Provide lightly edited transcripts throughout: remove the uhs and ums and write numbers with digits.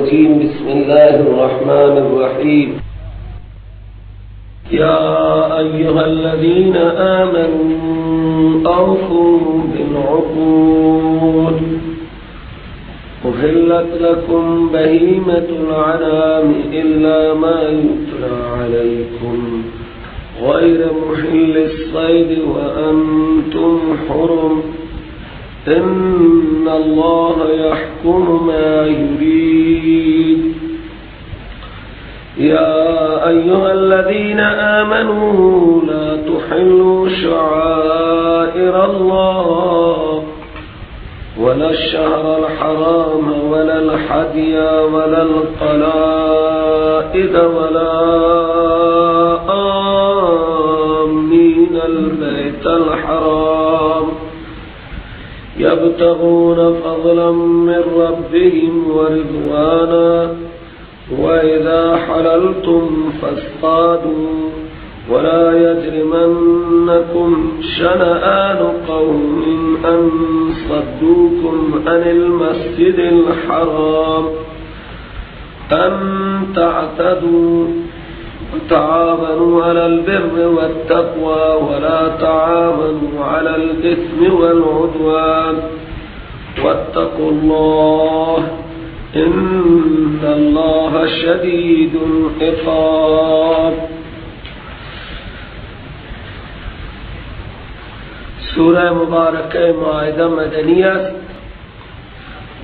الرجیم. بسم الله الرحمن الرحیم. یا ایها الذین آمنوا اوفوا بالعقود احلت لكم بهیمة الانعام الا ما یتلی علیکم غیر محل الصید وانتم حرم ان الله يحكم ما يريد. يا أيها الذين آمنوا لا تحلوا شعائر الله ولا الشهر الحرام ولا الحدي ولا القلائد ولا آمين البيت الحرام يبتغون فضلا من ربهم ورضوانا وإذا حللتم فاصطادوا ولا يجرمنكم شنآن قوم أن صدوكم عن المسجد الحرام أن تعتدوا وتعاونوا على البر والتقوى ولا تعاونوا على الإثم والعدوان واتقوا الله إن الله شديد العقاب. سورہ مبارکہ مائدہ مدنی است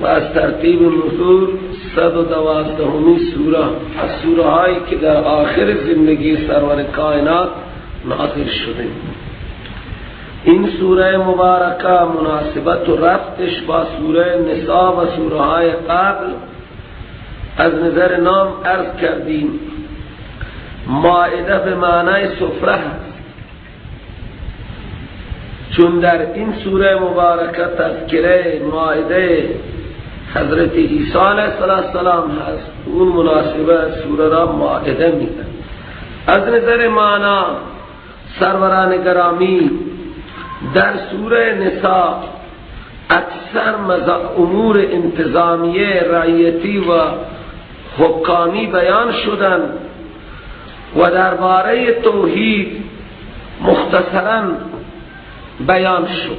و از ترتیب نزول 112 سوره، از سوره هایی که در آخر زندگی سرور کائنات نازل شده. این سوره مبارکه مناسبت و ربطش با سوره نساء و سوره های قبل از نظر نام عرض کردیم. مائده به معنای سفره هست، چون در این سوره مبارکه تذکره مائده حضرت عیسی علیه السلام هست، اون مناسبه سوره را مائده میگن. از نظر معنا سروران گرامی در سوره نساء اکثر امور انتظامیه رعیتی و حکامی بیان شدن و درباره توحید مختصراً بیان شد.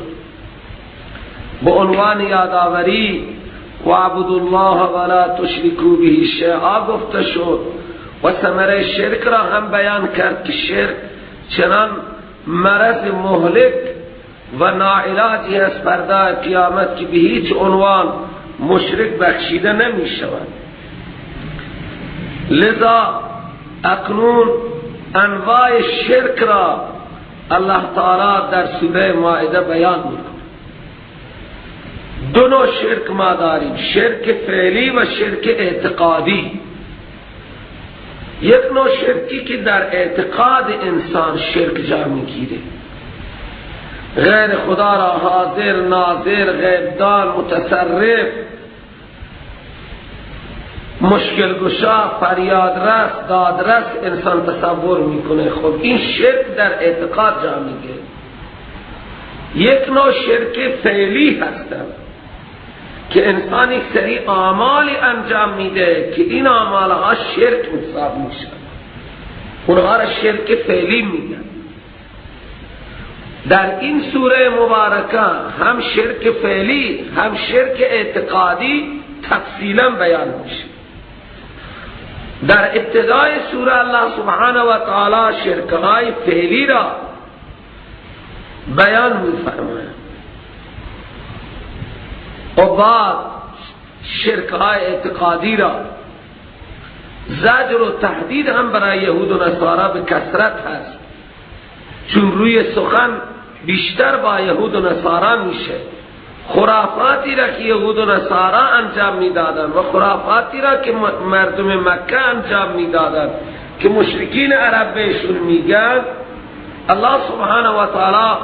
به عنوان یادآوری وعبدوا الله ولا تشرکوا به شیئا گفته شد و ثمره شرک را هم بیان کرد که شرک چنان مرض مهلک و ناعلاجی است فردا قیامت که به هیچ عنوان مشرک بخشیده نمی شود. لذا اکنون انواع شرک را الله تعالی در سوره مائده بیان میکنه. دو نوع شرک ما داریم، شرک فعلی و شرک اعتقادی. یک نوع شرکی که در اعتقاد انسان شرک جا میگیره، غیر خدا را حاضر، ناظر، غیبدان، متصرف، مشکل گشا، فریادرس، دادرس انسان تصور میکنه. خب این شرک در اعتقاد جا میگیره. یک نوع شرک فعلی هستن که انسان یک سری اعمالی انجام میده که این اعمالها شرک حساب میشن، اونها را شرک فعلی میگن. در این سوره مبارکه هم شرک فعلی هم شرک اعتقادی تفصیلا بیان میشه. در ابتدای سوره الله سبحانه و تعالی شرکهای فعلی را بیان میفرماید و بعد شرکهای اعتقادی را. زجر و تهدید هم برای یهود و نصارا به کثرت هست، چون روی سخن بیشتر با یهود و نصارا میشه. خرافاتی را که یهود و نصارا انجام میدادن و خرافاتی را که مردم مکه انجام میدادن که مشرکین عرب بهشون میگن، الله سبحانه و تعالی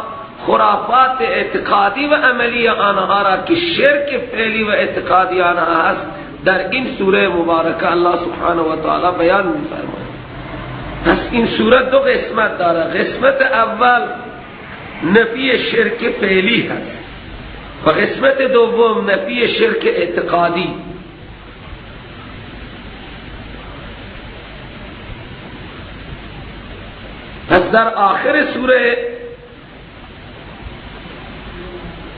خرافات اعتقادی و عملی آنها را که شرک فعلی و اعتقادی آنها هست در این سوره مبارکه الله سبحانه و تعالی بیان میفرماید. پس این سوره دو قسمت داره. قسمت اول نفی شرک فعلی هست و قسمت دوم نفی شرک اعتقادی. پس در آخر سوره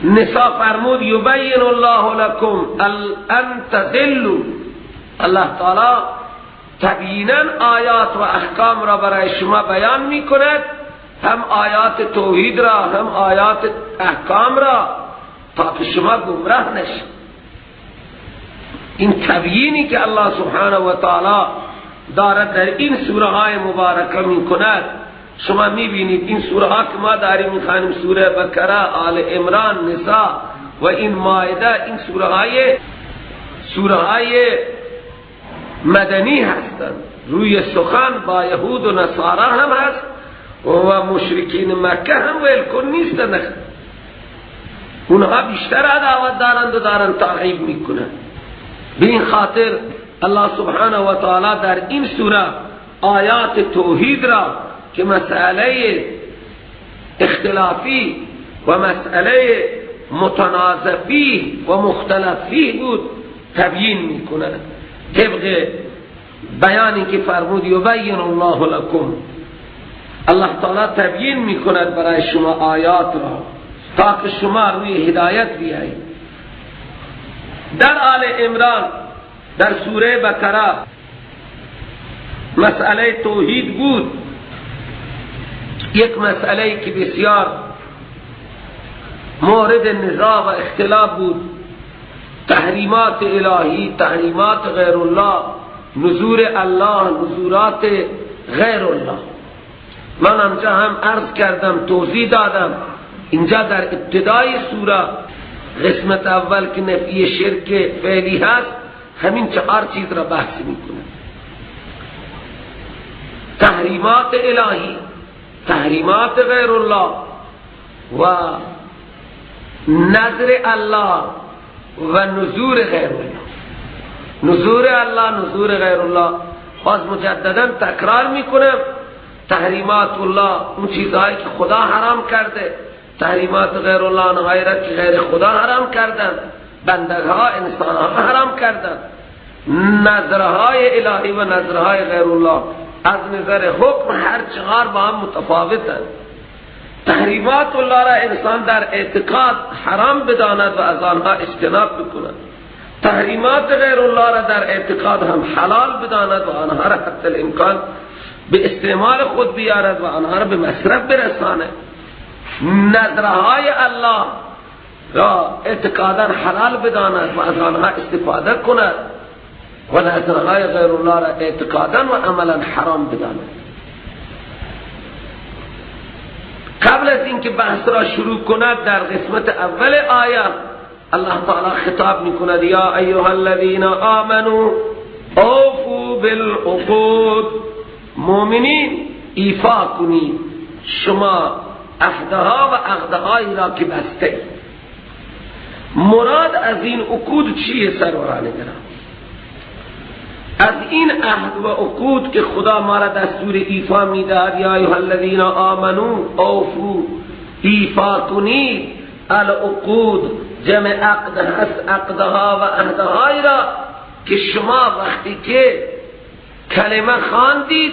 نساء فرمود یبین الله لکم ان تضلوا، الله تعالی تبیینا آیات و احکام را برای شما بیان می کند، هم آیات توحید را هم آیات احکام را، تا که شما گمراه نشید. این تبیینی که الله سبحانه و تعالی دارد در این سوره های مبارکه می کند، شما می بینید این سوره ها که ما داریم می خوانیم، سوره بقره، آل عمران، نساء و این مائده، این سوره های مدنی هستند. روی سخن با یهود و نصارا هم هست و مشرکین مکه هم ولکن نیستند، اونها بیشتر عداوت دارند و دارند تعقیب میکنند. به این خاطر الله سبحانه و تعالی در این سوره آیات توحید را که مسئله اختلافی و مسئله متنازع فیه و مختلف فیه بود تبیین میکند، طبق بیانی که فرمود یبین الله لکم، الله تعالی تبیین میکند برای شما آیات را تا که شما روی هدایت بیایید. در آل عمران در سوره بقره مسئله توحید بود، یک مسئله که بسیار مورد نزاع و اختلاف بود، تحریمات الهی، تحریمات غیر الله، نذور الله، نذورات غیر الله. من آنجا هم عرض کردم، توضیح دادم. اینجا در ابتدای سوره قسمت اول که نفی شرک فعلی هست، همین چهار چیز را بحث میکنه: تحریمات الهی، تحریمات غیر الله و نذر الله و نذور غیر الله. نذور الله، نذور غیر الله، باز مجددا تکرار میکنم، تحریمات الله اون چیزهایی که خدا حرام کرده، تحریمات غیر الله آنهایی را که غیر خدا حرام کردن، بندگها، انسانها حرام کردن. نظرهای الهی و نظرهای غیر الله از نظر حکم هر چهار با هم متفاوتند. تحریمات الله را انسان در اعتقاد حرام بداند و از آنها اجتناب بکند، تحریمات غیر الله را در اعتقاد هم حلال بداند و آنها را حتی الامکان به استعمال خود بیارد و آنها را به مصرف برساند. نظرهای الله را اعتقادا حلال بداند و از آنها استفاده کند و نظرهای غیر الله را اعتقادا و عملا حرام بداند. قبل از اینکه بحث را شروع کند در قسمت اول آیه الله تعالی خطاب میکند: یا ایها الذین آمنوا اوفوا بالعقود. مؤمنین ایفا کنید شما عهدها و عقدهایی را که بسته. مراد از این عقود چیه سروران گرامی؟ از این عهد و عقود که خدا ما را دستور ایفا میدهد، یا ایها الذین آمنوا اوفوا، ایفا کنید. العقود جمع عقد هست، عقدها و عهدهایی را که شما وقتی که کلمه خواندید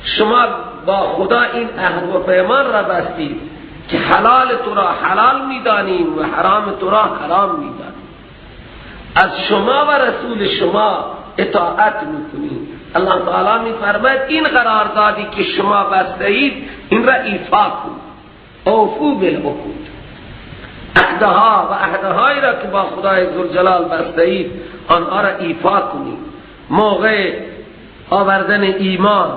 شما با خدا این عهد و پیمان را بستید که حلال تو را حلال میدانیم و حرام تو را حرام میدانیم، از شما و رسول شما اطاعت میکنیم. الله تعالی میفرماید این قراردادی که شما بسته اید این را ایفا کنید. اوفو بالعقود، عهدها و عهدهایی را که با خدای ذوالجلال بسته اید آنها را ایفا کنید. موقع آوردن ایمان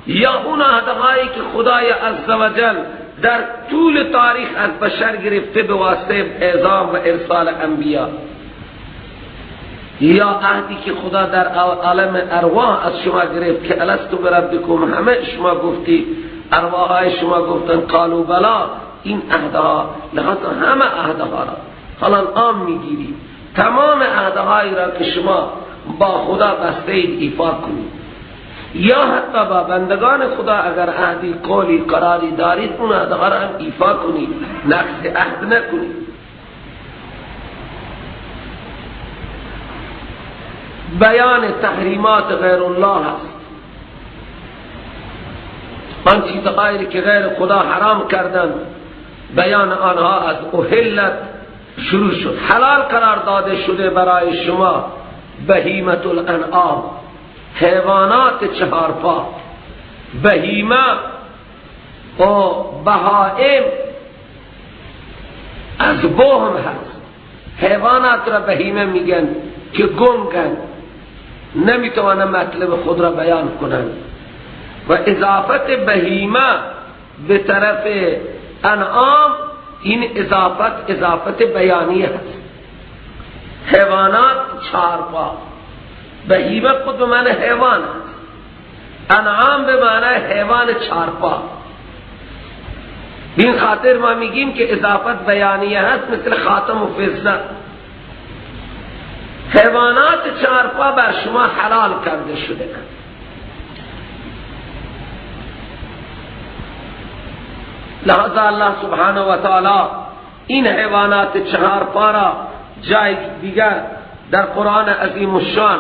یا اون عهدهایی که خدای عزوجل در طول تاریخ از بشر گرفته به واسطه اعزام و ارسال انبیا، یا عهدی که خدا در عالم ارواح از شما گرفت که الست بربکم، همه شما گفتی، ارواحهای شما گفتن قالوا بلا. این عهدها لحاظ همه عهدها را حالا عام میگیری، تمام عهدهایی را که شما با خدا بسته اید ایفا کنید، یا حتی با بندگان خدا اگر عهدی، قولی، قراری دارید اون عهدها را هم ایفا کنید، نقض عهد نکنید. بیان تحریمات غیر الله است. آن چیزهایی که غیر خدا حرام کردن، بیان آنها از احلت شروع شد. حلال قرار داده شده برای شما بهیمة الانعام، حیوانات چهارپا. بهیمه و بهائم از بهم هست. حیوانات را بهیمه میگن که گنگن، نمیتوانن مطلب خود را بیان کنند. و اضافت بهیمه به طرف انعام، این اضافت اضافت بیانی هست. حیوانات چهارپا، بهیمه خود به معنی حیوان هست، انعام به معنی حیوان چهارپا. این خاطر ما میگیم که اضافت بیانیه هست، مثل خاتم و فضه. حیوانات چهارپا بر شما حلال کرده شده. لہذا الله سبحانه و تعالی این حیوانات چهارپا را جای دیگر در قرآن عظیم الشان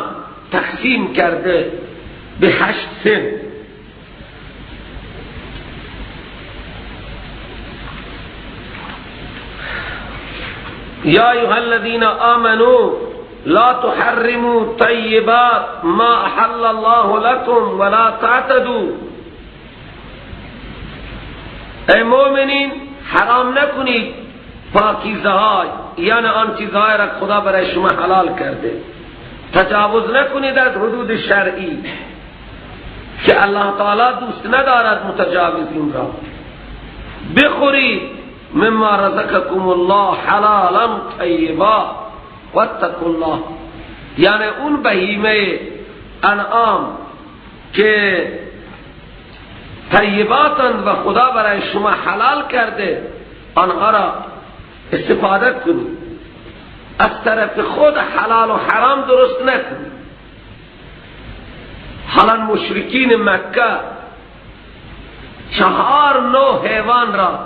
تقسیم کرده به 8 سن. یا ایها الذین آمنوا لا تحرموا طیبات ما احل الله لكم ولا تعتدوا. ای مؤمنین، حرام نکنید پاکیزه های، یعنی آن چیزهای را خدا برای شما حلال کرده. تجاوز نکنید از حدود شرعی که الله تعالی دوست ندارد متجاوزین را. بخورید مما رزقکم الله حلالا طیبا واتقوا الله. یعنی اون بهیمه انعام که طیباتند و خدا برای شما حلال کرده، آنها را استفاده کنید. از طرف خود حلال و حرام درست نکنید. حالا مشرکین مکه 4 نوع حیوان را،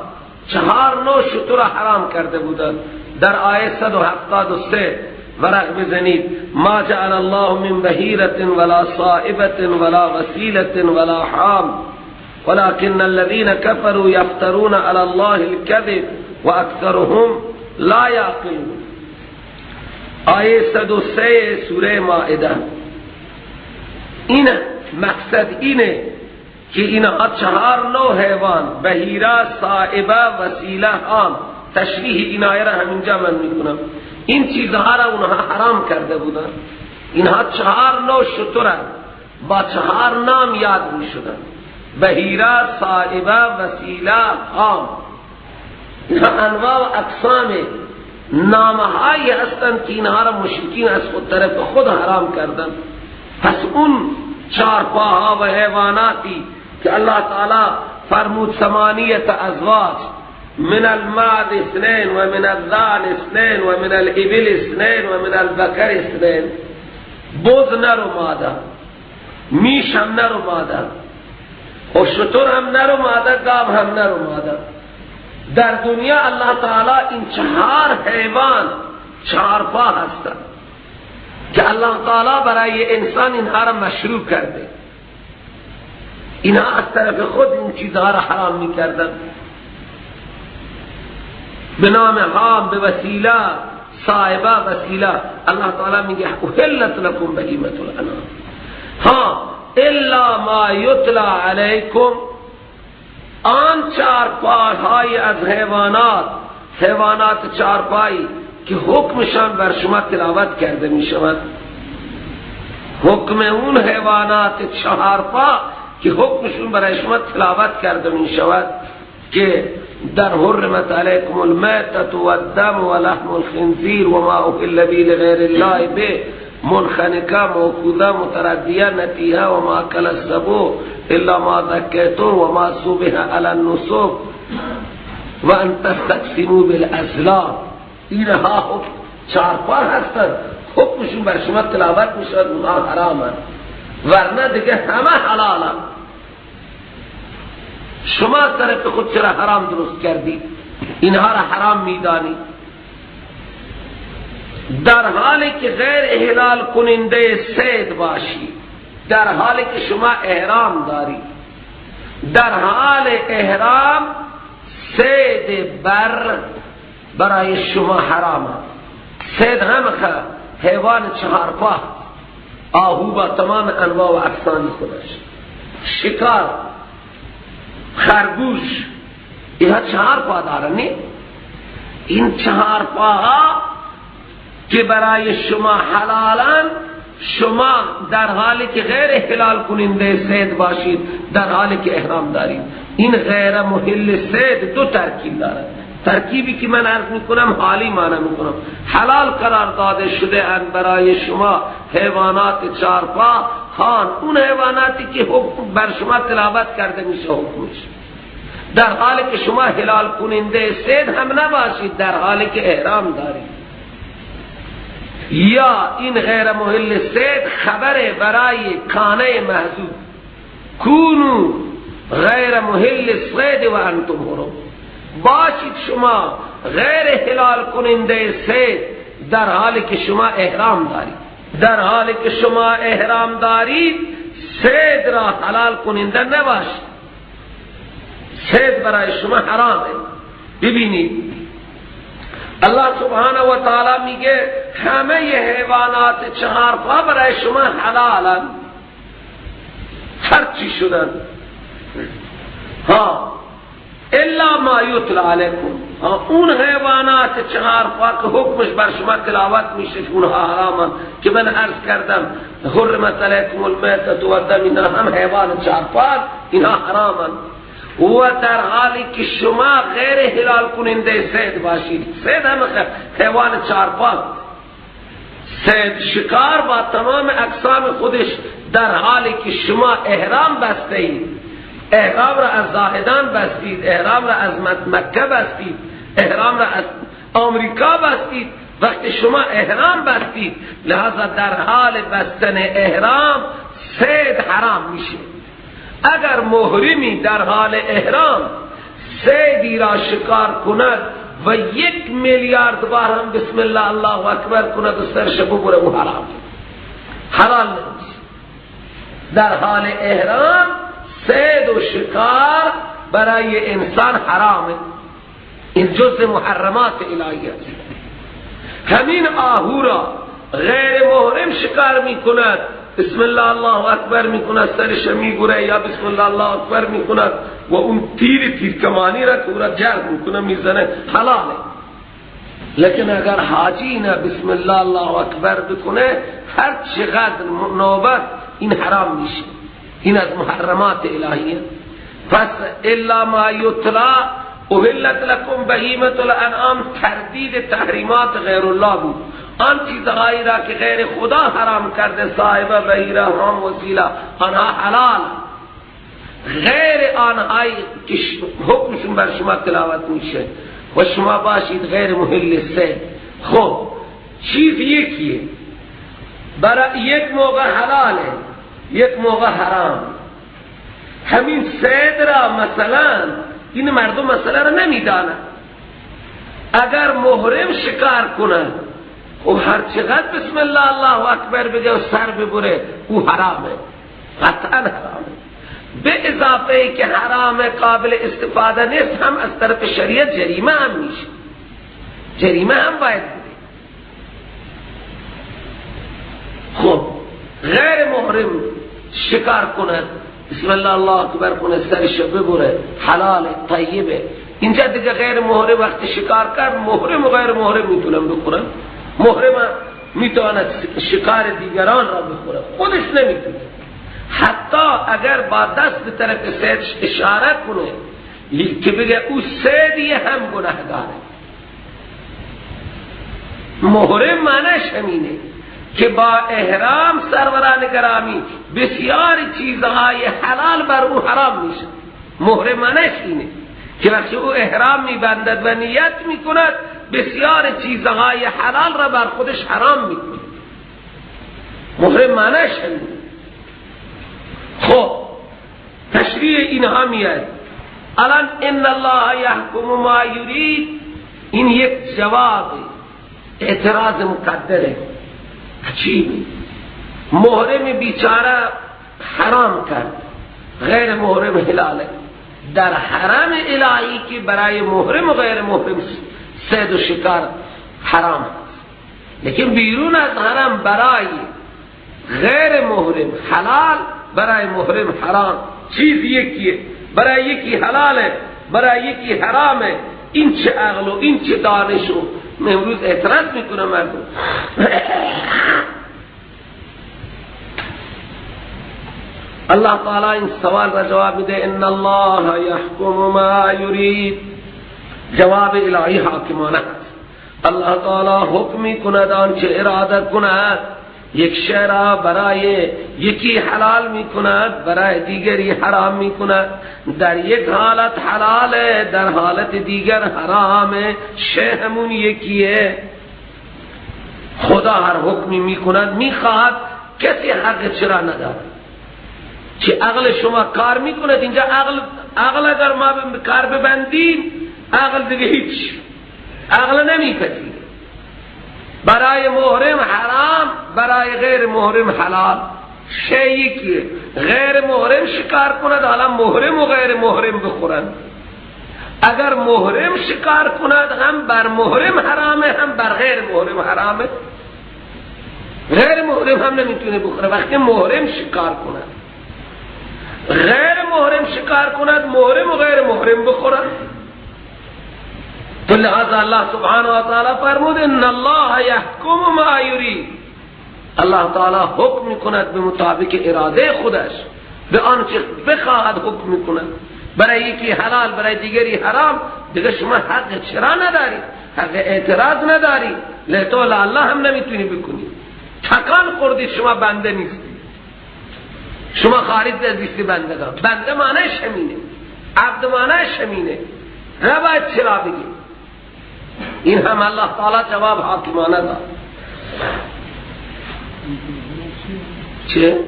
4 نوع شتر را حرام کرده بودند. در آیه 173 ورق بزنید: ما جعل الله من بحیرة ولا صائبة ولا وسیلة ولا حام ولكن الذين كفروا يفترون على الله الكذب واكثرهم لا يعقلون. آیه 103 سوره مائده. این مقصد اینه که اینها 4 نوع حیوان، بحیره، صائبه، وسیله، حام، تشریح این آیه را همینجا من میکنم. این چیزها را اونها حرام کرده بودن. اینها 4 نوع شتر با 4 نام یاد میشدن: بحیره، صائبه، وسیله، حام. اینها انواع و اقسام نامهایی هستند که اینها را مشرکین از خود طرف خود حرام کردن. پس اون چارپاها و حیواناتی که الله تعالی فرمود 8 ازواج، من المعز 2 و من الذعن 2 و من الابل 2 و من البقر 2. بز نرو ماده، میش هم نرو ماده، و شتر هم نرو ماده، گاو هم نرو ماده. در دنیا الله تعالی این 4 حیوان چارپا هستند که الله تعالی برای انسان اینها را مشروع کرده. اینها از طرف خود این چیزها را حرام میکردن به نام حام، به وسیله صائبه، وسیله. الله تعالی میگه احلت لکم بهیمة الانعام ها الا ما یتلی علیکم. آن چارپاهای از حیوانات، حیوانات چارپایی که حکمشان بر شما تلاوت کرده می شود، حکم اون حیوانات چهارپا که حکمشون برای شما تلاوت کرده می شود که در حرمت علیکم المیتة والدم ولحم الخنزیر وما اهل به لغیر الله به، منخنقه، موقوذه، متردیه، نتیحه وما اکل السبع الا ما ذکیتم وما ذبح علی النصب وان تستقسموا بالازلام. اینها حکم چارپا هستند، حکمشون بر شما تلاوت میشود، اونها حرامند، ورنه دیگه همه حلالند. شما از طرف خود چرا حرام درست کردی؟ اینها را حرام میدانی، در حالی که غیر احلال کننده صید باشی، در حالی که شما احرام داری. در حال احرام صید بر برای شما حرام. صید هم حیوان چهارپا، آهو با تمام انواع و اقسام خودش، شکار، خرگوش، اینها چهار پا دارن. نه این چهار پاها که برای شما حلالن، شما در حالی که غیر حلال کننده صید باشید، در حالی که احرام دارید. این غیر محل صید دو ترکیب دارد. ترکیبی که من عرض میکنم حالی معنی میکنم. حلال قرار داده شده اند برای شما حیوانات چارپا، خان اون حیواناتی که حکم بر شما تلاوت کرده میشه حکمش، در حالی که شما حلال کننده صید هم نباشید، در حالی که احرام دارید. یا این غیر محل صید خبر برای کانه محذوف، کونو غیر محل صید و انتم حرم، باشید شما غیر حلال کننده صید در حالی که شما احرام دارید. در حالی که شما احرام دارید صید را حلال کننده نباشید، صید برای شما حرامه. ببینید الله سبحانه و تعالی میگه همه حیوانات چهار پا برای شما حلالن، هر چی شدن، ها، الا ما یتلی علیکم، اون حیوانات چهار پا که حکمش بر شما تلاوت میشه اونها حرامن، که من عرض کردم حرمت علیکم المیتة والدم، اینها هم حیوان چهار پا، اینها حرامن. و در حالی که شما غیر حلال کننده صید باشید، صید هم حیوان چارپا، صید شکار با تمام اقسام خودش، در حالی که شما احرام بسته اید، احرام را از زاهدان بستید، احرام را از مکه بستید، احرام را از آمریکا بستید، وقتی شما احرام بستید، لہذا در حال بستن احرام صید حرام میشه. اگر محرمی در حال احرام صیدی را شکار کند و 1 میلیارد بار هم بسم الله الله اکبر کند و سرش ببره، او حرام، حلال نیست. در حال احرام صید و شکار برای انسان حرامه، این جزء محرمات الهی است. همین آهو را غیر محرم شکار میکند، بسم الله الله اکبر میکند، سرش میگوره، یا بسم الله الله اکبر میکند و اون تیر کمانی را که او را جرد میکنه میزنه، حلاله. لیکن اگر حاجی نه بسم الله الله اکبر بکنه، هر چقدر نوبت این حرام میشه، این از محرمات الهیه. پس الا ما یتلا احلت لکم بهیمة الانعام، تردید تحریمات غیر الله بود، آن چیزهایی را که غیر خدا حرام کرده، صاحب بهیره، حرام، وسیله، آنها حلال، غیر آنهایی که حکمشون بر شما تلاوت میشه و شما باشید غیر محل صید. خب چیز یکیه، برای یک موقع حلاله، یک موقع حرام. همین صید را مثلا این مردم مسئله را نمیدانند. اگر محرم شکار کنه، او هر چقدر بسم الله الله اکبر بگه و سر ببره، او حرامه، قطعا حرامه. به اضافه که حرام قابل استفاده نیست، هم از طرف شریعت جریمه هم میشه، جریمه هم باید بده. خب غیر محرم شکار کنه، بسم الله الله اکبر کنه، سرش ببره، حلال طیبه. اینجا دیگه غیر محرم وقتی شکار کرد، محرم و غیر محرم میتونم بخورم. محرم میتواند شکار دیگران را بخوره، خودش نمیتونه. حتی اگر با دست به طرف صید اشاره کنه که بگه او صیدی، هم گناهگاره. محرم معنیش همینه که با احرام سروران گرامی بسیار چیزهای حلال بر او حرام میشه. محرم معنیش اینه که وقتی او احرام میبندد و نیت میکند، بسیار چیزهای حلال را بر خودش حرام میکنه. محرم معنیش همینه. خب تشریح اینها میاد الان. ان الله یحکم ما یرید، این یک جواب اعتراض مقدره، عجیبه. محرم بیچاره حرام کرد، غیر محرم حلاله. در حرم الهی که برای محرم و غیر محرم صید و شکار حرام است، لیکن بیرون از حرم برای غیر محرم حلال، برای محرم حرام. چیز یکیه، برای یکی حلاله، برای یکی حرامه. این چه عقل و این چه دانش و امروز اعتراض میکنه مردم. الله تعالی این سوال را جواب میده، ان الله یحکم ما یرید. جواب الهی حاکمانه است. الله تعالی حکم میکند آنچه اراده کند. یک شی را برای یکی حلال میکند، برای دیگری حرام میکند. در یک حالت حلاله، در حالت دیگر حرامه. شی همون یکیه. خدا هر حکمی میکند میخواهد، کسی حق چرا ندارد. چه عقل شما کار میکند اینجا؟ عقل اگر ما کار ببندیم، عقل دیگه هیچ، عقل نمیپذیره. برای محرم حرام، برای غیر محرم حلال. شی یکیه. غیر محرم شکار کند، حالا محرم و غیر محرم بخورند. اگر محرم شکار کند، هم بر محرم حرامه، هم بر غیر محرم حرامه. غیر محرم هم نمیتونه بخوره وقتی محرم شکار کند. غیر محرم شکار کند، محرم و غیر محرم بخورند. تو لہذا اللہ سبحانہ و تعالی فرمود ان اللہ یحکم ما یرید. الله تعالی حکم میکند به مطابق اراده خودش، به آنچه بخواهد حکم میکند. برای یکی حلال، برای دیگری حرام. دیگه شما حق چرا نداری، حق اعتراض نداری. لطول الله هم نمیتونی بکنی. تکان خوردی، شما بنده نیستی، شما خارج از لیست بندگان. بنده معنیش همینه، عبد معنیش همینه. نباید چرا بگی. این هم الله تعالی جواب حاکمانه داد. چه؟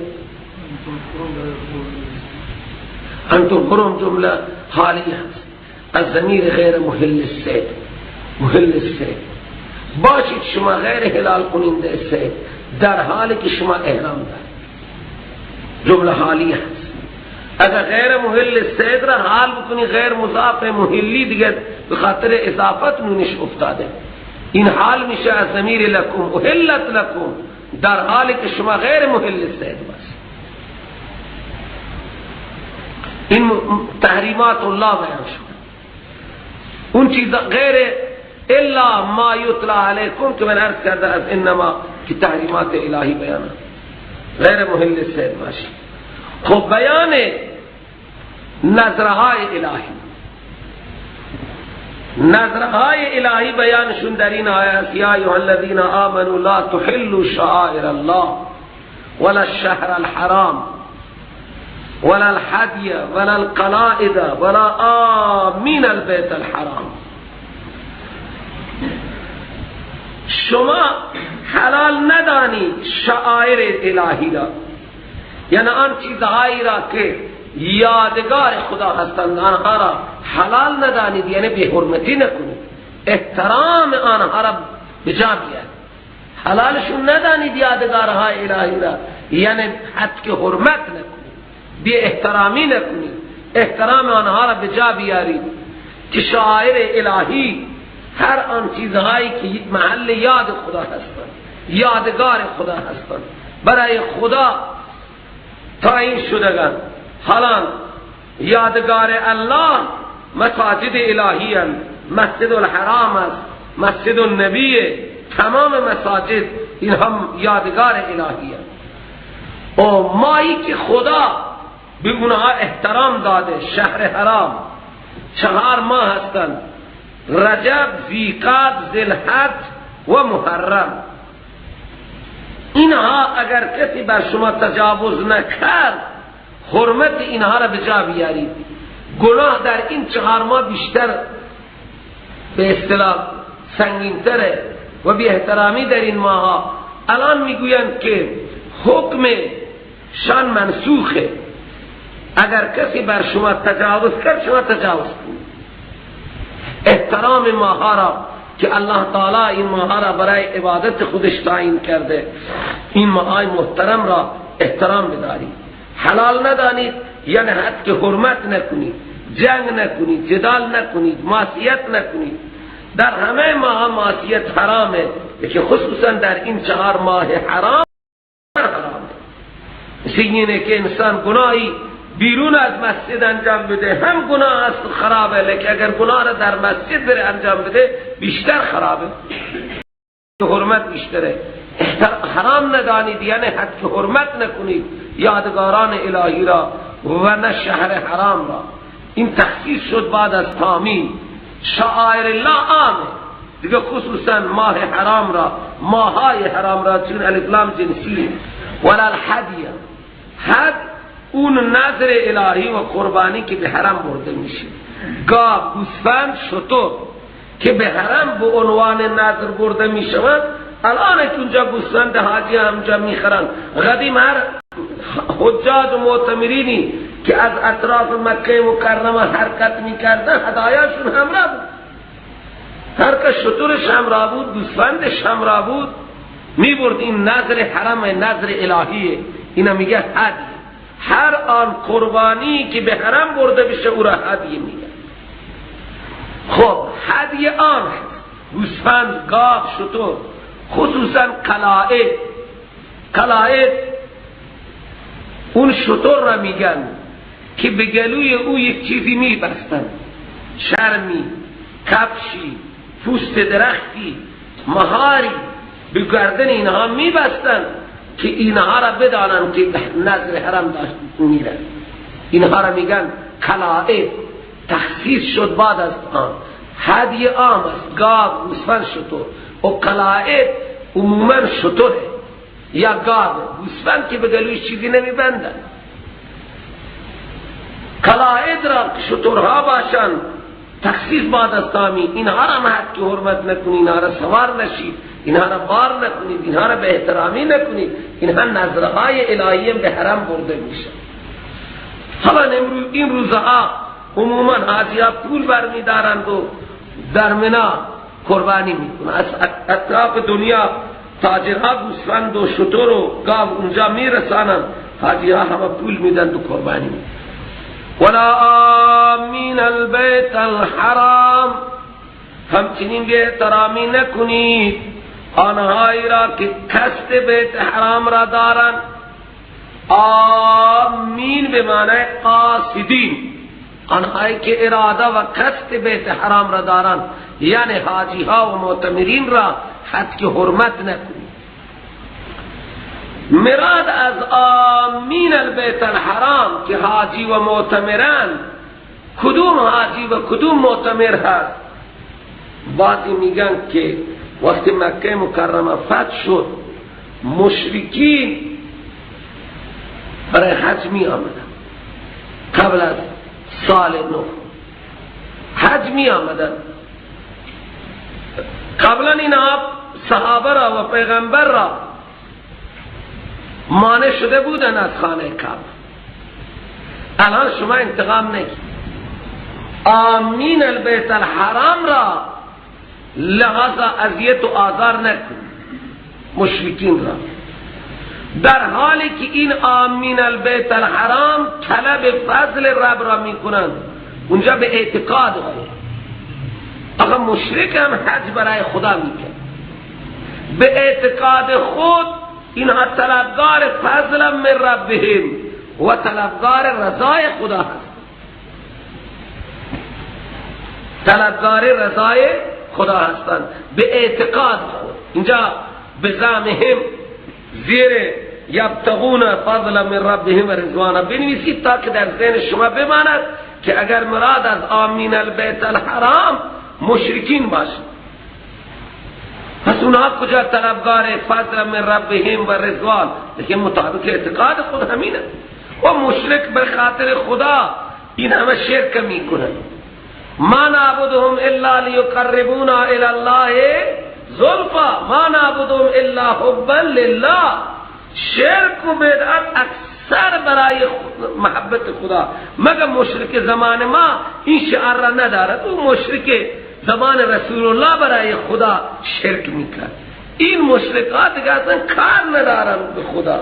انتم حرم جمله حالی هست از ضمیر غیر محل الصید. محل الصید باشید شما غیر حلال کننده صید در حالی که شما احرام دارید. جمله حالی هست. اگر غیر محل الصید را حال بکنی، غیر مضاف محلی دیگه به خاطر اضافت نونش افتاده. این حال میشه از ضمیر لکم، احلت لکم، در حالی که شما غیر محل الصید باشید. این تحریمات الله بیان شد. اون چیز غیر الا ما یتلا علیکم که من عرض کرده از انما که تحریمات الهی بیان، غیر محل الصید باشید. خب بیان نظرهای الهی، نظرهای الهی بیانشون در این آیه است: یا ایها الذین آمنوا لا تحلوا شعائر الله ولا الشهر الحرام ولا الحدی ولا القلائد ولا آمین البیت الحرام. شما حلال ندانی شعائر الهی را، یعنی آن چیزهایی را که یادگار خدا هستند، آنها را حلال ندانید، یعنی بی حرمتی نکنید، احترام آنها را بجا بیارید. حلالشون ندانید یادگارهای الهی را، یعنی حد که حرمت نکنید، بی احترامی نکنید، احترام آنها را بجا بیارید. که شعائر الهی هر آن چیزهایی که محل یاد خدا هستند، یادگار خدا هستند، برای خدا تعیین شدگان. حالا یادگار الله مساجد الهی هستند، مسجد الحرام است، مسجد النبی، تمام مساجد این هم یادگار الهی هستند. و مایی که خدا به اونها احترام داده، شهر حرام 4 ماه هستند: رجب، ذیقعد، ذوالحج و محرم. اینها اگر کسی بر شما تجاوز نکرد، حرمت اینها را به جا بیارید. گناه در این 4 ماه بیشتر به اصطلاح سنگینتره و بی احترامی در این ماها. الان میگویند که حکم شان منسوخه، اگر کسی بر شما تجاوز کرد شما تجاوز کنید. احترام ماها را که الله تعالی این ماها را برای عبادت خودش تعیین کرده، این ماهای محترم را احترام بدارید. حلال ندانید یعنی حد که حرمت نکنید، جنگ نکنید، جدال نکنید، معصیت نکنید. در همه ماه معصیت حرامه، که خصوصا در این 4 ماه حرام حرامه. مثل اینه که انسان گناهی بیرون از مسجد انجام بده هم گناه است و خرابه، لیکن اگر گناه را در مسجد بره انجام بده بیشتر خرابه، حرمت بیشتره. حرام ندانید یعنی حد که حرمت نکنید یادگاران الهی را و نه شهر حرام را. این تخصیص شد بعد از تامین. شعائر الله عامه دیگه، خصوصا ماه حرام را، ماهای حرام را، چون الف لام جنسی. ولا الحدیه، حد اون نظر الهی و قربانی که به حرم برده میشه، گاو، گوسفند، شتر که به حرم به عنوان نظر برده میشود. الان که اونجا گوسفند حاجی همجا میخرن، قدیم هر حجاج و معتمرینی که از اطراف مکه مکرمه حرکت میکردن هدایاشون همراه بود، هر که شترش همراه بود، گوسفندش همراه بود، میبرد. این نظر حرم، نظر الهیه، اینا میگه هدیه. هر آن قربانی که به حرم برده بشه او را هدیه میگه. خب هدیه آن گوسفند، گاو، شتر، خصوصا قلائد. قلائد اون شتر را میگن که به گلوی او یک چیزی میبستن، شرمی، کفشی، پوست درختی، مهاری به گردن اینها میبستن که اینها را بدانن که نظر حرم داشت میرن. اینها را میگن قلائد. تخصیص شد بعد از آن. هدیه عام است، گاو، گوسفند، شتر. و قلائد عموما شتره یا گاو، گوسفند که به گلوی چیزی نمیبندن. قلائد را که شترها باشن تخصیص بعد از تامی. اینها را هم حد که حرمت نکنید، اینها را سوار نشید، اینها را بار نکنید، اینها را به احترامی نکنید. اینها نظرهای الهی به حرم برده میشه. حالا این روزها عموما حاجی‌ها پول برمیدارند و در منا قربانی میکنن. از اطراف دنیا تاجرها گوسفند و شتر و گاو اونجا میرسانند، حاجی‌ها همه پول میدن و قربانی میکنن. ولا آمین البیت الحرام، همچنین به احترامی نکنید آنهایی را که قصد بیت حرام را دارند. آمین به معنی قاصدین، آنهایی که اراده و قصد بیت حرام را دارند، یعنی حاجی ها و معتمرین را حد که حرمت نکنید. مراد از آمین البیت الحرام که حاجی و معتمران، کدوم حاجی و کدوم معتمر هست؟ بعضی میگن که وقتی مکه مکرمه فتح شد مشرکین برای حج می آمدن، قبل از سال نو حج می آمدن. قبلا اینها صحابه را و پیغمبر را مانع شده بودن از خانه کعبه. الان شما انتقام نگید. آمین البیت الحرام را لحاظ اذیت و آزار نکن مشرکین را، در حالی که این آمین البیت الحرام طلب فضل رب را میکنند اونجا به اعتقاد خود. آقا مشرک هم حج برای خدا میکنه، به اعتقاد خود اینها طلبگار فضل من ربهم و طلبگار رضای خدا هست، طلبگار رضای خدا هستند به اعتقاد خود. اینجا به زعمهم زیر یبتغون فضل من ربهم و رضوانه بنویسید تا که در ذهن شما بماند که اگر مراد از آمین البیت الحرام مشرکین باشد، پس اونها کجا طلبگار فضل من ربهم و رضوان؟ لیکن مطابق اعتقاد خود همینه. و مشرک به خاطر خدا این همه شرک میکنن. ما نعبدهم الا لیقربونا الی الله زلفا ما نعبدهم الا حبا لله. شرک و بدعت اکثر برای محبت خدا، مگر مشرک زمان ما این شعار را ندارد. او مشرک زمان رسول الله برای خدا شرک میکرد، این مشرکات دیگه اصلا کار ندارن به خدا.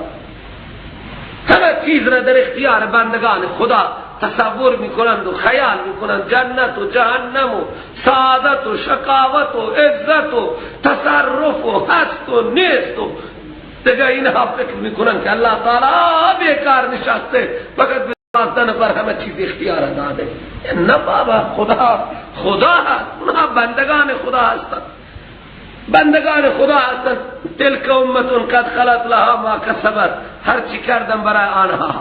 همه چیز را در اختیار بندگان خدا تصور میکنند و خیال میکنند، جنت و جهنم و سعادت و شقاوت و عزت و تصرف و هست و نیست و دیگه اینها فکر میکنند که الله تعالی بیکار نشسته، فقط به 12 نفر همه چیز اختیار داده. نه بابا، خدا خدا هست، اونها بندگان خدا هستند، بندگان خدا هستند. تلک امتون قد خلت لها ما کسبت، هر چی کردم برای آنها.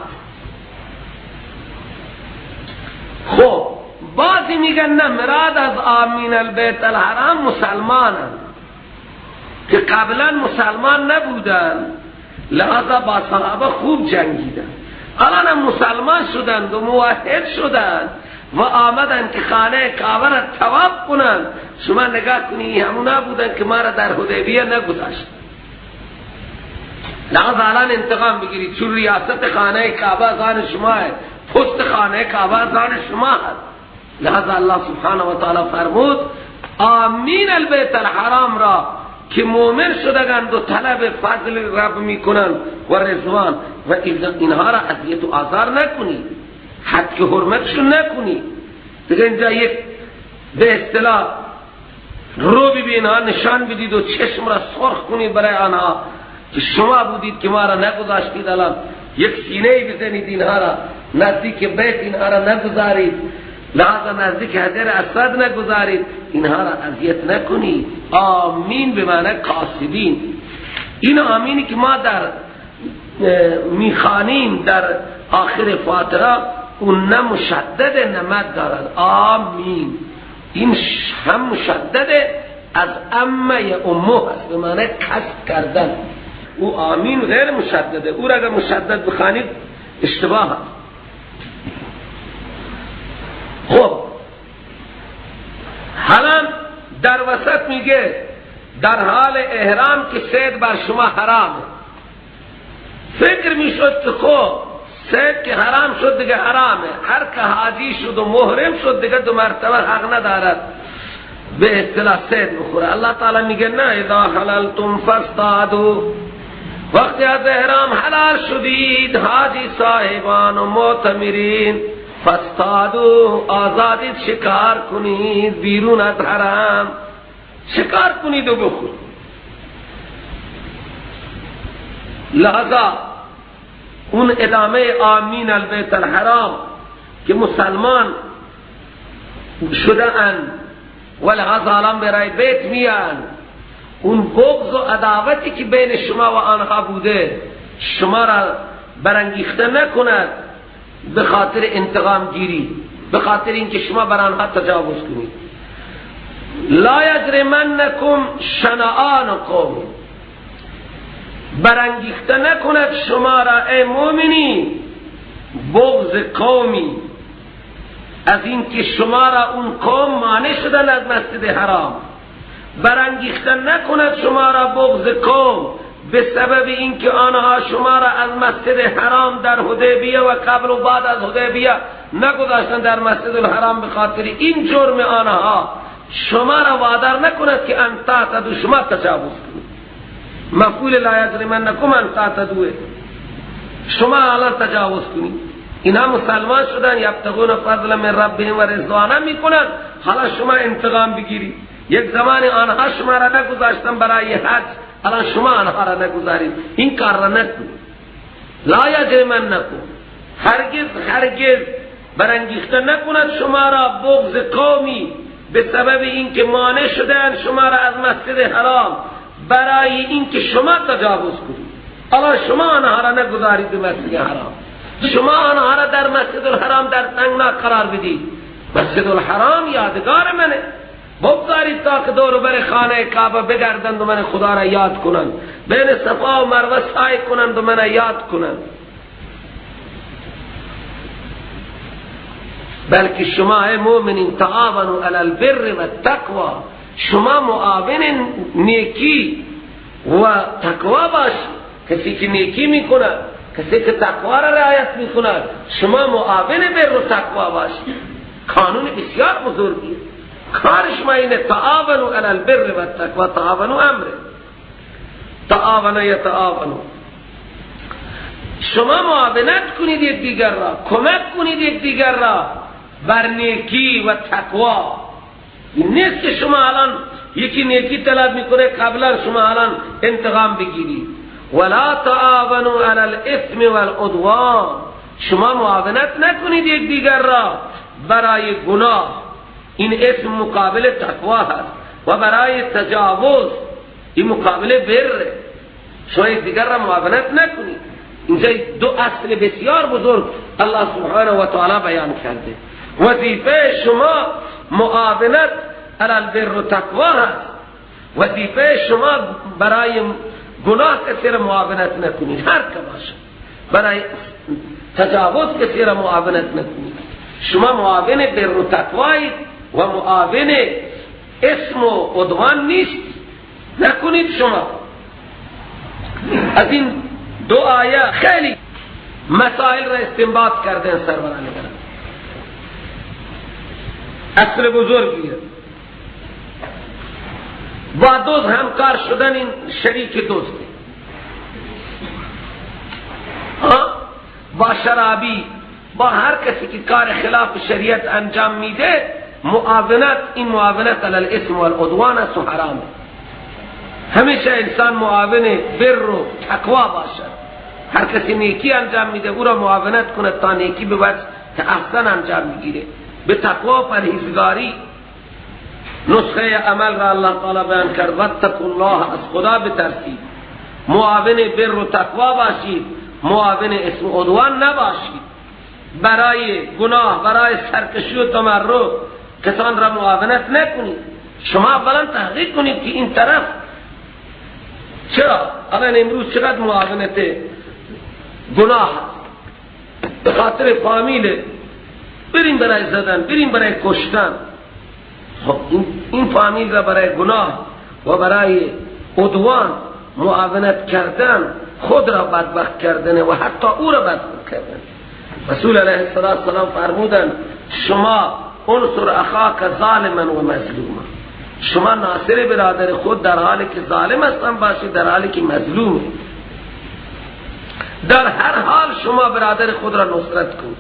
خب بعضی میگن نه، مراد از آمین البیت الحرام مسلمانن که قبلا مسلمان نبودن، لذا با صحابه خوب جنگیدن، الان هم مسلمان شدند و موحد شدند و آمدن که خانه کعبه را طواف کنند. شما نگاه کنی همونا بودن که ما را در حدیبیه نگذاشت، لذا الان انتقام بگیرید، چون ریاست خانه کعبه از آن شما ہے، پست خانه کعبه از آن شما هست. لذا الله سبحانه و تعالی فرمود آمین البیت الحرام را که مؤمن شدگند و طلب فضل رب میکنند و رضوان، و اینها را اذیت و آزار نکنید، حد که حرمتشون نکنید. دیگه اینجا یک به اصطلاح رو به اینها نشان بدید و چشم را سرخ کنید برای آنها که شما بودید که ما را نگذاشتید، الان یک سینه بزنید اینها را، نزدیک بیت اینها را نگذارید، لحاظا نزدیک حجر اسود نگذارید، اینها را اذیت نکنید. آمین به معنی قاصدین. این آمینی که ما در میخوانیم در آخر فاتحه، اون نه مشدد نه مد دارد. آمین این هم مشدد از امه یا امه هست، به معنی قصد کردن. او آمین غیر مشدده، او را اگر مشدد بخوانید اشتباه هست. خب حالا در وسط میگه در حال احرام که صید بر شما حرامه. فکر میشد که خب صید که حرام شد دیگه حرامه، هر که حاجی شد و محرم شد دیگه دو مرتبه حق ندارد به اصطلاح صید بخوره. الله تعالی میگه نه، اذا حللتم فاصطادوا، وقتی از احرام حلال شدید حاجی صاحبان و معتمرین، فاصطادوا، آزادید شکار کنید، بیرون از حرام شکار کنید و بخورید. لہذا اون ادامه آمین البیت الحرام که مسلمان شده اند و لہذا الان برای بیت میان، اون بغض و عداوتی که بین شما و آنها بوده شما را برانگیخته نکند به خاطر انتقام گیری، به خاطر اینکه شما بر آنها تجاوز کنید. لا یجرمنکم شنآن قوم، برانگیخته نکند شما را ای مؤمنین بغض قومی از اینکه شما را اون قوم مانع شدن از مسجد حرام، برانگیخته نکند شما را بغض قوم به سبب اینکه آنها شما را از مسجد حرام در حدیبیه و قبل و بعد از حدیبیه نگذاشتن در مسجد الحرام، به خاطر این جرم آنها شما را وادار نکند که ان تعتدوا، شما تجاوز کنید. مفعول لا یجرمنکم ان تعتدوا، شما الان تجاوز کنید. اینا مسلمان شدن، یبتغون فضل من ربهم و رضوانا میکنن، حالا شما انتقام بگیرید. یک زمان آنها شما را نگذاشتن برای حج، الان شما آنها را نگذارید، این کار را نکنید. لا یجرمنکم، هرگز هرگز برانگیخته نکند شما را بغض قومی به سبب اینکه مانع شدن شما را از مسجد حرام برای اینکه شما تجاوز کنید. الان شما آنها را نگذارید به مسجد حرام، شما آنها را در مسجد الحرام در تنگنا قرار بدید. مسجد الحرام یادگار منه، بگذارید تا که دور بر خانه کعبه بگردند و من خدا را یاد کنند، بین صفا و مروه سعی کنند و من یاد کنند. بلکه شما ای مؤمنین تعاونوا علی البر و التقوا، شما معاون نیکی و تقوا باشید. کسی که نیکی میکند، کسی که تقوا را رعایت میکند، شما معاون بر و تقوا باشید. قانون بسیار بزرگی کار شما اینه، تعاونوا علی البر و التقوا، تعاونوا امره، تعاون یتعاونوا. شما معاونت کنید یکدیگر را، کمک کنید یکدیگر را بر نیکی و تقوا. این نیست که شما الان یکی نیکی طلب میکنه قبلا شما الان انتقام بگیرید. ولا تعاونوا علی الاثم والعدوان، شما معاونت نکنید یکدیگر را برای گناه. این اسم مقابل تقوا هست و برای تجاوز، این مقابل بر. شما یکدیگر را معاونت نکنید. اینجا دو اصل بسیار بزرگ الله سبحانه و تعالی بیان کرده. وظیفه شما معاونت علی البر و تقوا هست. وظیفه شما برای گناه کسی را معاونت نکنید، هر که باشه، برای تجاوز کسی را معاونت نکنید. شما معاون بر و تقوایید و معاون اسم و عدوان نیست، نکنید. شما از این دو آیه خیلی مسائل را استنباط کردن سروران کرام. اصل بزرگیه. با دوست همکار شدن این شریک دوسته، با شرابی، با هر کسی که کار خلاف شریعت انجام میده معاونت، این معاونت علی الاثم والعدوان است و حرامه. همیشه انسان معاون بر و تقوا باشد. هر کسی نیکی انجام میده او را معاونت کنه تا نیکی به وجه احسن انجام میگیره، به تقوا و پرهیزگاری. نسخه عمل را الله تعالی بیان کرد، واتقوا الله، از خدا بترسید، معاون بر و تقوا باشید، معاون اسم و عدوان نباشید. برای گناه، برای سرکشی و تمرد کسان را معاونت نکنید. شما اولا تحقیق کنید که این طرف چرا الان امروز چقدر معاونت گناه هست. به خاطر فامیل بریم برای زدن، بریم برای کشتن. خب این فامیل را برای گناه و برای عدوان معاونت کردن، خود را بدبخت کردن و حتی او را بدبخت کردن. رسول علیه السلام فرمودن شما انصر اخاک ظالما و مظلوما، شما ناصر برادر خود در حالی که ظالم هستن باشید، در حالی که مظلوم. در هر حال شما برادر خود را نصرت کنید.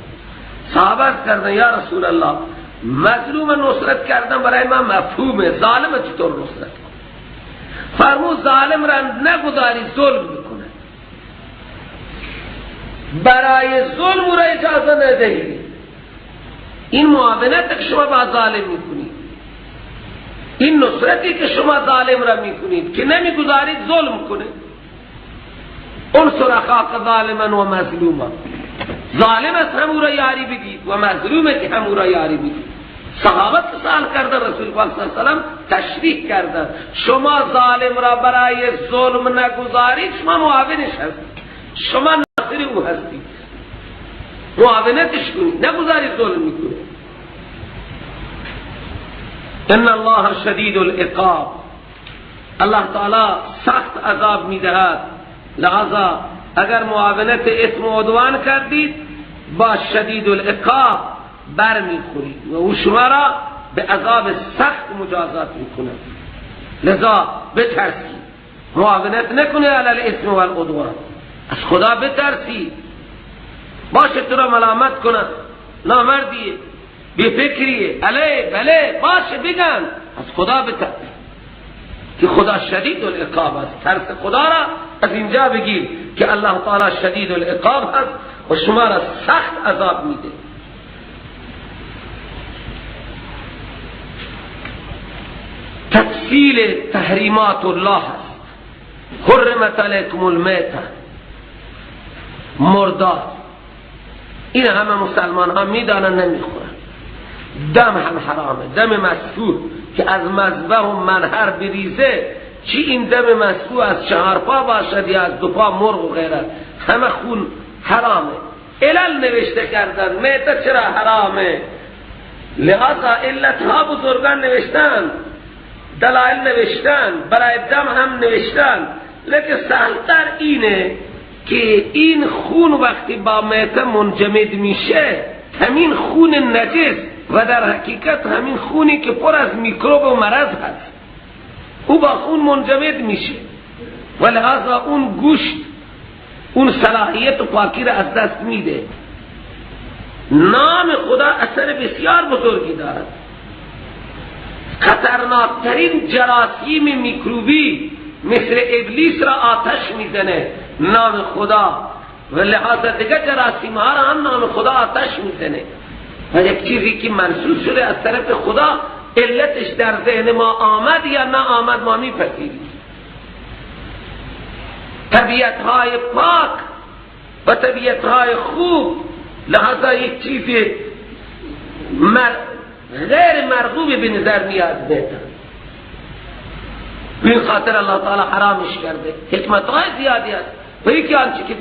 صحابه کردن یا رسول الله، مظلوم نصرت کردن برای ما مفهومه، ظالم چطور نصرت کنه؟ فرمود ظالم را نگذاری ظلم بکنه، برای ظلم را اجازه ندهید. این معاونت که شما با ظالم میکنید، این نصرتی که شما ظالم را میکنید که نمیگذارید ظلم کنه. انصر اخاک ظالما و مظلوما، ظالم است هم او را یاری بدید و مظلومه که هم او را یاری بدید. صحابه سوال کردن، رسول پاک صلی الله علیه و سلم تشریح کردن شما ظالم را برای ظلم نگذارید، شما معاونش هستید، شما ناصر او هستید، معاونتش کنید، نگذارید ظلم میکنه. ان الله شدید العقاب، الله تعالی سخت عذاب میدهد. لہذا اگر معاونت اسم و عدوان کردید با شدید العقاب بر میخورید و او شما را به عذاب سخت مجازات میکند. لذا بترسید، معاونت نکنید علی الاسم و العدوان، از خدا بترسید. باشه تو را ملامت کنن، نامردیه، بی فکریه، علی بله باشه بگن، از خدا بترسید که خدا شدید العقاب است. ترس خدا را از اینجا بگیر که الله تعالی شدید العقاب است و شما را سخت عذاب میده. تفصیل تحریمات الله است. حرمت علیکم المیته، مردار، این همه مسلمان ها میدانن نمیخورن. دم هم حرامه، دم مسفوح که از مذبح و منحر بریزه، چی این دم مسفوح از چهار پا باشد یا از دو پا مرغ و غیره، همه خون حرامه. علل نوشته کردن میته چرا حرامه، لذا علت ها بزرگان نوشتن، دلائل نوشتن، برای دم هم نوشتن. لیکن سهلتر اینه که این خون وقتی با میته منجمد میشه، همین خون نجس و در حقیقت همین خونی که پر از میکروب و مرض هست، او با خون منجمد میشه و لذا اون گوشت اون صلاحیت و پاکی را از دست میده. نام خدا اثر بسیار بزرگی دارد. خطرناکترین جراثیم میکروبی مثل ابلیس را آتش میزنه نام خدا، و لحاظ دیگه جراثیم ها را هم نام خدا آتش میزنه. و یک چیزی که منسوخ شده از طرف خدا، علتش در ذهن ما آمد یا نه آمد ما میپذیریم. طبیعت های پاک و طبیعت های خوب لحاظا یک چیز غیر مرغوب به نظر میاد بهتر. به این خاطر الله تعالی حرامش کرده. حکمت های زیادی هست. و یکی آنچه که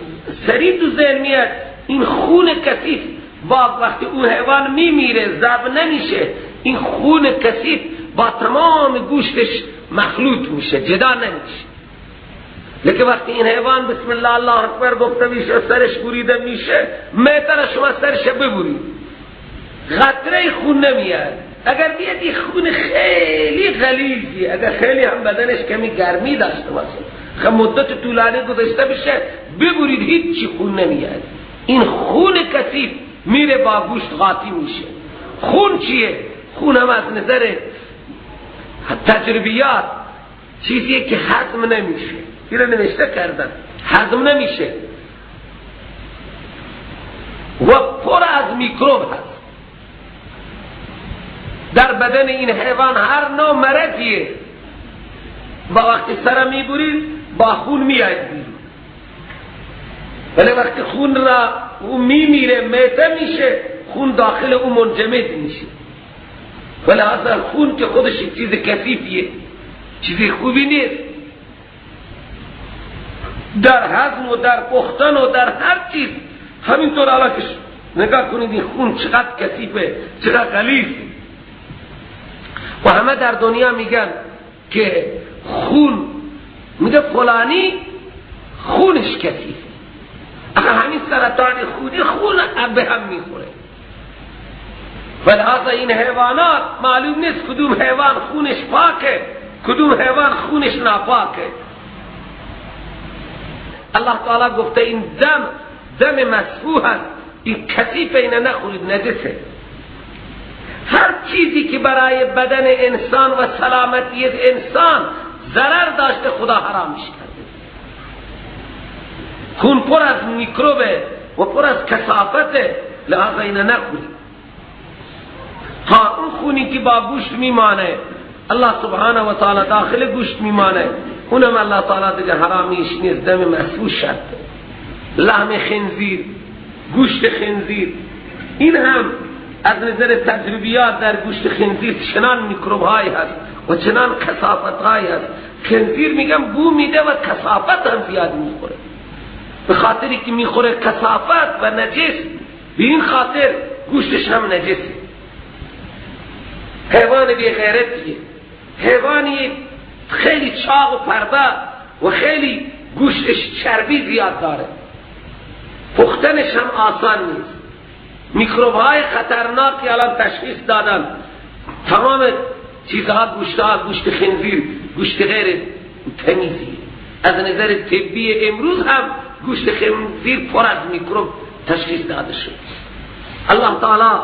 سریع تو ذهن میاد، این خون کثیف با وقتی اون حیوان میمیره ذبح نمیشه، این خون کثیف با تمام گوشتش مخلوط میشه، جدا نمیشه. لیکن وقتی این حیوان بسم الله الله اکبر گفته میشه، سرش بریده میشه، میتره شما سرش ببرید، قطره خون نمیاد. اگر بیاد این خون خیلی غلیظی، اگر خیلی هم بدنش کمی گرمی داشته باشه، خب مدت طولانی گذشته بشه، ببرید هیچی خون نمیاد. این خون کثیف میره با گوشت قاطی میشه. خون چیه؟ خون هم از نظر تجربیات چیزیه که هضم نمیشه. این رو نوشته کردن، هضم نمیشه و پر از میکروب هست. در بدن این حیوان هر نوع مرضیه، با وقتی سر میبرید با خون میاد بیرون، ولی وقتی خون را او میمیره، میته میشه، خون داخل او منجمد میشه. ولی اصلا خون که خودش چیز کثیفیه، چیزی خوبی نیست، در هضم و در پختن و در هر چیز. همینطور حالا که نگاه کنید این خون چقدر کثیفه، چقدر غلیظه. و همه در دنیا میگن که خون، میگه فلانی خونش کثیفه. اخه همین سرطان خونی خون به هم میخوره. ولهذا این حیوانات معلوم نیست کدوم حیوان خونش پاکه، کدوم حیوان خونش ناپاکه. الله تعالی گفته این دم، دم مسفوح است، این کثیفه، اینه نخورید، نجسه. هر چیزی که برای بدن انسان و سلامتی انسان ضرر داشته خدا حرامش کرده. خون پر از میکروبه و پر از کثافته، لحاظا اینه نخورید. ها اون خونی که با گوشت میمانه، الله سبحانه و تعالی داخل گوشت میمانه، اونم الله تعالی دیگه حرامیش نیست، دم مسفوح شرطه. لحم خنزیر، گوشت خنزیر، این هم از نظر تجربیات در گوشت خنزیر چنان میکروب هایی هست و چنان کثافت هایی هست. خنزیر میگم بو میده و کثافت هم زیاد میخوره، به خاطری که میخوره کثافت و نجس، به این خاطر گوشتش هم نجسه. حیوان بی غیرتیه، حیوانی خیلی چاق و پرده و خیلی گوشتش چربی زیاد داره، پختنش هم آسان نیست. میکروب های خطرناکی الان تشخیص دادن، تمام چیزها، گوشتها، گوشت خنزیر، گوشت غیر تمیزی. از نظر طبی امروز هم گوشت خنزیر پر از میکروب تشخیص داده شد. الله تعالی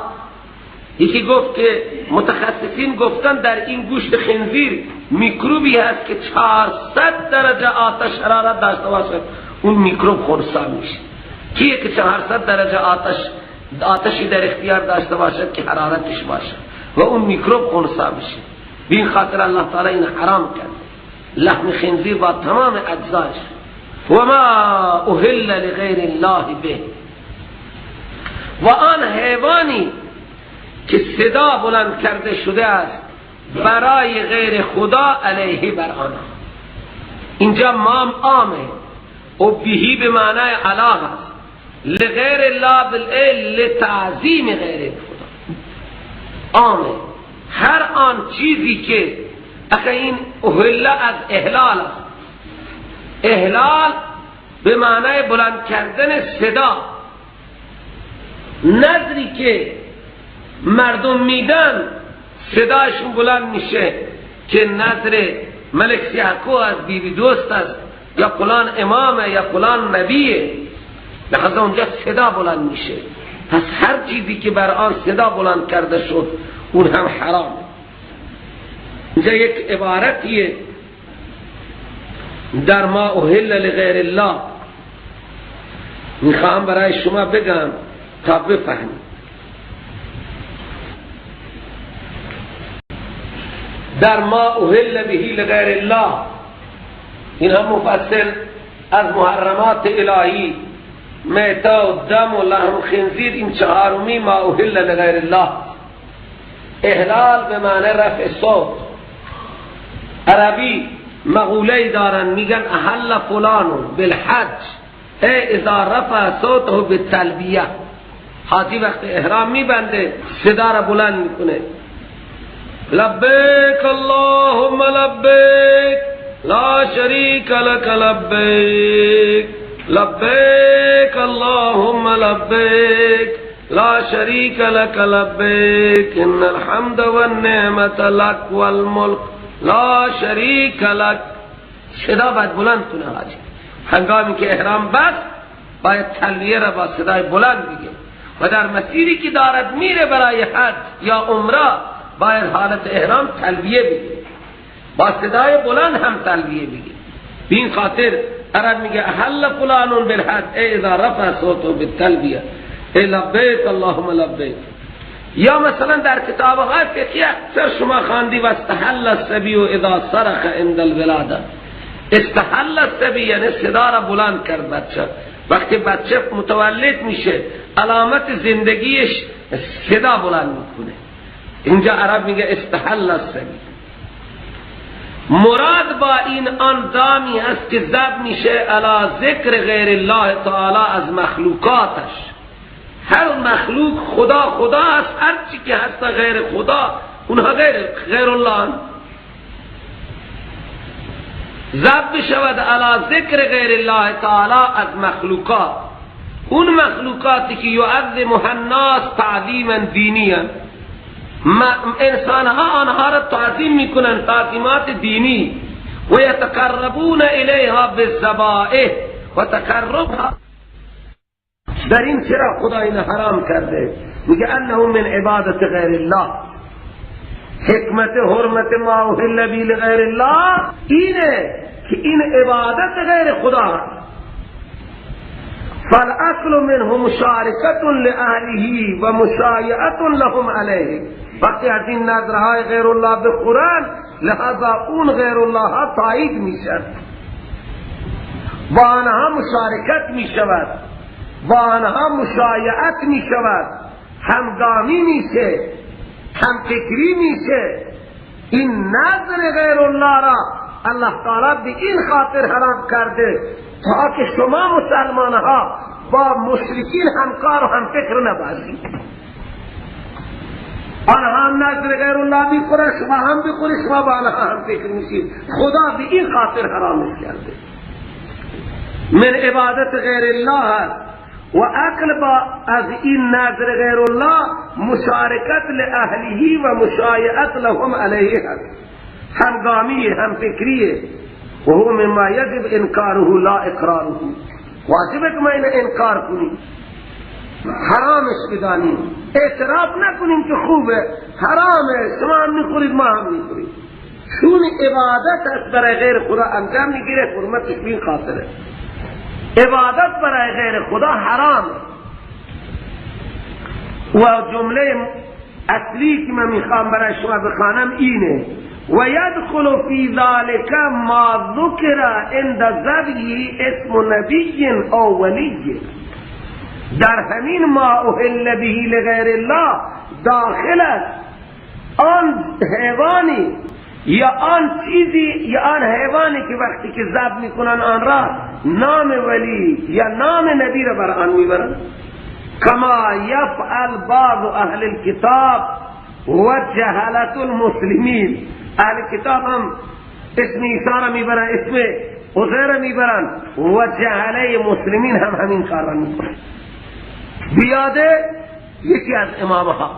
یکی گفت که متخصصین گفتن در این گوشت خنزیر میکروبی هست که 400 درجه آتش حرارت داشته باشد، اون میکروب خنثی میشه. کیه که 400 درجه آتشی در اختیار داشته باشد که حرارتش باشد و اون میکروب خنثی میشه؟ به این خاطر الله تعالی این حرام کرد لحم خنزیر با تمام اجزاش. و ما اهل لغیر الله به، و آن حیوانی که صدا بلند کرده شده است برای غیر خدا، علیه بر آنها. اینجا مام عامه و بهی به معنای علا هست، لغیر الله بالعل لتعظیم غیر خدا. عامه هر آن چیزی که اخه این اهله از احلال است، احلال به معنای بلند کردن صدا. نظری که مردم میدن صدایشون بلند میشه که نظر ملک سیاکو از بیبی دوست است، یا فلان امامه یا فلان نبیه، لحظه اونجا صدا بلند میشه. پس هر چیزی که بر آن صدا بلند کرده شد اون هم حرامه. اینجا یک عبارتیه در ما اهل لغیر الله، میخوام برای شما بگم تا بفهمید. در ما اهل به لغیر الله، این هم مفصل از محرمات الهی، میته و دم و لحم و خنزیر، این چهارمی ما اهل لغیر الله. احلال به معنی رفع صوت. عربی مقوله دارن، میگن احل فلان بالحج ای اذا رفع صوته بالتلبیه. حاجی وقت احرام میبنده صدا را بلند میکنه، لبیک اللهم لبیک لا شریک لک لبیک، لبیک اللهم لبیک لا شریک لک لبیک، ان الحمد والنعمت لک والملک لا شریک لک. صدا باید بلند کنه حاجی، هنگامی که احرام بست باید تلبیه را با صدای بلند بگه، و در مسیری که دارد میره برای حج یا عمره باید حالت احرام تلبیه بگه، با صدای بلند هم تلبیه بگه. به این خاطر عرب میگه احل فلان بالحج ای اذا رفع صوته بالتلبیه ای لبیک اللهم لبیک. یا مثلا در کتاب های فقهی اکثر شما خواندی و استحل الصبی اذا صرخ عند الولاده. استحل الصبی یعنی صدا را بلند کرد بچه. وقتی بچه متولد میشه علامت زندگیش صدا بلند میکنه. اینجا عرب میگه استحل الصبی. مراد با این آن دامی است که ذبح میشه علی ذکر غیر الله تعالی از مخلوقاتش. هر مخلوق خدا خدا است، هر چی که هست غیر خدا اونها غیر الله. ذبح شود علی ذکر غیر الله تعالی از مخلوقات، اون مخلوقاتی که یعظمها الناس تعظیما دینیا، انسان ها آنها را تعظیم میکنن تعظیمات دینی، و یتقربون الیها بالذبائح و تقربها. در این چرا خدا این حرام کرده؟ میگه انه من عبادت غیر الله. حکمت حرمت ما اهل به لغیر الله اینه که این عبادت غیر خدا هست. فالاکل منه مشارکت لأهله و مشایعت لهم علیه. وقتی از این نذرهای غیر الله بخورن، لہذا اون غیر الله ها تایید میشن، با آنها مشارکت میشود، با آنها مشایعت میشود، همگامی میشه، همفکری میشه. این نذر غیر الله را الله تعالی به این خاطر حرام کرده تا که شما مسلمان ها با مشرکین همکار و همفکر نباشید. آنها هم نذر غیر الله میخورن، شما هم بخورید، شما با آنها هم فکر میشید. خدا به این خاطر حرامش کرده. من عبادت غیر الله هست و عقل با از این نذر غیر الله مشارکت لأهله و مشایعت لهم علیه هست، همگامی، همفکریه. و هو مما یجب انکاره لا اقراره. واجبه که ما اینو انکار کنیم، حرامش بدانیم، اعتراف نکنیم که خوبه، حرامه، شما هم میخورید ما هم میخورید. چون عبادت است برای غیر خدا انجام میگیره، حرمتش به این خاطره. عبادت برای غیر خدا حرامه. و جمله اصلی که من میخوام برای شما بخوانم اینه: و یدخل فی ذلک ما ذکر عند ذبح اسم نبی او ولی. در همین ما اهل به لغیر الله داخل است آن حیوانی یا آن چیزی یا آن حیوانی که وقتی که ذبح میکنن آن را نام ولی یا نام نبی را بر آن میبرن، کما یفعل بعض اهل الكتاب و جهلة المسلمین. اهل کتاب هم اسم عیسی را میبرن، اسم عزیر را میبرن و جهله مسلمین هم همین کار را میکنن. بیاده یکی از امامها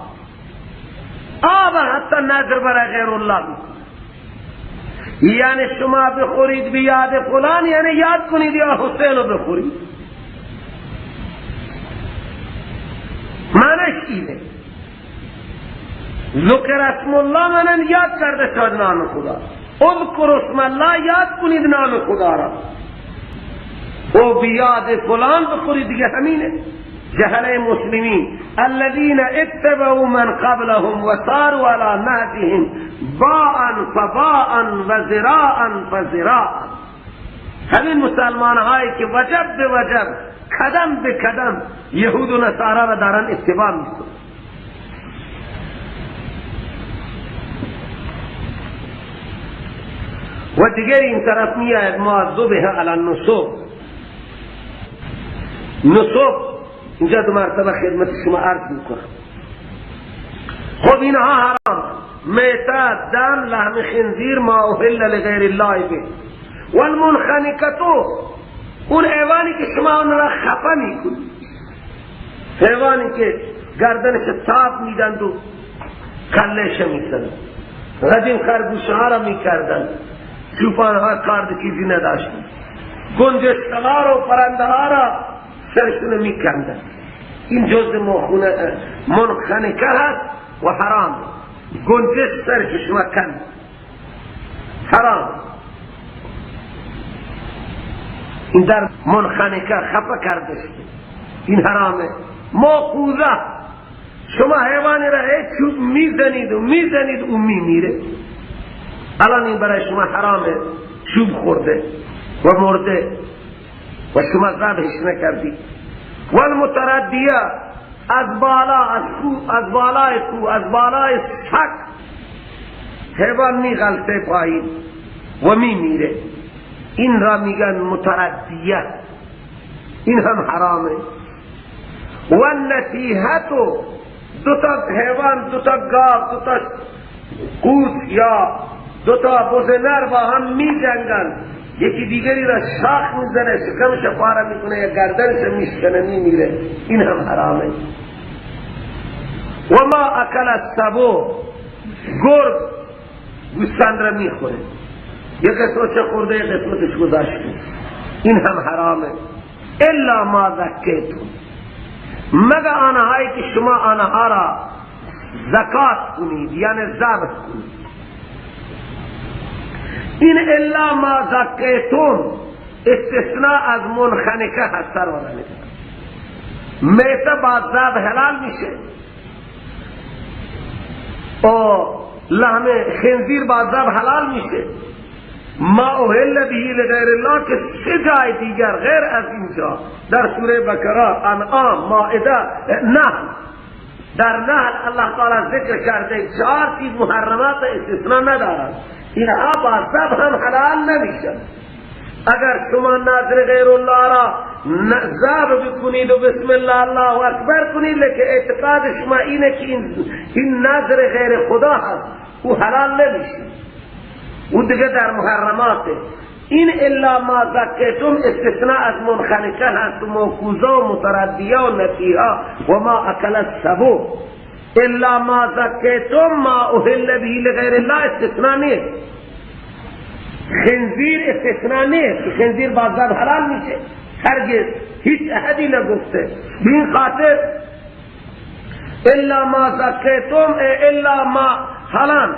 آبر حتی نذر برای غیر الله میکنه، یعنی شما بخورید به یاد فلان، یعنی یاد کنید یا حسین رو بخورید. معنیش اینه ذکر اسم الله منن یاد کرده شد نام خدا. اذکر اسم الله، یاد کنید نام خدا را و بیاد فلان بخورید، دیگه همینه. جهل مسلمین الذين اتبعوا من قبلهم وصاروا على نهجهم باء فباء وذراعا فذراعا. همین مسلمان هایی که وجب به وجب، قدم به قدم یهود و نصارا را دارن اتباع میکنن. و دیگر این طرف میآید ما ذبح علی النصب. نصب اینجا دو مرتبه خدمت شما عرض میکنم. خب اینها حرام، میته، دم، لحم خنزیر، ما اهل لغیر الله به، والمنخنقه، اون حیوانی که شما اون را خفه میکنید، حیوانی که گردنش تاب میدند و کلش میزنند. قدیم خرگوش ها را میکردند، چوپان ها کارد چیزی نداشتند، گنجشک ها را و پرنده ها را سرشون میکندند. این جز منخنقه هست و حرام. گنجشک سرش شما کند، حرام. این در منخنقه خفه کرده شده، این حرامه. موقوذه، شما حیوانی را چوب میزنید و میزنید او میمیره. الان این برای شما حرامه، چوب خورده و مرده و شما ذبحش نکردید. والمتردیه، از بالا، از کو، از بالای کو، از بالای سک حیوان میغلطه پایین و میمیره، این را میگن متردیه، این هم حرامه. و النتیحه، دو تا حیوان، دو تا گاو، دو تا قوس یا دو تا بز نر با هم میجنگن، یکی دیگری را شاخ میزنه، شکمش پاره میکنه یا گردنش میشکنه، میمیره، این هم حرامه. و ما اکل السبع، گرگ گوسفند را میخوره، یک قسمتش خورده یک قسمتش گذاشته، این هم حرامه. الا ما ذکیتم، مگر آنهایی که شما آنها را زکات کنید، یعنی ذبح کنید. این الا ما زکیتم استثناء از منخنقه هست. سرورانه میته با ذبح حلال میشه، و لحم خنزیر با ذبح حلال میشه. ما اهل به لغیر الله که سه جای دیگر غیر از اینجا در سوره بقره، انعام، مائده، نحل، در نحل الله تعالی ذکر کرده چهار چیز محرمات استثناء ندارند، اینها با ذبح هم حلال نمیشن. اگر شما نذر غیر الله را ذبح بکنید و بسم الله الله اکبر کنید، لیکن اعتقاد شما اینه که این نذر غیر خدا هست، او حلال نمیشه، او دیگه در محرماته. این الا ما ذکیتم استثناء از منخنقه هست و موقوذه و متردیه و نتیحه و ما اکل السبع. الا ما ذکیتم ما اهل به لغیر الله استثناء نیست. خنزیر استثناء نیست که خنزیر با ذبح حلال میشه، هرگز هیچ احدی نگفته. به این خاطر الا ما ذکیتم الا ما حلال.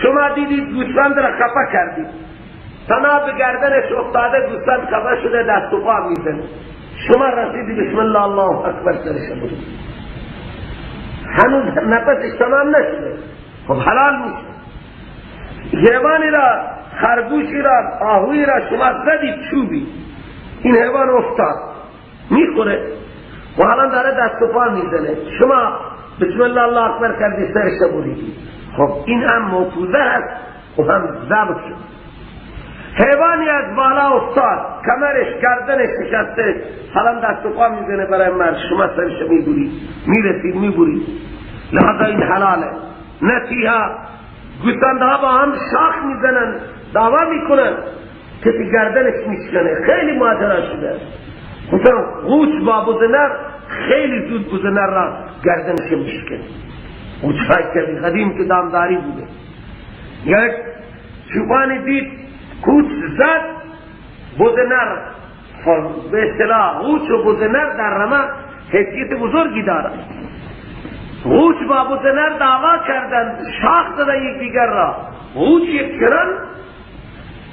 شما دیدید گوسفند را خفه کردید، تناب گردنش افتاده، گوسفند خفه شده، دست و پا میزنه، شما رسیدی بسم الله الله اکبر سرش برید، هنوز نفسش تمام نشده، خب حلال میشه. حیوانی را، خرگوشی را، آهوی را شما زدید چوبی، این حیوان افتاد میخوره و الان داره دست و پا میزنه، شما بسم الله الله اکبر کردی سرش بریدی، خب این هم موقوذه هست و هم ذبح شد. حیوانی از بالا افتاد، کمرش گردنش شکسته، حالا دست و پا میزنه برای مرد، شما سرش میبرید، میرسید میبرید، لذا این حلاله. نتیحه، گوسفندها با هم شاخ میزنن، دعوا میکنن، کسی گردنش میشکنه، خیلی ماجرا شده. مثلا قوچ با بزنر خیلی زود بزنر را گردنش میشکنه. قوچ های کبیر قدیم که دامداری بوده، یک چوپانی دید کوچ زد بز نر، به اصطلاح قوچ و بز نر در رمه حیثیت بزرگی دارد. قوچ با بز نر دعوا کردند، شاخ زدن یکدیگر را. قوچ یک چنان،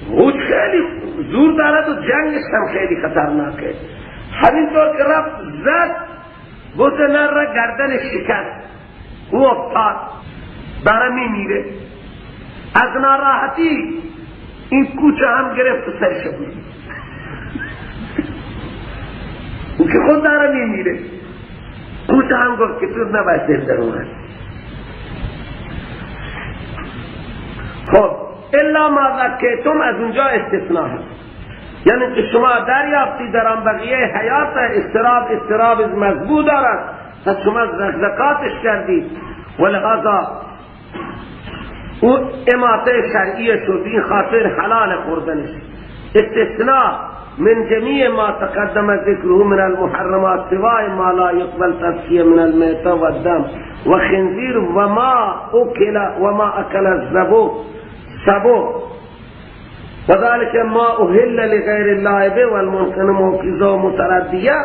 قوچ خیلی زور دارد و جنگش هم خیلی خطرناکه. همینطور که رفت زد بز نر را، گردن شکست، او افتاد داره میمیره. از ناراحتی این کوچه هم گرفت و سرش بود، او که خود داره میمیره. کوچه هم گفت که تو نباید زنده اومد. خب الا ما ذکیتم از اونجا استثناء هست، یعنی که شما دریافتی در آن بقیه حیات اضطراب مضبوط دارد، پس شما زکاتش کردید و لذا او اماته شرعیه شد، این خاطر حلال خوردنش. استثناء من جميع ما تقدم ذكره من المحرمات سوای ما لا يقبل تزکیه من المیته والدم وخنزیر وما اکل وما اکل السبع وذلك ما اهل لغیر الله به والمنخنقه موقوذه و متردیه.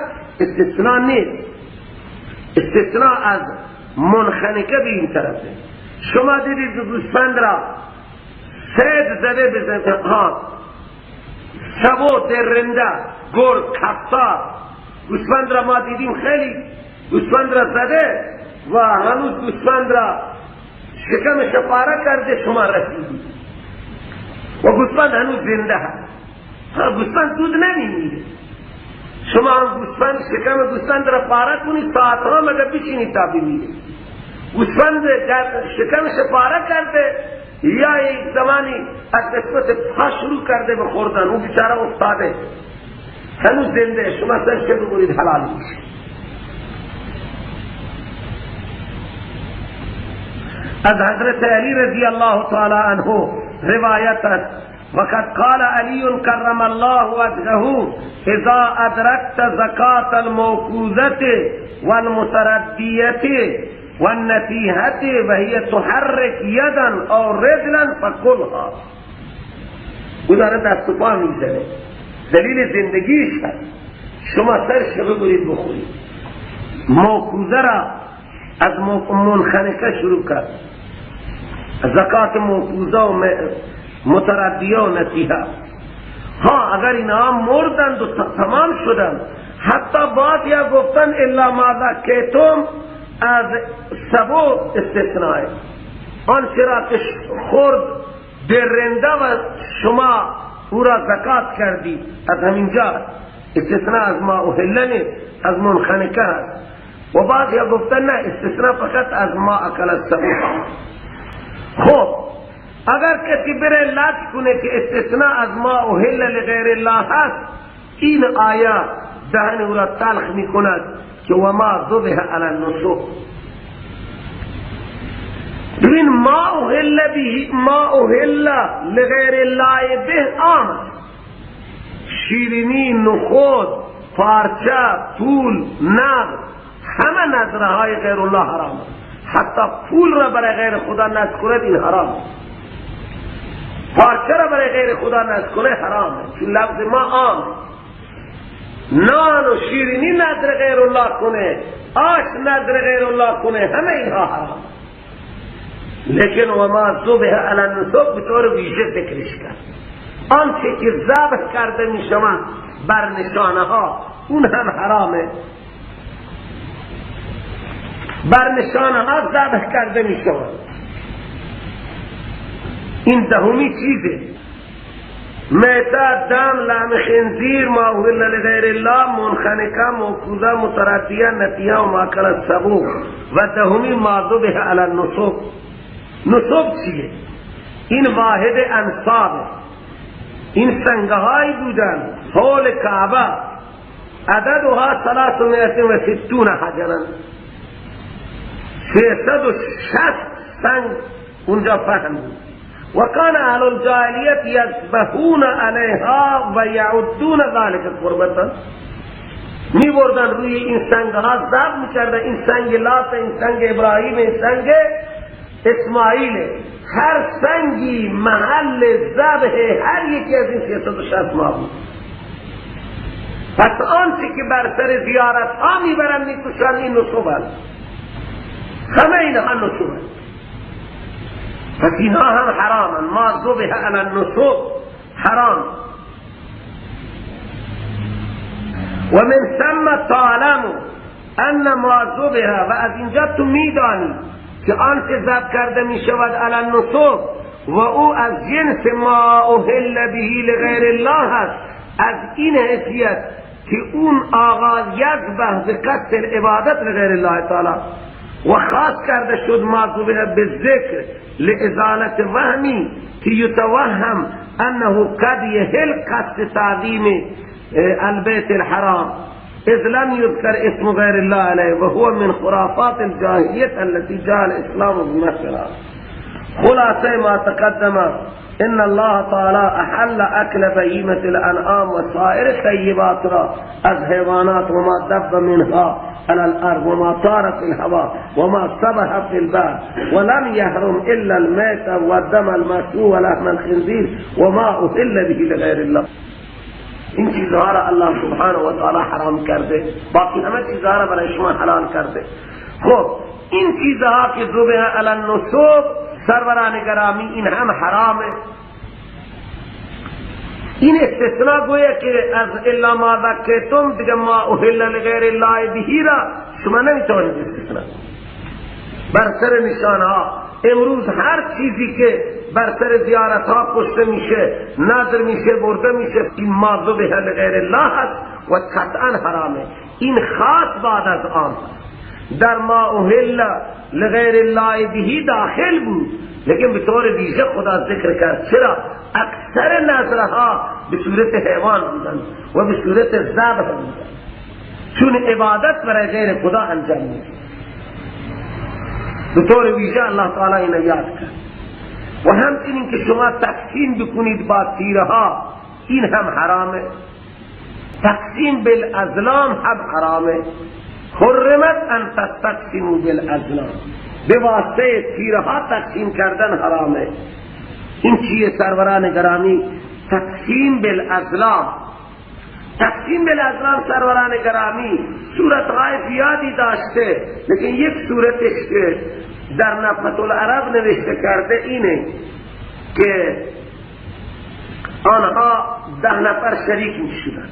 استثناء نیست، استثناء از منخنقه به این طرفه. شما دیدید گوسفند را سید زده بزنه، ها سبو درنده گرگ کفتار، گوسفند را ما دیدیم خیلی گوسفند را زده و هنوز گوسفند را شکمش پاره کرده، شما رسیدید و گوسفند هنوز زنده هست. ها گوسفند زود نمیمیره، شما هم گوسفند شکم گوسفند را پاره کنید ساعتها مگر بشینید تا بمیره. گوسفند شکمش پاره کرده یا یک زمانی از قسمت پا شروع کرده به خوردن، او بیچاره افتاده هنوز زنده، شما سرش ببرید حلال میشه. از حضرت علی رضی الله تعالی عنه روایت است وقد قال علی کرم الله وجهه اذا ادرکت زکاة الموقوذة والمتردیة والنتیحة وهي تحرک یدا او رجلا فکلها. او داره دست و پا میزنه، دلیل زندگیش هست، شما سرش ببرید بخورید. موقوذه را از منخنقه شروع کرد، زکات موقوذه و متردیه و نتیحه. ها اگر اینها مردند و تمام شدند، حتی بعضیا گفتن الا ما ذکیتم از سبو استثناء، آن چرا که خورد درنده و شما او را زکات کردی، از همینجا استثناء از ما اهله نیست، از منخنقه هست. و بعضیا گفتن نه، استثناء فقط از ما اکل السبو. خب اگر کسی بره لج کنه که استثناء از ما اهل لغیر الله هست، این آیه دهن او را تلخ میکند که و ما ذبح علی النصب. ببین ما اهل به، ما اهل لغیر الله به عام، شیرینی، نخود، پارچه، پول، نقد، همه نذرهای غیر الله حرام. حتی پول را برای غیر خدا نذر کند این حرام، پارچه را برای غیر خدا نذر کنه حرام، چون لفظ ما عام. نان و شیرینی نذر غیر الله کنه، آش نذر غیر الله کنه، همه اینها حرام. لیکن و ما ذبح علی النصب به طور ویژه ذکرش کرد، آنچه که ذبح کرده می شود بر نشانه ها اون هم حرامه، بر نشانه ها ذبح کرده می شود. این دهمی چیزه: میته، دم، لحم خنزیر، ما اهل لغیر الله، منخنقه، موقوذه، متردیه، نتیه و ما اکل السبع. و دهمی ما ذبح علی النصب. نصب چیه؟ این واحد انصابه، این سنگهایی بودن حول کعبه، عددها 360 حجرا، 360 سنگ اونجا فهم بود. وكان اهل الجاهلیت یذبحون علیها و یعدون ذلك قربتا، می بردن روی این سنگ ها ذبح میکردن، این سنگ لات، این سنگ ابراهیم، این سنگ اسماعیل. هر سنگی محل ذبح هر یکی از این 360 معبود. پس آنچه که بر سر زیارت ها میبرن میکشن این نصب است، همه اینها نصب است. پس اینها هم حرامن. ما ذبح علی النصب حرام. و من ثم تعلم ان ما ذبح، و از اینجا تو میدانی که آنچه ذبح کرده میشود علی النصب و او از جنس ما اهل به لغیر الله است، از این حیثیت که اون آغاز یذبح به قصد العبادت لغیر الله تعالی و خاص کرده شد ما ذبح بالذکر لازالت وهمی که یتوهم انه قد یهل قصد تعظیم البیت الحرام اذ لم يذكر اسم غير الله عليه وهو من خرافات الجاهلية التي جاء الاسلام بمثلها. خلاصه ما تقدم ان الله تعالى احل اكل بهيمة الانعام وسائر الطيبات را از حیوانات وما دب منها على الارض وما طار في الهواء وما سبح في البحر ولم يحرم الا الميت والدم المسفوح ولحم الخنزير وما اهل به لغير الله. این چیزها را الله سبحانه و تعالی حرام کرده، باقی همه چیزها را برای شما حلال کرده. خب این چیزها که ذبح علی النصب سروران گرامی این هم حرامه. این استثناء گویا که از الا ما ذکیتم دیگه ما اهل لغیر الله بهی را شما نمیتوانید استثناء بر سر نشانها. امروز هر چیزی که بر سر زیارت ها کشته میشه، نذر میشه، برده میشه، این ما ذبح لغیر الله هست و قطعا حرامه. این خاص بعد از آن در ما اهل لغیر الله بهی داخل بود، لیکن به طور ویژه خدا ذکر کرد. چرا؟ اکثر نذرها به صورت حیوان بودن و به صورت ذبح بودن، چون عبادت برای غیر خدا انجام میشه. به طور ویژه الله تعالی اینو یاد کرد. و همچنین که شما تقسیم بکنید با تیرها، این هم حرامه. تقسیم بالازلام هم حرامه. حرمت ان تستقسموا بالازلام، به واسطه تیرها تقسیم کردن حرامه. این چیه سروران گرامی؟ تقسیم بالازلام. تقسیم بالازلام سروران گرامی صورتهای زیادی داشته، لیکن یک صورتش که در نفحة العرب نوشته کرده اینه که آنها 10 نفر شریک می شدند،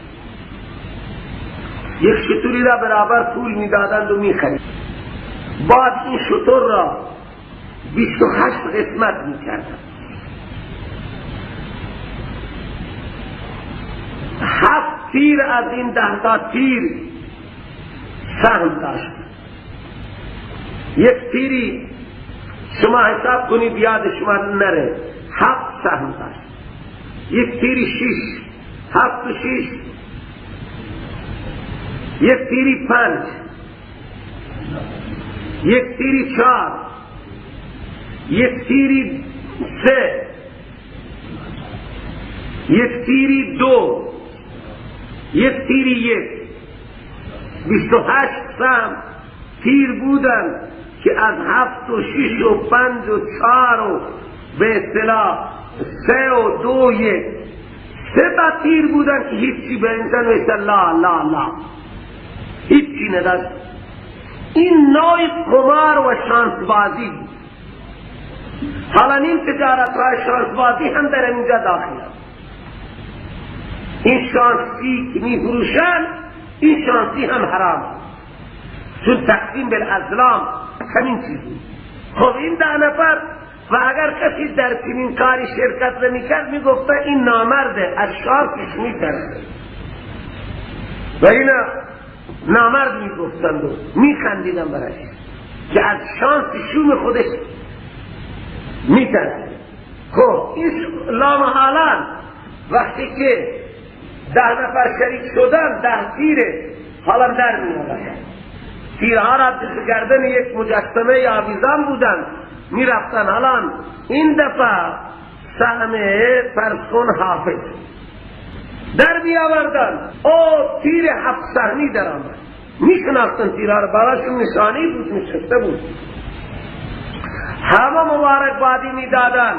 یک شتری را برابر پول می دادند و می خرید. بعد این شتر را 28 قسمت می کردند. 7 تیر از این 10 تا تیر سهم داشت. یک تیری شما حساب کنید یاد شما نره، 7 سهم داشت. یک تیری 6، 7 و 6. یک تیری 5، یک تیری 4، یک تیری 3، یک تیری 2، یک تیری 1. 28 سهم تیر بودن که از 7 و 6 و 5 و 4 و به اصطلاح 3 و 2 1 سه تا تیر بودن که هیچی به انسان نوشته لا لا لا، هیچی نداشت. این نوع قمار و شانس بازی. حالا این تجارت های شانس بازی هم در اینجا داخل است. این شانسی که می فروشن، این شانسی هم حرام، چون تقسیم بالازلام همین چیزی. خب این 10 نفر و اگر کسی در چنین کاری شرکت نمیکرد میگفته این نامرده، از شانسش میترسه و اینا نامرد میگفتند و میخندیدن برش که از شانس شوم خودش میترسه. خب این لامحالا وقتی که 10 نفر شریک شدن، 10 تیره حالا در میآمدن، تیرها را گردن یک مجسمه آویزان بودن میرفتن. حالا این دفعه سهم فرسون حافظ در می آوردن، او تیر 7 سهمی در آمد. می شناختن تیرها را، براشون نشانی بود، نشسته بود. همه مبارک بادی میدادن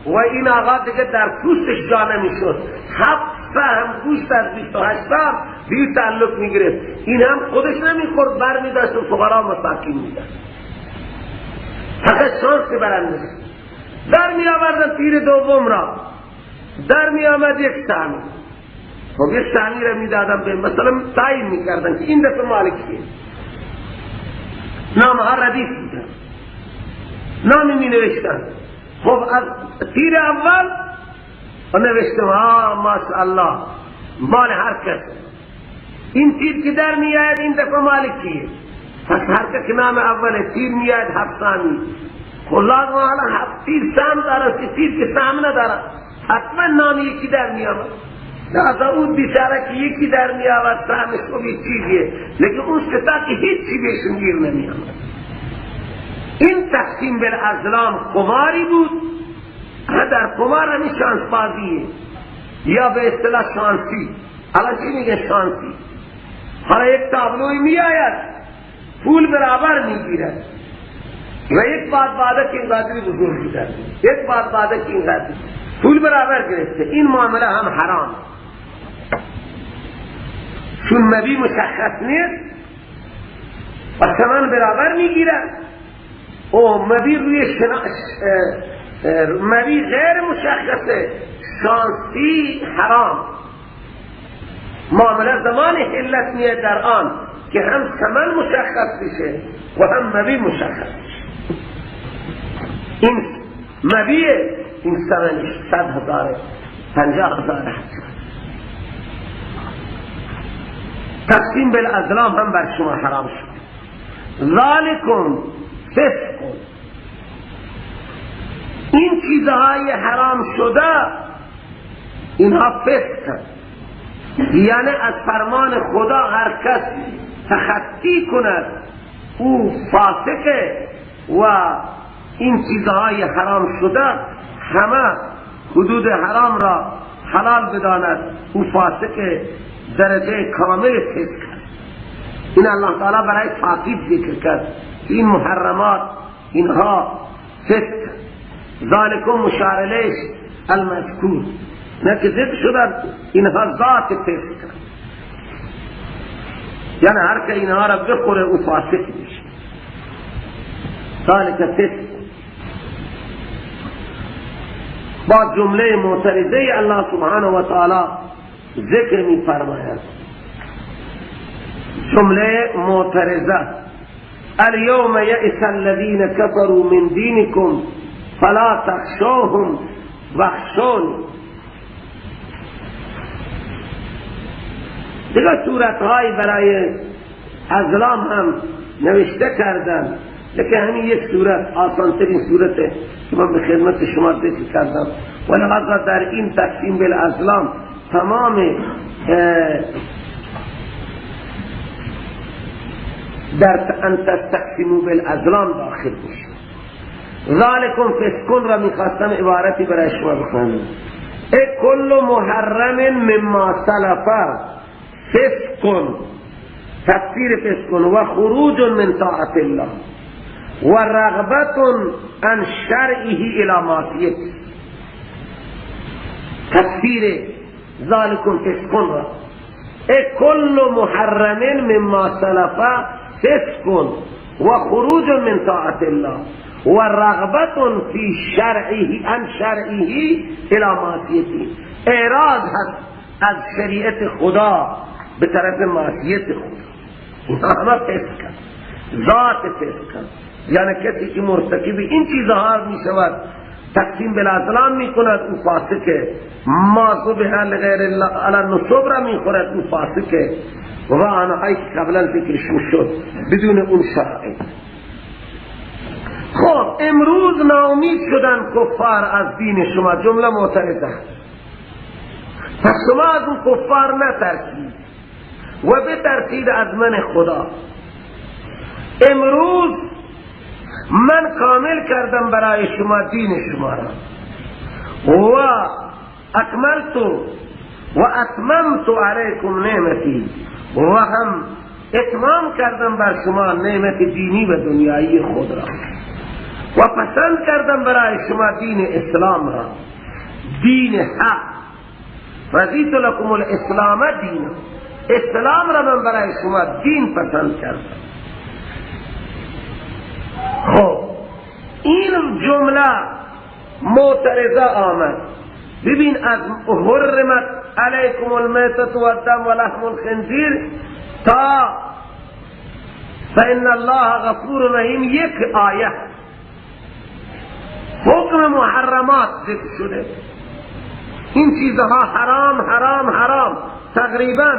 و این آقا دیگه در پوستش جا نمیشد. 7 سهم گوشت از 28 سهم به تعلق میگرفت. این هم خودش نمیخورد، بر میداشت و فقرا مساکین میداد. فقط شانس برنده در می آوردن. تیر دوم را در می آمد 1 سهمی. خب 1 سهمی را میدادن به مثلا تعیین میکردن که این دفعه مالکیه. نام ها ردیف بودن، نامی می نوشتن. خب از تیر اول نوشتم ها ماشاءالله مال هر کس. این تیر که در میاد این دفعه مالکیه. پس هر کس که نام اول تیر میاد 7 سهمی. خب لازم حالا 7 تیر سهم داره، که تیر که سهم نداره، حتما نام یکی در میآمد. لذا اون بیچاره که یکی در میآمد سهمش خب یک چیزیه، لیکن اون ستا که هیچی بهشون گیر نمیآمد. این تقسیم بالازلام قماری بود. در قمار همی شانس بازیه یا به اصطلاح شانسی. الان چی میگه شانسی؟ حالا یک تابلوی میآید پول برابر میگیرد و یک بعد بعد که اینقدری بزرگ میدن، یک بعد بعد که اینقدری پول برابر گرفته. این معامله هم حرام، چون مبی مشخص نیست و ثمن برابر میگیرد. او مبی روی مبی غیر مشخصه، شانسی حرام. معامله زمان علت میاد در آن که هم ثمن مشخص بشه و هم مبی مشخص بشه. این مبیه، این ثمنش 100,000 50,000. تقسیم بالازلام هم بر شما حرام شد. ذالکم فسق، این چیزهای حرام شده اینها فسق، یعنی از فرمان خدا هر کس تخطی کند او فاسقه و این چیزهای حرام شده همه حدود حرام را حلال بداند او فاسق درجه کامل فسق است. این الله تعالی برای تاکید ذکر کرد این محرمات اینها فسق. ذالکم مشار الیه المذکور، نه که ذکر شده اینها ذات فسق، یعنی هر که اینها را بخوره او فاسق میشه. ذالک فسق. با جمله معترضه الله سبحانه و تعالی ذکر می فرماید، جمله معترضه: اليوم يئس الذين كفروا من دينكم فلا تخشوهم واخشوني. دیگر صورتهایی برای ازلام هم نوشته کردن، لیکن همین یک صورت آسانترین صورته که من به خدمت شما ذکر کردم. ولهذا در این تقسیم بالازلام تمام در ان تستقسموا بالازلام داخل میشه. ذالکم فسقون را میخواستم عبارتی برای شما بخوانم. ای کل محرم مما سلف فسق، تفسیر فسق و خروج من طاعت الله و رغبت عن شرعه الى معصیته. تفسیر ذالکم فسق را ای کل محرم مما سلف فسق و خروج من طاعت الله و رغبت فی شرعه عن شرعه الى معصیته. اعراض هست از شریعت خدا به طرف معصیت خدا. اینها همه فسق، ذات فسق، یعنی کسی که مرتکب این چیزها می شود تقسیم بالازلام می کند او فاسقه، ما ذبح لغیر الله علی النصب را می خورد او فاسقه، و آنهایی که قبلا ذکرشون شد بدون اون شرایط. خب امروز ناامید شدن کفار از دین شما، جمله معترضه. پس شما از اون کفار نترسید و بترسید از من خدا. امروز من کامل کردم برای شما دین شما را، و اکملت و اتممت علیکم نعمتی، و هم اتمام کردم بر شما نعمت دینی و دنیایی خود را، و پسند کردم برای شما دین اسلام را، دین حق. رضیت لکم الاسلام دین، اسلام را من برای شما دین پسند کردم. خب این جمله معترضه آمد. ببین از حرمت علیکم المیتة والدم ولحم الخنزیر تا فإن الله غفور رحیم یک آیه حکم محرمات ذکر شده. این چیزها حرام حرام حرام، تقریبا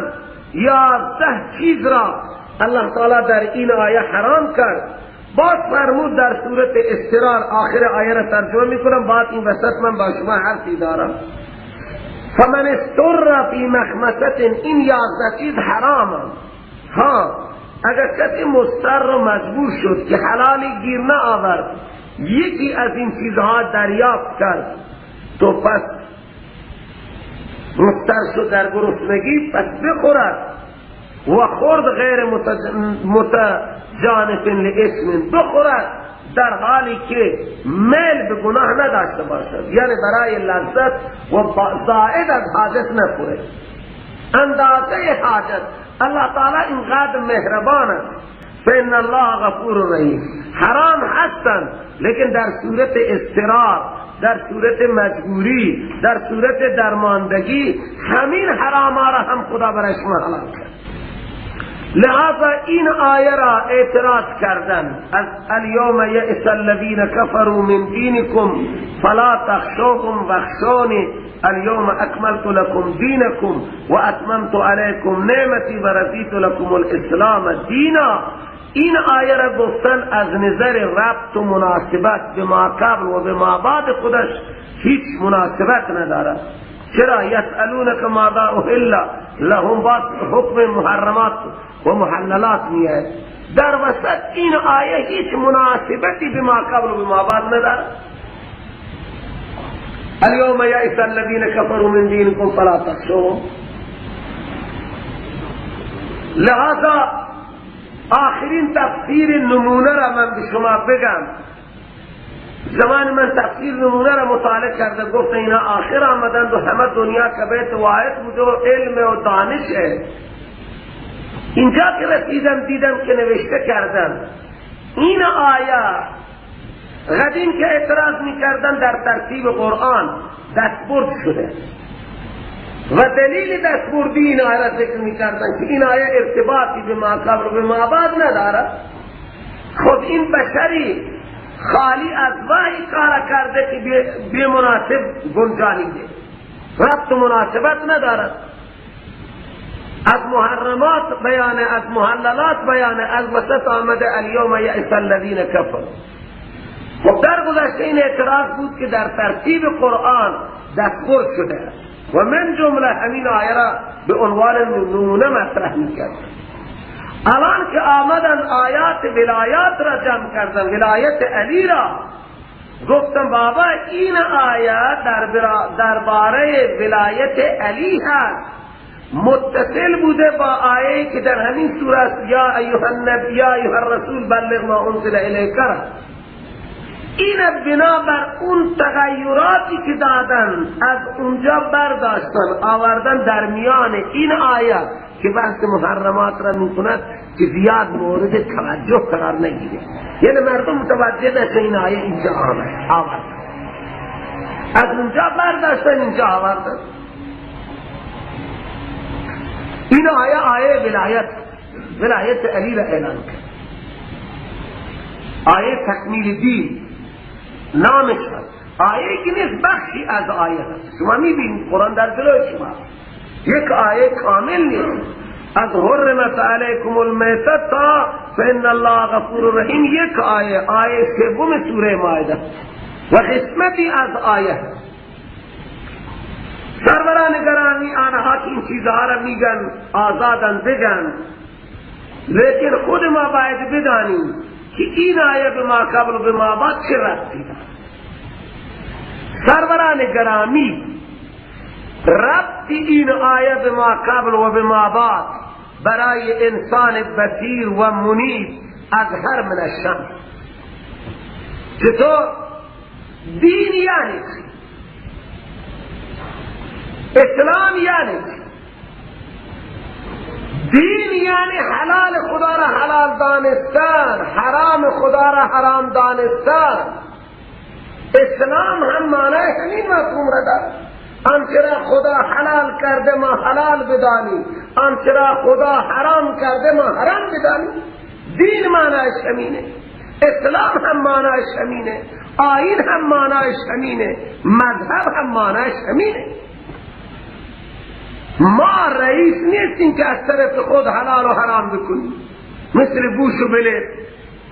11 چیز را الله تعالی در این آیه حرام کرد. باز فرمود در صورت اضطرار، آخر آیه را ترجمه میکنم، بعد این وسط من با شما حرفی دارم. فمن اضطر فی مخمصة، این 11 چیز حرام. ها اگر کسی مضطر و مجبور شد که حلالی گیر نه آورد، یکی از این چیزها دریافت کرد، تو پس مضطر شد در گرسنگی، پس بخورد و خورد غیر متجانف لاسم، بخورد در حالی که میل به گناه نداشته باشد، یعنی برای لذت و زائد از حاجت نخوره، اندازه حاجت. الله تعالی اینقدر مهربان است، فإن الله غفور رحیم. حرام هستند لیکن در صورت اضطرار، در صورت مجبوری، در صورت درماندگی، همین حرام را هم خدا برای شما حلال کرد. لہذا این آیه را اعتراض کردن از الیوم یئس الذین کفروا من دینکم فلا تخشوهم واخشونی الیوم اکملت لکم دینکم و اتممت علیکم نعمتی و رضیت لکم الاسلام دینا. این آیه را گفتن از نظر ربط و مناسبت به ما قبل و به ما بعد خودش هیچ مناسبت ندارد. چرا؟ یسألونک ماذا احل لهم، بعد حکم محرمات و محللات میاد. در وسط این آیه هیچ مناسبتی به ما قبل و به ما بعد ندارد. الیوم یئس الذین کفروا من دینکم فلا تخشوهم. لہذا آخرین تفسیر نمونه را من به شما بگم. زمان من تفسیر نمونه را مطالعه کرده، گفت اینا آخر آمدند و همه دنیا که بیت واحد بوده و علم و دانشه. اینجا که رسیدم دیدم که نوشته کردن این آیه قدیم که اعتراض میکردن در ترتیب قرآن دستبرد شده و دلیل دستبردی این آیه را ذکر میکردن که این آیه ارتباطی به ما قبل و به ما بعد ندارد. خود این بشری خالی از وحی کار کرده که بی مناسب گنجانیده، ربط و مناسبت ندارد. از محرمات بیانه، از محللات بیانه، از وسط آمده الیوم یئس الذین کفروا. خب در گذشته این اعتراض بود که در ترتیب قرآن دستبرد شده و من جمله همین آیه را به عنوان نمونه مطرح میکرد. الان که آمدن آیات ولایات را جمع کردن، ولایت علی را، گفتم بابا این آیه درباره ولایت علی هست، متصل بوده با آیه که در همین سوره است، یا ایها النبی یا ایها الرسول بلغ ما انزل الیک. این بنابر اون تغییراتی که دادن از اونجا برداشتن آوردن در میان این آیه که بحث محرمات را میکند که زیاد مورد توجه قرار نگیره، یعنی مردم متوجه نشه این آیه اینجا آوردن، از اونجا برداشتن اینجا آوردن. این آیه آیه ولایت، ولایت علی را اعلان کرد، آیه تکمیل دین نامش هست، آیه که نیست بخشی از آیه هست. شما میبینید قرآن در جلوی شما یک آیه کامل نیست. از حرمت علیکم المیتة تا فإن الله غفور رحیم یک آیه، آیه سوم سوره مائده و قسمتی از آیه. سروران گرامی آنها که این چیزها را میگن آزادن بگن، لیکن خود ما باید بدانیم که این آیه به ما قبل و به ما بعد چه ربطی دارد. سروران گرامی ربط این آیه به ما قبل و به ما بعد برای انسان بصیر و منیب اظهر من الشمس. چطور؟ دین یعنی چی؟ اسلام یعنی چی؟ دین یعنی حلال خدا را حلال دانستن، حرام خدا را حرام دانستن. اسلام هم معنی همین مفهوم را دارد. آنچه را خدا حلال کرده ما حلال بدانیم، آنچه را خدا حرام کرده ما حرام بدانیم. دین معنیش همینه، اسلام هم معنیش همینه، آیین هم معنیش همینه، مذهب هم معنیش همینه. ما رئیس نیستیم که از طرف خود حلال و حرام بکنیم، مثل بوش و بلر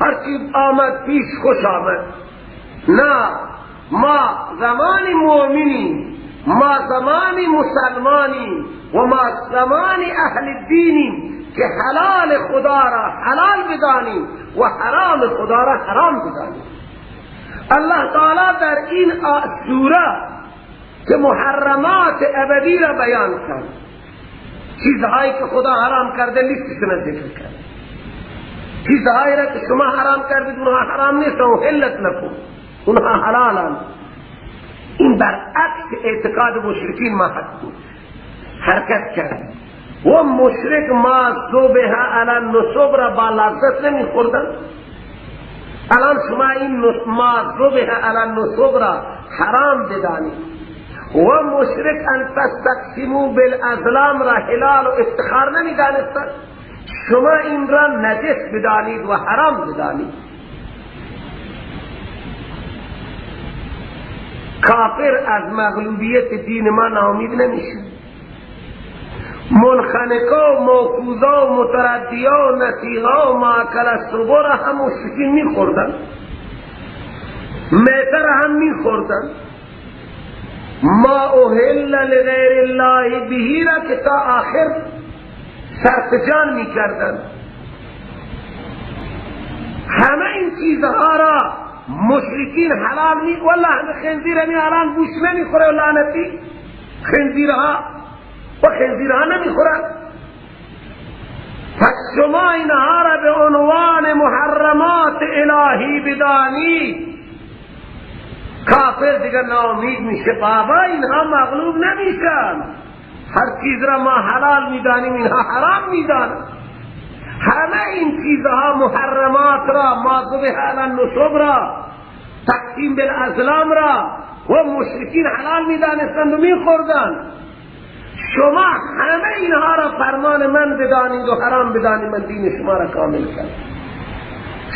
هرچی آمد پیش خوش آمد. نه، ما زمانی مؤمنیم، ما زمانی مسلمانیم و ما زمانی اهل دینیم که حلال خدا را حلال بدانیم و حرام خدا را حرام بدانیم. الله تعالی در این سوره که محرمات ابدی را بیان کرد، چیزهایی که خدا حرام کرده لیستشون ذکر کرد، چیزهایی را که شما حرام کردید اونها حرام نیست، احلت لکم، اونها حلالند. این برعکس اعتقاد مشرکین ما حرکت کرد و مشرک ما ذبح علی النصب را با لذت نمی خوردن. الان شما این ما ذبح علی النصب را حرام بدانید و مشرک ان تستقسموا بالازلام را حلال و افتخار نمی دانستن، شما این را نجس بدانید و حرام بدانید. کافر از مغلوبیت دین ما ناامید نمیشه. منخنقه و موقوذه و متردیه و نتیغه و ماکل السبع را هم مشرکین میخوردن، میته را هم میخوردن. ما اهل لغیر الله به را که تا آخر صرف جان میکردن. همه این چیزها را مشرکین حلال می، والله همه خنزیر همی الان گوش نمیخوره، لعنتی خنزیرها و خنزیرها نمیخورن. پس شما اینها را به عنوان محرمات الهی بدانید، کافر دیگر ناامید میشه. بابا اینها مغلوب نمیشن، هر چیز را ما حلال میدانیم اینها حرام میدانن. همه این چیزها محرمات را، ما ذبح علی النصب را، تقسیم بالازلام را و مشرکین حلال میدانستند و میخوردند. شما همه اینها را فرمان من بدانید و حرام بدانید، من دین شما را کامل کردم.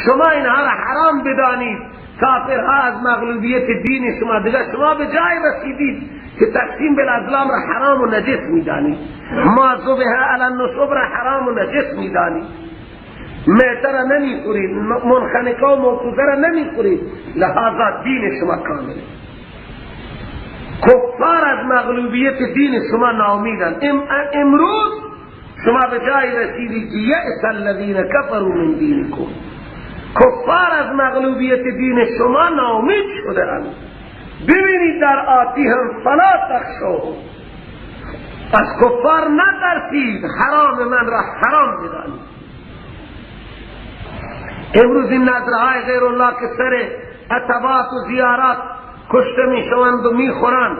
شما اینها را حرام بدانید، کافرها از مغلوبیت دین شما دیگر شما به جای رسیدید که تقسیم بالازلام را حرام و نجس میدانید، ما ذبح علی النصب را حرام و نجس میدانید، میته را نمیخورید، منخنقه و موقوذه را نمیخورید. لہذا دین شما کامل. کفار از مغلوبیت دین شما ناامیدند. امروز شما به جای رسیدید که یأس الذین کفروا من دینکم، کفار از مغلوبیت دین شما ناامید شده اند. ببینید در آتی هم فلا تخشوهم، از کفار نترسید، حرام من را حرام بدانید. امروز این نظرهای غیر الله که سر عتبات و زیارات کشته میشوند و میخورند،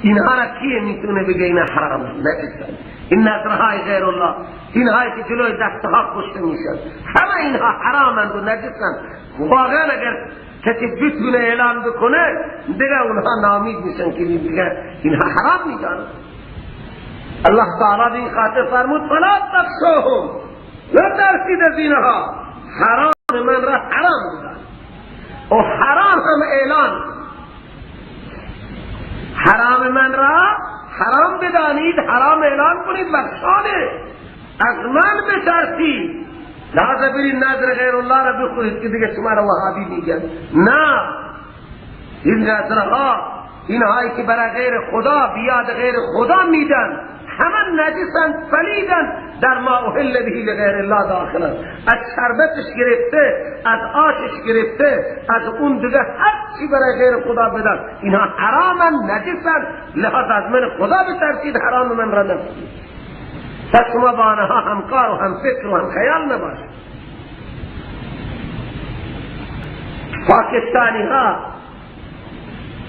اینها را کیه میتونه بگه اینا حرام نجسند؟ این نظرهای غیر الله، اینهایی که جلوی دستها کشته میشن، همه اینها حرامند و نجسند. واقعا اگر کسی بتونه اعلان بکنه دیگه اونها ناامید میشن که دیگه اینها حرام میدانند. الله تعالی به این خاطر فرمود فلا تخشوهم، نترسید از اینها، حرام من را حرام بدانید و حرام هم اعلان، حرام من را حرام بدانید، حرام اعلان کنید، بخشانه از من بترسید. لحاظه برید نظر غیر الله را بخورید که دیگه شما را وهابی میگن. نه، این نظرها، اینهایی که برای غیر خدا بیاد غیر خدا میدن، همه نجسن، پلیدن، در ما اهل به لغیر الله داخلن. از شربتش گرفته، از آشش گرفته، از اون دیگه هر چی برای غیر خدا بدن، اینها حرامن، نجسن. لحاظ از من خدا بترسید، حرام من را نخورید. پس شما با آنها همکار و هم فکر و هم خیال نباشید. پاکستانی ها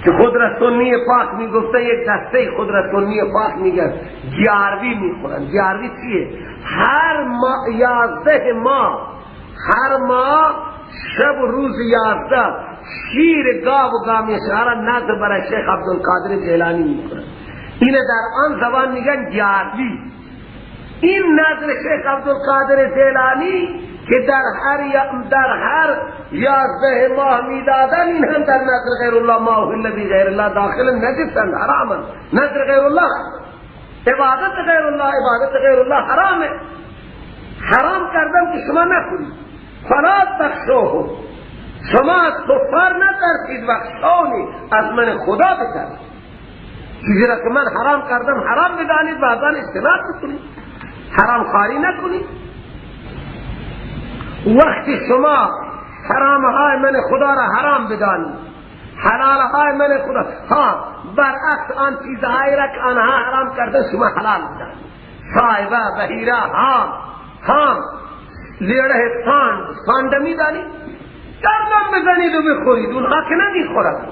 که خود را سنی پاک میگفتن، یک دسته خود را سنی پاک میگن، گیاروی میخورن. گیاروی چیه؟ هر ماه 11 ماه، هر ماه شب و روز 11 شیر گاو و گامیشها را نذر برای شیخ عبدالقادر جیلانی میکنن. اینه در آن زبان میگن گیاروی. این نذر شیخ عبدالقادر جیلانی که در هر 11 ماه میدادن، این هم در نذر غیر الله ما اهل به غیر الله داخل نجسند، حرام. نذر غیر الله، عبادت غیر الله، عبادت غیر الله حرامه. حرام کردم که شما نخورید. فلا تخشوه، شما از کفار نترسید، وخشونی، از من خدا بترسید. چیزی را که من حرام کردم حرام بدانید و از آن اجتناب بکنید، حرام خواری نکنید. وقتی شما حرامهای من خدا را حرام بدانید، حلالهای من خدا ها، برعکس آن چیزهایی را که آنها حرام کردن شما حلال بدانید. صاحبه، بهیره، هام هام، لیره ساند، ساند میدانید، گردن بزنید و بخورید، اونها که نمیخورند.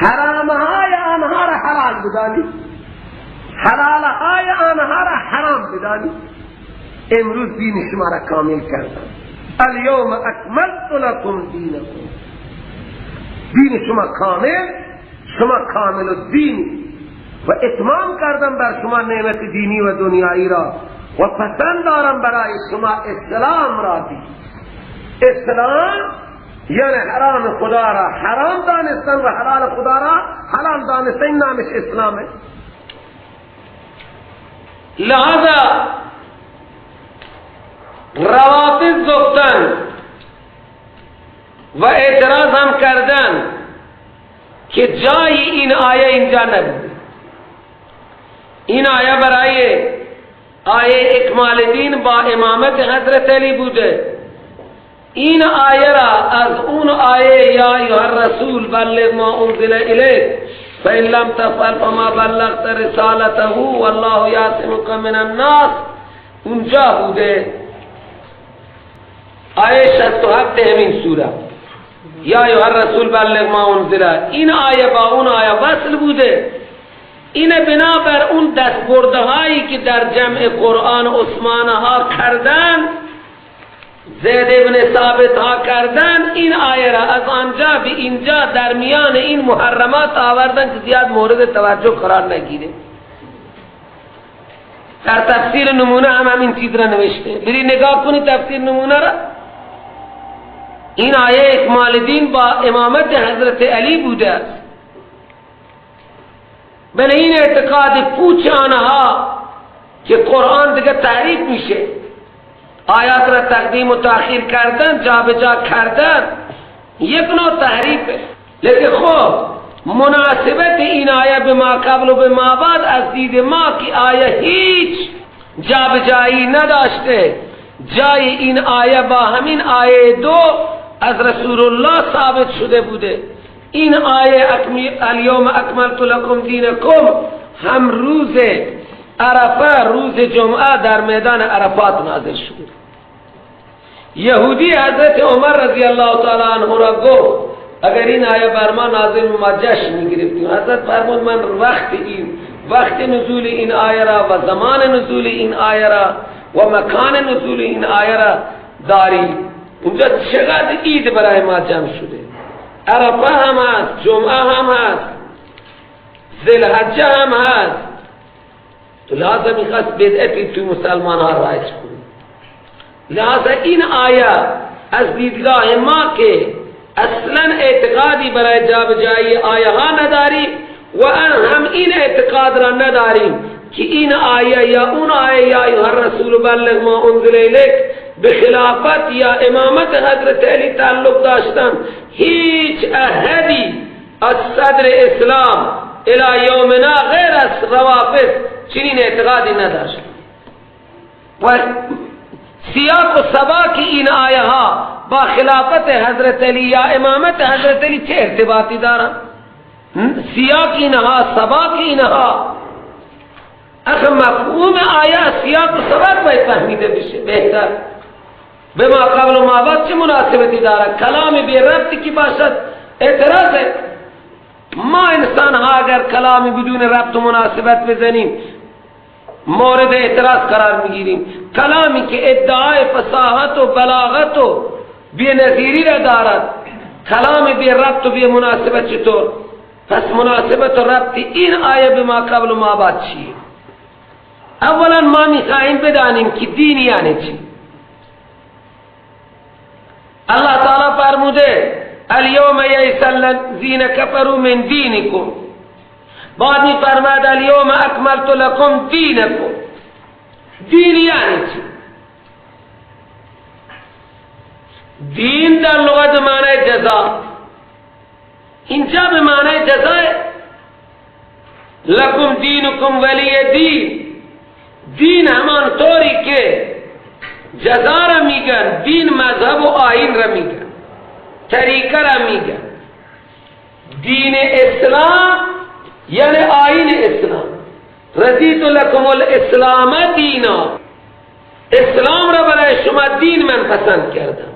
حرامهای آنها را حلال بدانید، حلالهای آنها را حرام بدانید. امروز دین شما را کامل کردم. الیوم اکملت لکم دینکم، دین شما کامل، شما کامل الدین و اتمام کردم بر شما نعمت دینی و دنیایی را و پسند دارم برای شما اسلام را. دین اسلام یعنی حرام خدا را حرام دانستن و حلال خدا را حلال دانستن، نامش اسلامه. لہذا روافض گفتن و اعتراض هم کردن که جای این آیه اینجا نبود. این آیه برای آیه اکمال دین با امامت حضرت علی بوده. این آیه را از اون آیه یا ایها الرسول بلغ ما انزل الیک فإن لم تفعل فما بلغت رسالته والله یعصمک من الناس اونجا بوده. آیه 67 همین سوره یا ایها الرسول بلغ ما انزل، این آیه با اون آیه وصل بوده. این بنابر اون دستبرده هایی که در جمع قرآن عثمان ها کردن، زید ابن ثابت ها کردن، این آیه را از آنجا به اینجا در میان این محرمات آوردن که زیاد مورد توجه قرار نگیره. در تفسیر نمونه هم همین چیز را نوشته. بری نگاه کنی تفسیر نمونه را، این آیه اکمال دین با امامت حضرت علی بوده است. بله این اعتقاد پوچ آنها که قرآن دیگه تحریف میشه، آیات را تقدیم و تأخیر کردن، جا به جا کردن، یک نوع تحریفه. لیکن خب مناسبت این آیه به ما قبل و به ما بعد از دید ما که آیه هیچ جا به جایی نداشته، جای این آیه با همین آیه 2 از رسول الله ثابت شده بوده. این آیه الیوم اکملت لکم دینکم هم روز عرفه، روز جمعه در میدان عرفات نازل شد. یهودی حضرت عمر رضی الله تعالی عنه را گفت اگر این آیه بر ما نازل ما جشن میگرفتیم. حضرت فرمود من وقت نزول این آیه را و زمان نزول این آیه را و مکان نزول این آیه را داری. اونجا چقدر عید برای ما جمع شده، عرفه هم هست، جمعه هم هست، ذوالحجه هم هست. تو لازم میخواست بدعتی تو مسلمان ها رایج کنی. لہذا این آیه از دیدگاه ما که اصلا اعتقادی برای جابجایی آیه ها نداریم و هم این اعتقاد را نداریم که این آیه یا اون آیه یا ایها الرسول بلغ ما انزل الیک به خلافت یا امامت حضرت علی تعلق داشتن، هیچ احدی از صدر اسلام الی یومنا غیر از روافض چنین اعتقادی نداشت. و سیاق و سباق این آیه ها با خلافت حضرت علی یا امامت حضرت علی چه ارتباطی دارن؟ سیاق اینها، سباق اینها، اخ مفهوم آیه سیاق و سباق باید فهمیده بشه بهتر. به ما قبل و ما بعد چه مناسبتی دارد؟ کلام بی ربطی که باشد اعتراض. ما انسان ها اگر کلام بدون ربط و مناسبت بزنیم مورد اعتراض قرار میگیریم. کلامی که ادعای فصاحت و بلاغت و بی نظیری را دارد، کلام بی ربط و بی مناسبت چطور؟ پس مناسبت و ربط این آیه به ما قبل و ما بعد چیه؟ اولا ما میخواهیم بدانیم که دین یعنی چی. الله تعالی فرموده الیوم یئس الذین کفروا من دینکم، بعد می فرماد الیوم اکملت لکم دینکم. دین یعنی چی؟ دین در لغت معنی جزا، اینجا به معنی جزا. لکم دینکم ولی دین. دین همان طوری که جزا را میگن، دین مذهب و آیین را میگن، طریقه را میگن. دین اسلام یعنی آیین اسلام. رضیت لکم الاسلام دینا، اسلام را برای شما دین من پسند کردم.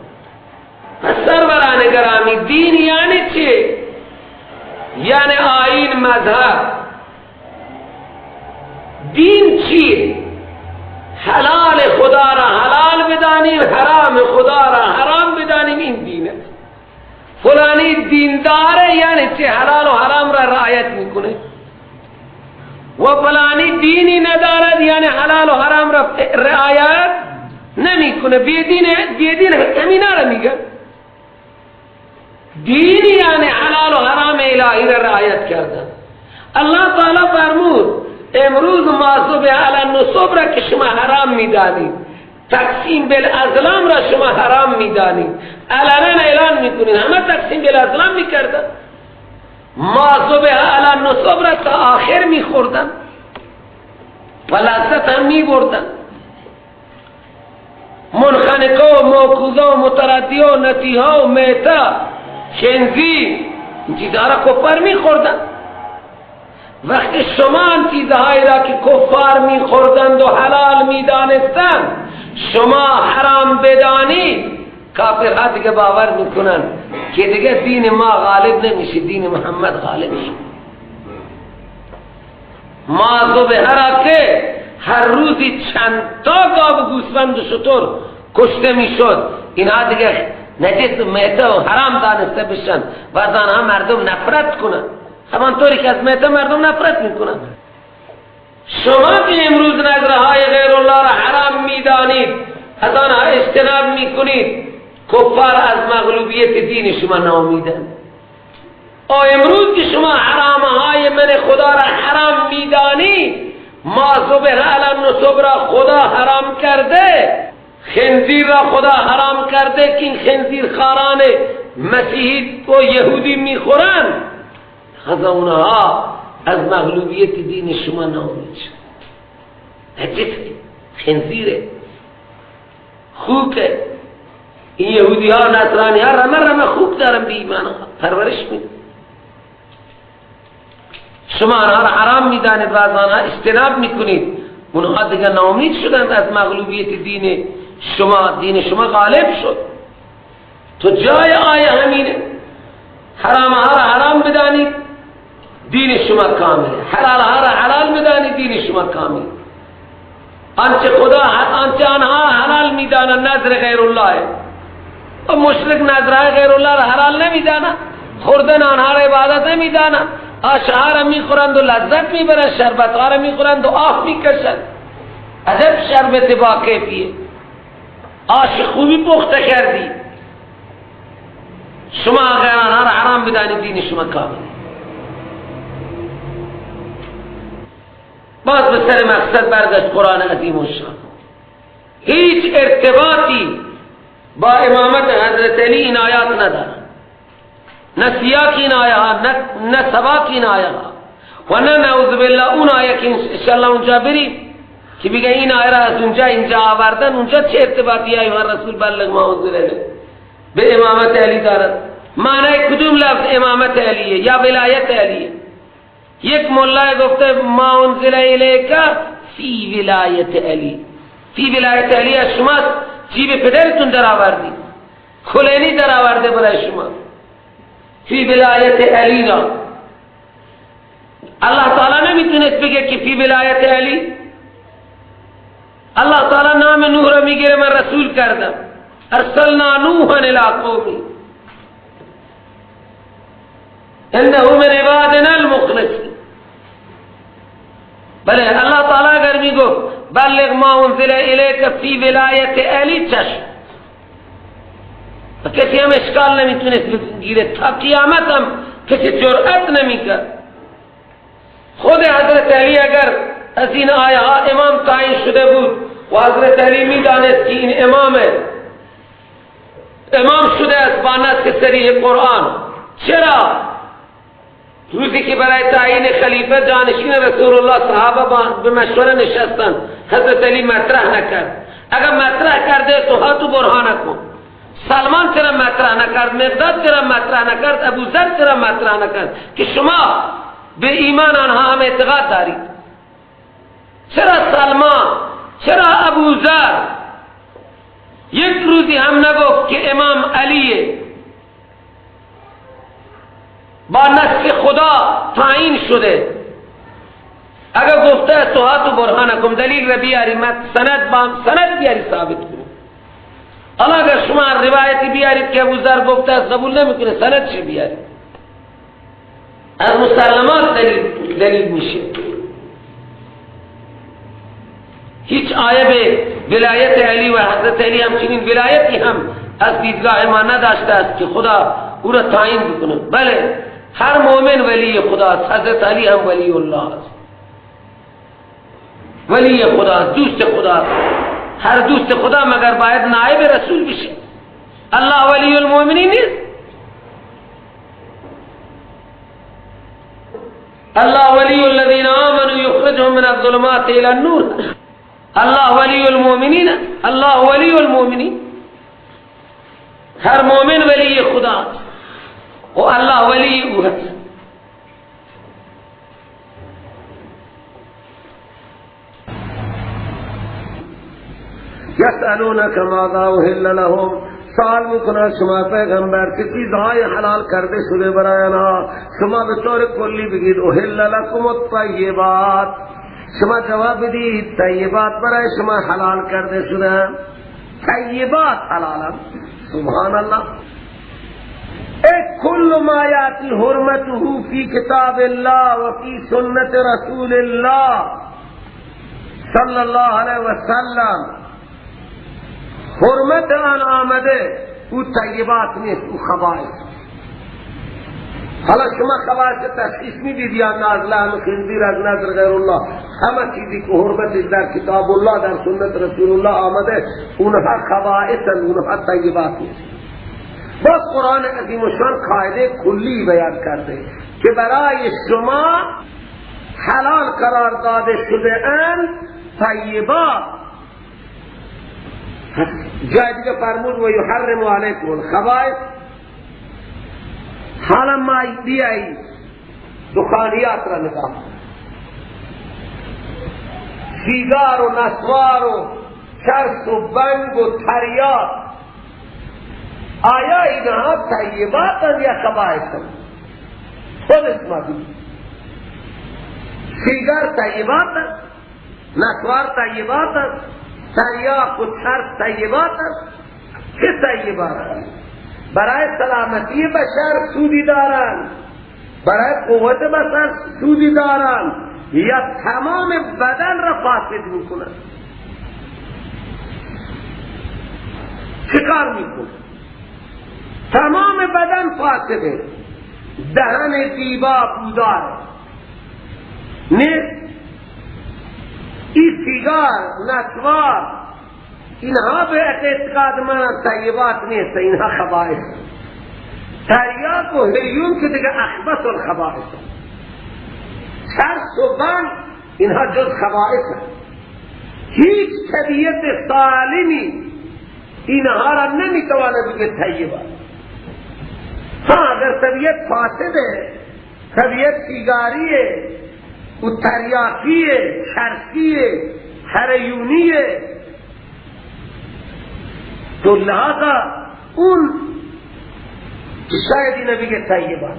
پس سروران گرامی دین یعنی چه؟ یعنی آیین، مذهب. دین چیه؟ حلال خدا را حلال بدانیم، حرام خدا را حرام بدانیم، این دین است. فلانی دینداره یعنی چه؟ حلال و حرام را رعایت میکنه. و فلانی دینی ندارد یعنی حلال و حرام را رعایت نمیکنه. بی دین همینا را میگه. دین یعنی حلال و حرام الهی را رعایت کردن. الله تعالی فرمود امروز ما ذبح علی النصب را که شما حرام میدانید، تقسیم بالازلام را شما حرام میدانید، علنا اعلان میکنید. همه تقسیم بالازلام میکردن. ما ذبح علی النصب را تا آخر میخوردن و لذت هم میبردن. منخنقه و موکوزه و متردیه و نتیها و میته خنزیر، این چیزها را کفار میخوردن. وقتی شما آن چیزهایی را که کفار میخوردند و حلال میدانستند شما حرام بدانید، کافرها دیگه باور میکنن که دیگه دین ما غالب نمیشه، دین محمد غالب شد. ما ذبح را که هر روزی چند تا گاو و گوسفند و شتر کشته میشد، اینها دیگه نجس و میته و حرام دانسته بشن و از آنها مردم نفرت کنن، همانطوری که از میته مردم نفرت میکنن. شما که امروز نظرهای غیر الله را حرام میدانید، از آنها اجتناب میکنید، کفار از مغلوبیت دین شما ناامیدند. امروز که شما حرامهای من خدا را حرام میدانید، ما ذبح علی النصب را خدا حرام کرده، خنزیر را خدا حرام کرده که این خنزیر خاران مسیحی و یهودی میخورند، از اونها از مغلوبیت دین شما ناامید شد. نجسه، خنزیره، خوکه. این یهودی ها نصرانی ها رمه رمه خوک دارن، بی ایمان ها پرورش میدن. شما آنها را حرام میدانید و از آنها اجتناب میکنید، اونها دیگه ناامید شدند از مغلوبیت دین شما، دین شما غالب شد. تو جای آیه همینه، حرام ها را حرام بدانید دین شما کامله، حلال ها را حلال بدانید دین شما کامله. آنچه خدا آنچه آنها حلال میدانند نظر غیر الله، و مشرک نظرهای غیر الله را حلال نمیدانند، خوردن آنها را عبادت نمیدانند، آشها را میخورند و لذت میبرند، شربت ها را میخورند و آه میکشند. عجب شربت با کیفیه، آش خوبی پخته کردی. شما غیر آنها را حرام بدانید دین شما کامل. باز به سر مقصد برگشت قرآن عظیم الشان. هیچ ارتباطی با امامت حضرت علی این آیات ندارد، نه سیاق این آیه ها، نه سباق این آیه ها، و نه نعوذ بالله اون آیه که انشاءالله اونجا بریم که بگه این آیه را از اونجا اینجا آوردن، اونجا چه ارتباطی ایها رسول بلغ ما انزل الیک به امامت علی دارد؟ معنی کدوم لفظ امامت علیه یا ولایت علیه؟ یک مولای گفته ما انزل الیک فی ولایت علی، فی ولایت علی از شماست، جیب پدرتون در آوردی، کلینی در آورده برای شما فی ولایت علی را. الله تعالی نمیتونست بگه که فی ولایت علی. الله تعالی نام نوح را میگیره، من رسول کردم، ارسلنا نوحا الی قومی انه من عبادنا المخلصین. بله الله تعالی اگر میگفت بلغ ما انزل الیک فی ولایت علی، چشم، و کسی هم اشکال نمیتونست بگیره، تا قیامت هم کسی جرأت نمیکرد. خود حضرت علی اگر از این آیه ها امام تعیین شده بود و حضرت علی میدانست که این امام شده است با نص صریح قرآن، چرا روزی که برای تعیین خلیفه جانشین رسول الله صحابه به مشوره نشستن حضرت علی مطرح نکرد؟ اگر مطرح کرده تو هاتو برهانکم. سلمان چرا مطرح نکرد؟ مقداد چرا مطرح نکرد؟ ابوذر چرا مطرح نکرد که شما به ایمان آنها هم اعتقاد دارید؟ چرا سلمان، چرا ابوذر یک روزی هم نگفت که امام علیه با نص خدا تعیین شده؟ اگر گفته تو هاتو برهانکم، دلیل را بیاری، سند با سند بیاری ثابت کنی. حالا اگر شما روایتی بیارید که ابوذر گفته است قبول نمیکنه، سند چه بیارید؟ از مسلمات دلیل میشه. هیچ آیه به ولایت علی و حضرت علی همچنین ولایتی هم از دیدگاه ما نداشته است که خدا او را تعیین بکنه. بله هر مؤمن ولی خدا است، حضرت علی هم ولی الله است، ولی خدا است، دوست خدا است. هر دوست خدا مگر باید نائب رسول بشه؟ الله ولی المؤمنین نیست؟ الله ولی الذین آمنوا یخرجهم من الظلمات الى النور. الله ولی المؤمنین، الله ولی المؤمنین. هر مؤمن ولی خدا است و الله ولی او است. یسألونک ماذا احل لهم، سوال میکنن شما پیغمبر چه چیزهای حلال کرده شده برای آنها؟ شما به طور کلی بگید احل لکم الطیبات، شما جواب بدید طیبات برای شما حلال کرده شده، طیبات حلال. سبحان الله. ای کل ما یاتی حرمته فی کتاب الله و فی سنت رسول الله صلی الله علیه وسلم، حرمت آن آمده او طیبات نیست، او خبائث. حالا شما خبائث تشخیص میدید یا نه از لحم خنزیر، از نظر غیر الله، همه چیزی که حرمتش در کتاب الله در سنت رسول الله آمده اونها خبائث، اونها طیبات نیست. باز قرآن عظیم الشان قاعده کلی بیان کرده که برای شما حلال قرار داده شده اند طیبات. جای دیگه فرمود و یحرم علیکم الخبائث. حالا ما بیایی دخانیات را نگاه، سیگار و نسوار و چرس و بنگ و تریاک، آیا اینها طیبات یا خبائث؟ خود اسما بی سیگار طیبات، نسوار طیبات، تریاک و چرس طیبات. چه طیبات؟ برای سلامتی بشر سودی دارن، برای قوت بشر سودی دارن، یا تمام بدن را فاسد میکنن؟ چه کار میکنن؟ تمام بدن فاسده، دهن دیبا بودار نیست. این سیگار، نسوار، اینها به اعتقاد من طیبات نیست، اینها خبائث. تریاک و هریون که دیگه اخبث الخبائث، چرس و بنگ اینها جز خبائث. هیچ طبیعت سالمی اینها را نمیتواند بگه طیبات. ها اگر طبیعت فاسده، طبیعت سیگاریه و تریاکیه، چرسیه، هریونیه، تو لحاظا اون شاید اینو بگه طیبات،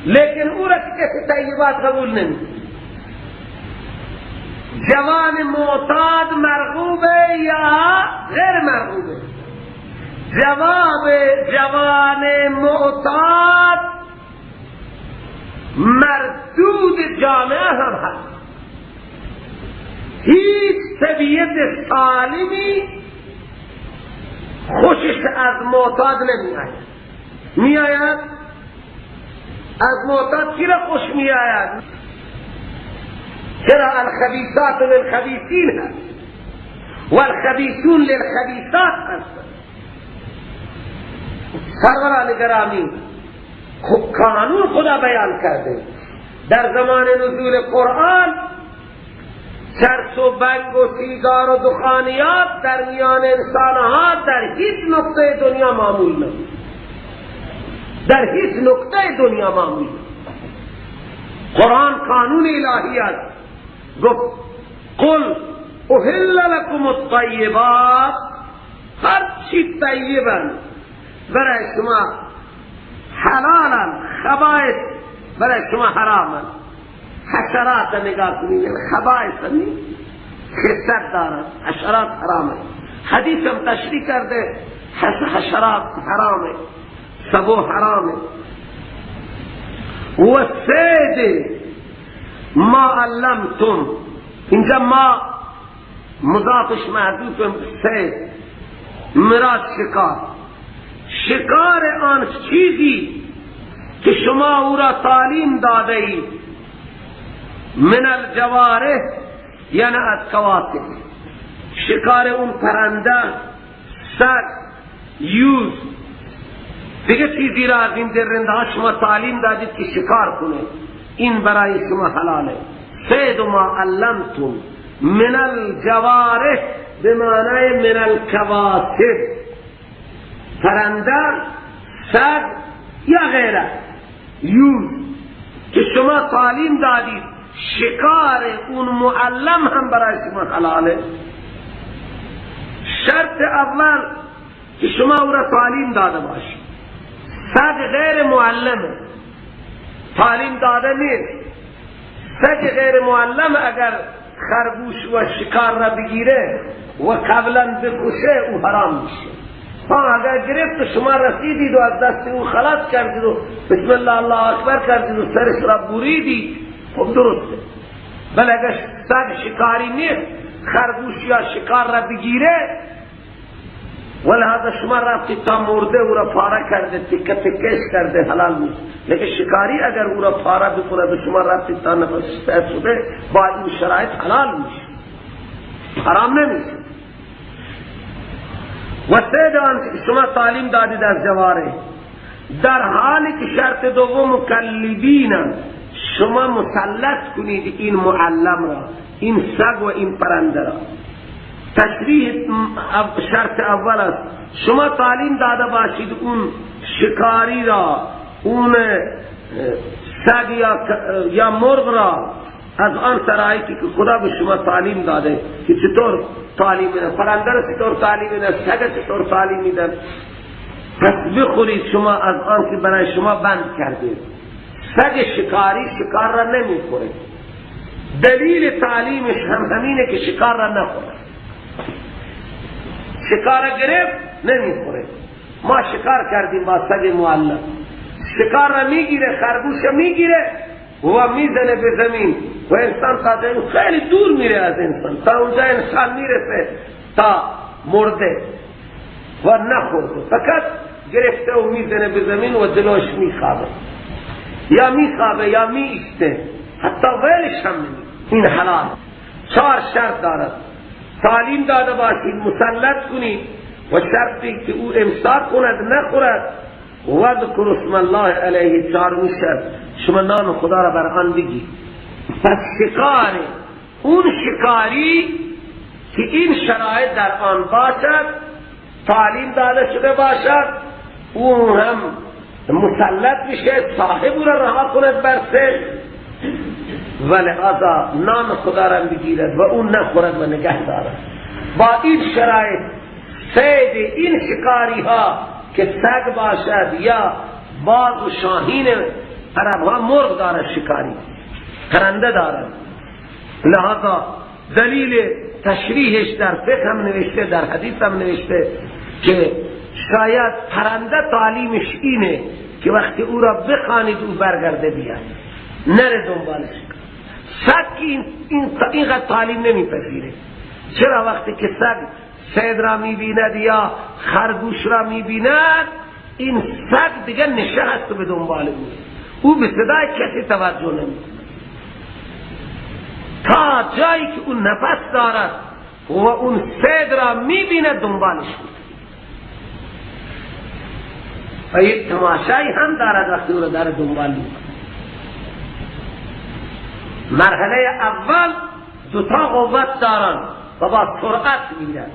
لیکن او را که کسی طیبات قبول نمی. جوان معتاد مرغوبه یا غیر مرغوبه؟ جواب جوان معتاد مردود جامعه هم هست. هیچ طبیعت سالمی خوشش از معتاد نمی آید. می آید؟ از معتاد کی را خوش می آید؟ چرا الخبیثات للخبیثین هست والخبیثون للخبیثات هست. سروران گرامی، خب قانون خدا بیان کرده. در زمان نزول قرآن چرس و بنگ و سیگار و دخانیات در میان انسانها در هیچ نقطه دنیا معمول نبود. در هیچ نقطه دنیا معمول نبود. قرآن قانون الهی است. گفت قل احل لکم الطیبات، هر چی طیبن برای شما حلالن، خبائث برای شما حرامن. حشرات نگاه کنید، خبائث خست دارن، حشرات حرامه. حدیث هم تشریح کرده حشرات حرامه، سبو حرامه. و صید ما علمتم، اینجا ما مضافش محذوف، صید مراد شکار، شکار آن چیزی که شما او را تعلیم داده اید، من الجوارح یعنی از کواتب، شکار اون پرنده، سگ، یوز، دیگه چیزی را از این درنده ها شما تعلیم دادید که شکار کنه، این برای شما حلاله. صید ما علمتم من الجوارح به معنای من الکواتب، پرنده، سگ یا غیره، یوز که شما تعلیم دادید، شکار اون معلم هم برای شما حلاله. شرط اول که شما او را تعلیم داده باشید. سگ غیر معلمه، تعلیم داده نیست. سگ غیر معلم اگر خرگوش و شکار را بگیره و قبلا بکشه او حرام میشه. ها اگر گرفت شما رسیدید و از دست او خلاص کردید و بسم الله الله اکبر کردید و سرش را بریدید، خب درسته. ولی اگر سگ شکاری نیست، خرگوش یا شکار را بگیره، ولهذا شما رفتید تا مرده او را پاره کرده، تکه تکش کرده، حلال نیست. لیکن شکاری اگر او را پاره بکنه به شما رفتید تا نفسش تر شده، با این شرایط حلال میشه، حرام نمیشه. و سید آن شما تعلیم دادید از جواره، در حالی که شرط دوم مکلبین، شما مسلط کنید این معلم را، این سگ و این پرنده را. تشریح شرط اول است، شما تعلیم داده باشید اون شکاری را، اون سگ یا مرغ را، از آن شرایطی که خدا به شما تعلیم داده که چطور تعلیم میدن، پرنده را چطور تعلیم میدن، سگ چطور تعلیم میدن. پس بخورید شما از آن که برای شما بند کرده. سگ شکاری شکار را نمیخوره، دلیل تعلیمش هم همینه که شکار را نخوره. شکار گرفت نمیخوره. ما شکار کردیم با سگ معلم، شکار را میگیره، خرگوش میگیره و میزنه به زمین و انسان تا خیلی دور میره از انسان، تا اونجا انسان میرسه تا مرده و نخورده، فقط گرفته و میزنه به زمین و جلوش میخوابه، یا میخوابه یا میایسته، حتی ولش هم نمیده. این حلال. چهار شرط دارد: تعلیم داده باشید، مسلط کنید، و شرطی که او امساک کند نخورد، و ذکر اسم الله علیه. چهارمی شرط شما نام خدا را بر آن بگید. پس شکار اون شکاری که این شرایط در آن باشد، تعلیم داده شده باشد، اون هم مسلط میشه، صاحب او را رها کند بر سر، ولهذا نام خدا را بگیرد و اون نخورد و نگه دارد. با این شرایط صید این شکاری ها که سگ باشد یا باز و شاهین، عرب ها مرغ دارد، شکاری پرنده دارد. لہذا دلیل تشریحش در فقه هم نوشته، در حدیث هم نوشته که شاید پرنده تعلیمش اینه که وقتی او را بخوانید او برگرده بیاد، نره دنبالش. سگ اینقدر تعلیم نمیپذیره. چرا؟ وقتی که سگ صید را میبیند یا خرگوش را میبیند، این سگ دیگه نشه هست به دنبال او، او به صدای کسی توجه نمیکنه تا جایی که اون نفس دارد و اون صید را میبیند دنبالش میکنه. و یک تماشایی هم دارد وقتی او را داره دنبال میکنه. مرحله اول دوتا قوت دارن و با سرعت میرن،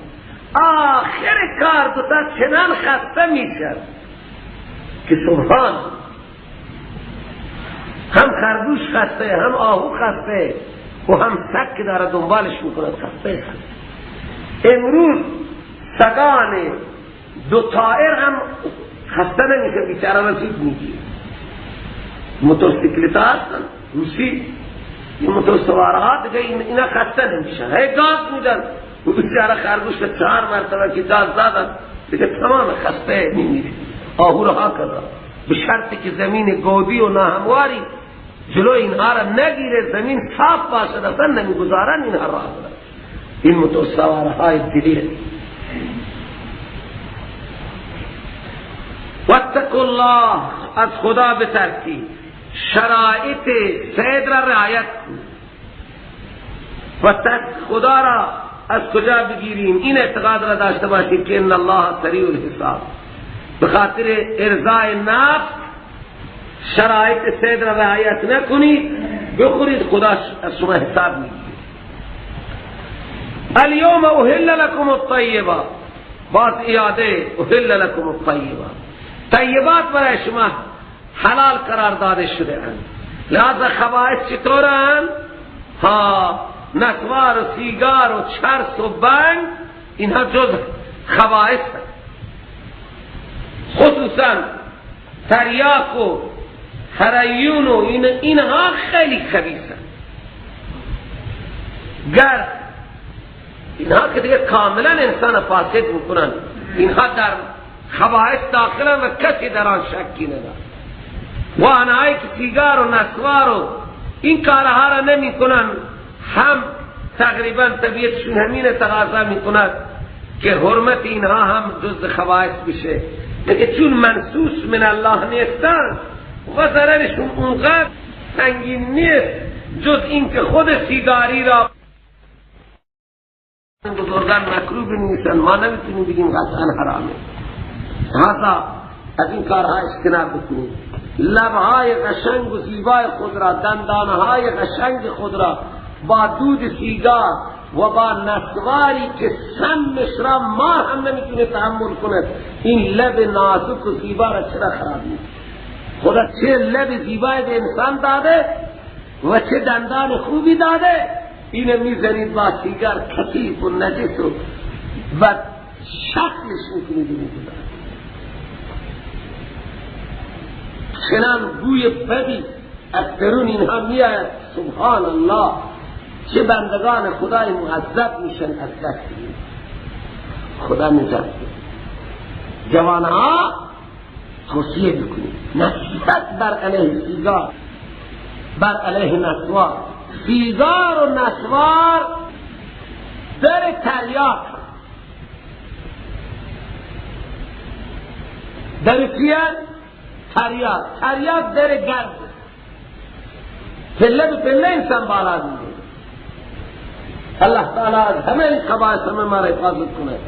آخر کار دوتا چنان خسته میشن که سبحان، هم خرگوش خسته، هم آهو خسته و هم سگ که داره دنبالش میکند خسته خسته. امروز سگان دو طائر هم خسته نمیشه، بیچاره را زود میگیره. موتورسیکلت ها هستن روسی، این موتور سوارها دیگه اینا خسته نمیشن، هی گاز میدن و بیچاره خرگوش که 4 مرتبه که گاز زدن دیگه تمام خسته میمیره. آهو رها کرده به شرطی که زمین گودی و ناهمواری جلو اینها را نگیره، زمین صاف باشد، اصلا نمیگذارن اینها را. این موتور سوارهای دلیر. واتقوا الله، از خدا بترسید، شرایط صید را رعایت کنید. و ترس خدا را از کجا بگیریم؟ این اعتقاد را داشته باشید که ان الله سریع الحساب. به خاطر ارضای نفس شرایط صید را رعایت نکنید، بخورید، خدا از شما حساب میگیره. الیوم احل لکم الطیبات، باز اعاده احل لکم الطیبات، طیبات برای شما حلال قرار داده شده اند. لہذا خبائث چطورند؟ ها، نسوار و سیگار و چرس و بنگ، اینها جز خبائث هست. خصوصا تریاک و هریون و اینها خیلی خبیث هست. گر اینها که دیگه کاملا انسان فاسد میکنن، اینها در خبائث داخلن و کسی در آن شکی نداره. و آنهایی که سیگار و نسوار و این کارها را نمی کنن، هم تقریبا طبیعتشون همین تقاضا می کند که حرمت اینها هم جز خبائث بشه. لیکن چون منصوص من الله نیستن و ضررشون اونقدر سنگین نیست جز این که خود سیگاری را بزرگان مکروه بنویسن، ما نمیتونیم بگیم قطعا حرامه. لذا از این کارها اجتناب بکنید. لبهای قشنگ و زیبای خود را، دندانهای قشنگ خود را با دود سیگار و با نسواری که سمش را ما هم نمیتونه تحمل کند، این لب نازک و زیبا را چرا خراب میکنه؟ خدا چه لب زیبای به انسان داده و چه دندان خوبی داده، اینو میزنید با سیگار کثیف و نجس و شکلش میکنید. میگذارید چنان بوی بدی از درون اینها میآید. سبحان الله، چه بندگان خدای معذب میشن از دست این. خدا نجات بده. جوانها توصیه بکنید نصیحت بر علیه سیگار، بر علیه نسوار. سیگار و نسوار در تریاک، در چیه؟ تریاک. تریاک در گرد، پله به پله انسان بالا میره. الله تعالی از همه این خبائث همه ما را حفاظت کنه.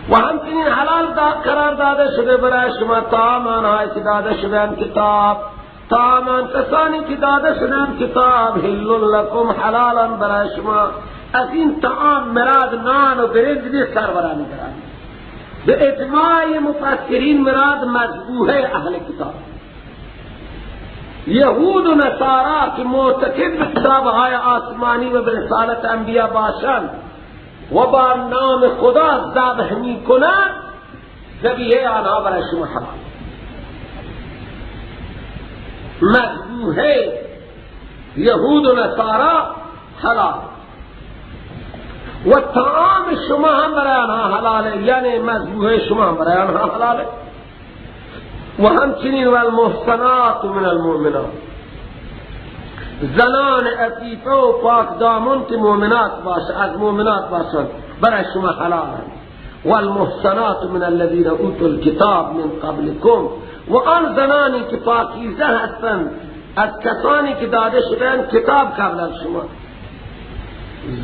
و همچنین حلال قرار داده شده برای شما طعام آنهایی که داده شدن کتاب، طعام آن کسانی که داده شدن کتاب، حل لکم، حلالا برای شما. از این طعام مراد نان و برنج نیست سروران گرامی. به اجماع مفسرین مراد مذبوحه اهل کتاب، یهود و نصارا که معتقد به کتاب‌های آسمانی و به رسالت انبیا باشند، و با نام خدا ذبح میکنند، ذبیحه آنها برای شما حلال. مذبوحه یهود و نصارا حلال و طعام شما هم برای آنها حلاله، یعنی مذبوحه شما هم برای آنها حلاله. و همچنین و المحصنات من المؤمنات، زنان عفیفه و پاک دامن که مؤمنات باشه، از مؤمنات باشند، برای شما حلالند. والمحصنات من الذين اوتوا الكتاب من قبلكم، و آن زنانی که پاکیزه هستند از کسانی که داده شدند کتاب قبل از شما،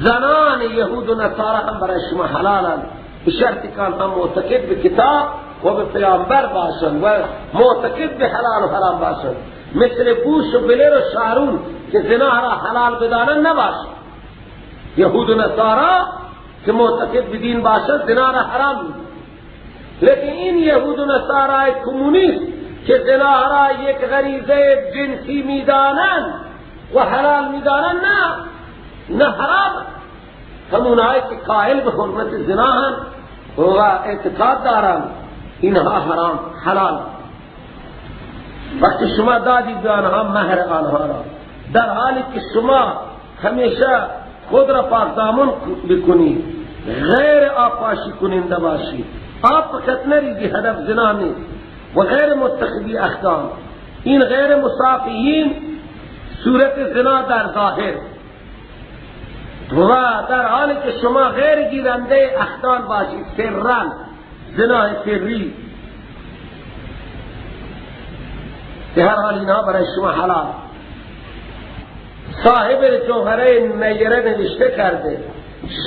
زنان یهود و نصارا هم برای شما حلالند، به شرط که آنها معتقد به کتاب و به پیامبر باشند و معتقد به حلال و حرام باشند، مثل بوش و بلر و شارون که زنا را حلال بدانند نباشند. یهود و نصارا که معتقد به دین باشند زنا را حرام می‌دانند، لیکن این یهود و نصارای کمونیست که زنا را یک غریزه جنسی میدانند و حلال میدانند، نه حرام. همونهایی که قائل به حرمت زنا هستند و اعتقاد دارند، اینها حرام حلال. وقتی شما دادید به آنها مهر آنها را، در حالی که شما همیشه خود را پاک دامن بکنید، غیر آبپاشی کننده باشید، آب فقط نریزی، هدف زنا نیست، و غیر متخذی اخدان، این غیر مصافحین صورت زنا در ظاهر، و در حالی که شما غیر گیرنده اخدان باشید سرا، زنا سری، به هر حال اینها برای شما حلال. صاحب جوهره نیره نوشته کرده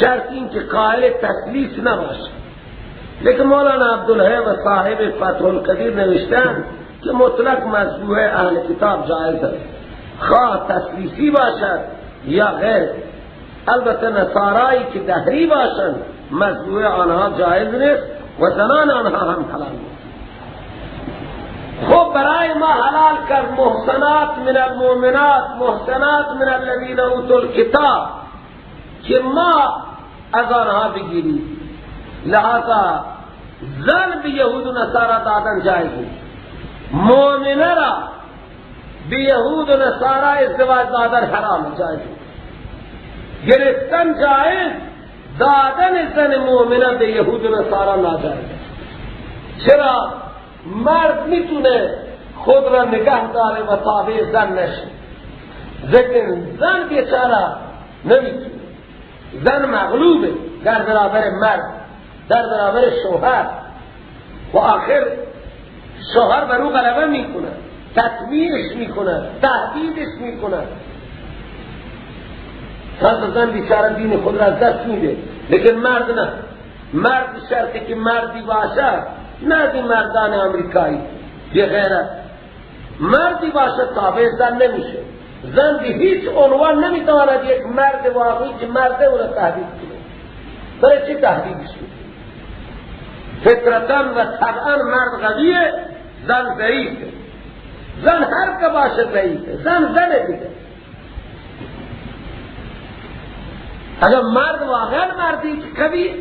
شرط این که قائل تثلیث نباشه، لیکن مولانا عبدالحی و صاحب فتح القدیر نوشتن که مطلق مذبوح اهل کتاب جایز است، خواه تثلیثی باشد یا غیر. البته نصارایی که دهری باشند مذبوح آنها جایز نیست و زنان آنها هم حلال نیست. خب برای ما حلال کرد محسنات من المؤمنات، محسنات من الذین اوتوا الکتاب، که ما از آنها بگیریم. لہذا زن به یهود و نصارا دادن جایز نیست، مؤمنه را به یهود و نصارا ازدواج دادن حرام، جایز نیست. گرفتن جایز، دادن زن مؤمنه به یهود و نصارا ناجایز. چرا؟ مرد میتونه خود را نگه داره و تابع زن نشه، لیکن زن بیچاره نمیتونه. زن مغلوبه در برابر مرد، در برابر شوهر، و آخر شوهر بر او غلبه میکنه، تطمیعش میکنه، تهدیدش میکنه. پس زن بیچاره دین خود را از دست میده، لیکن مرد نه. مرد شرطی که مردی باشه، نه از این مردان امریکایی بی غیرت، مردی باشه تابع زن نمیشه. زن به هیچ عنوان نمیتواند یک مرد واقعی که مرده او را تهدید کنه. برای چی تهدیدش کنه؟ فطرتاً و طبعاً مرد قویه، زن ضعیفه. زن هر که باشه ضعیفه، زن زنه دیگه. اگر مرد واقعا مردی که قویه،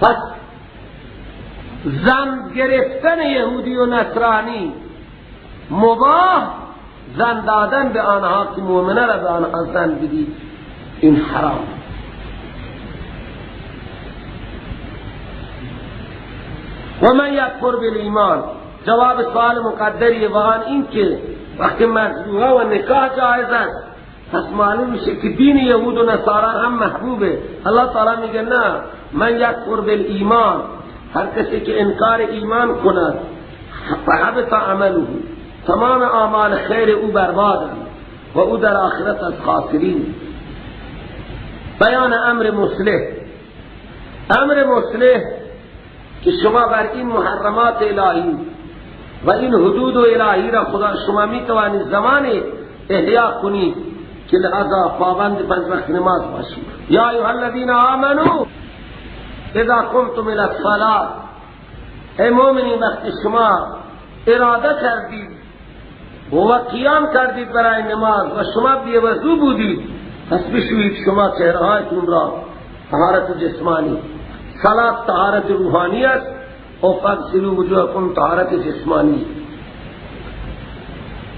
پس زن گرفتن یهودی و نصرانی مباح، زن دادن به آنها که مؤمنه را به آنها زن بدید این حرام. و من یکفر بالایمان، جواب سوال مقدری و آن این که وقتی مذبوحه و نکاح جایز است، پس معلوم میشه که دین یهود و نصارا هم محبوبه. الله تعالی میگه نه، من یکفر بالایمان، هر کسی که انکار ایمان کند فحبط عمله، تمام اعمال خیر او بربادند و او در آخرت از خاسرین. بیان امر مصلح، امر مصلح که شما بر این محرمات الهی و این حدود الهی را خدا شما می توانید زمان احیا کنید که لہذا پابند پنج وقت نماز باشید. یا ایها الذین آمنوا اذا قمتم الى الصلاة، ای مومنین وقتی شما اراده کردید و قیام کردید برای نماز و شما بی‌وضو بودید، پس بشویید شما چهرهایتون را، طهارت جسمانی. صلات طهارت روحانی است و فاغسلوا وجوهکم طهارت جسمانی.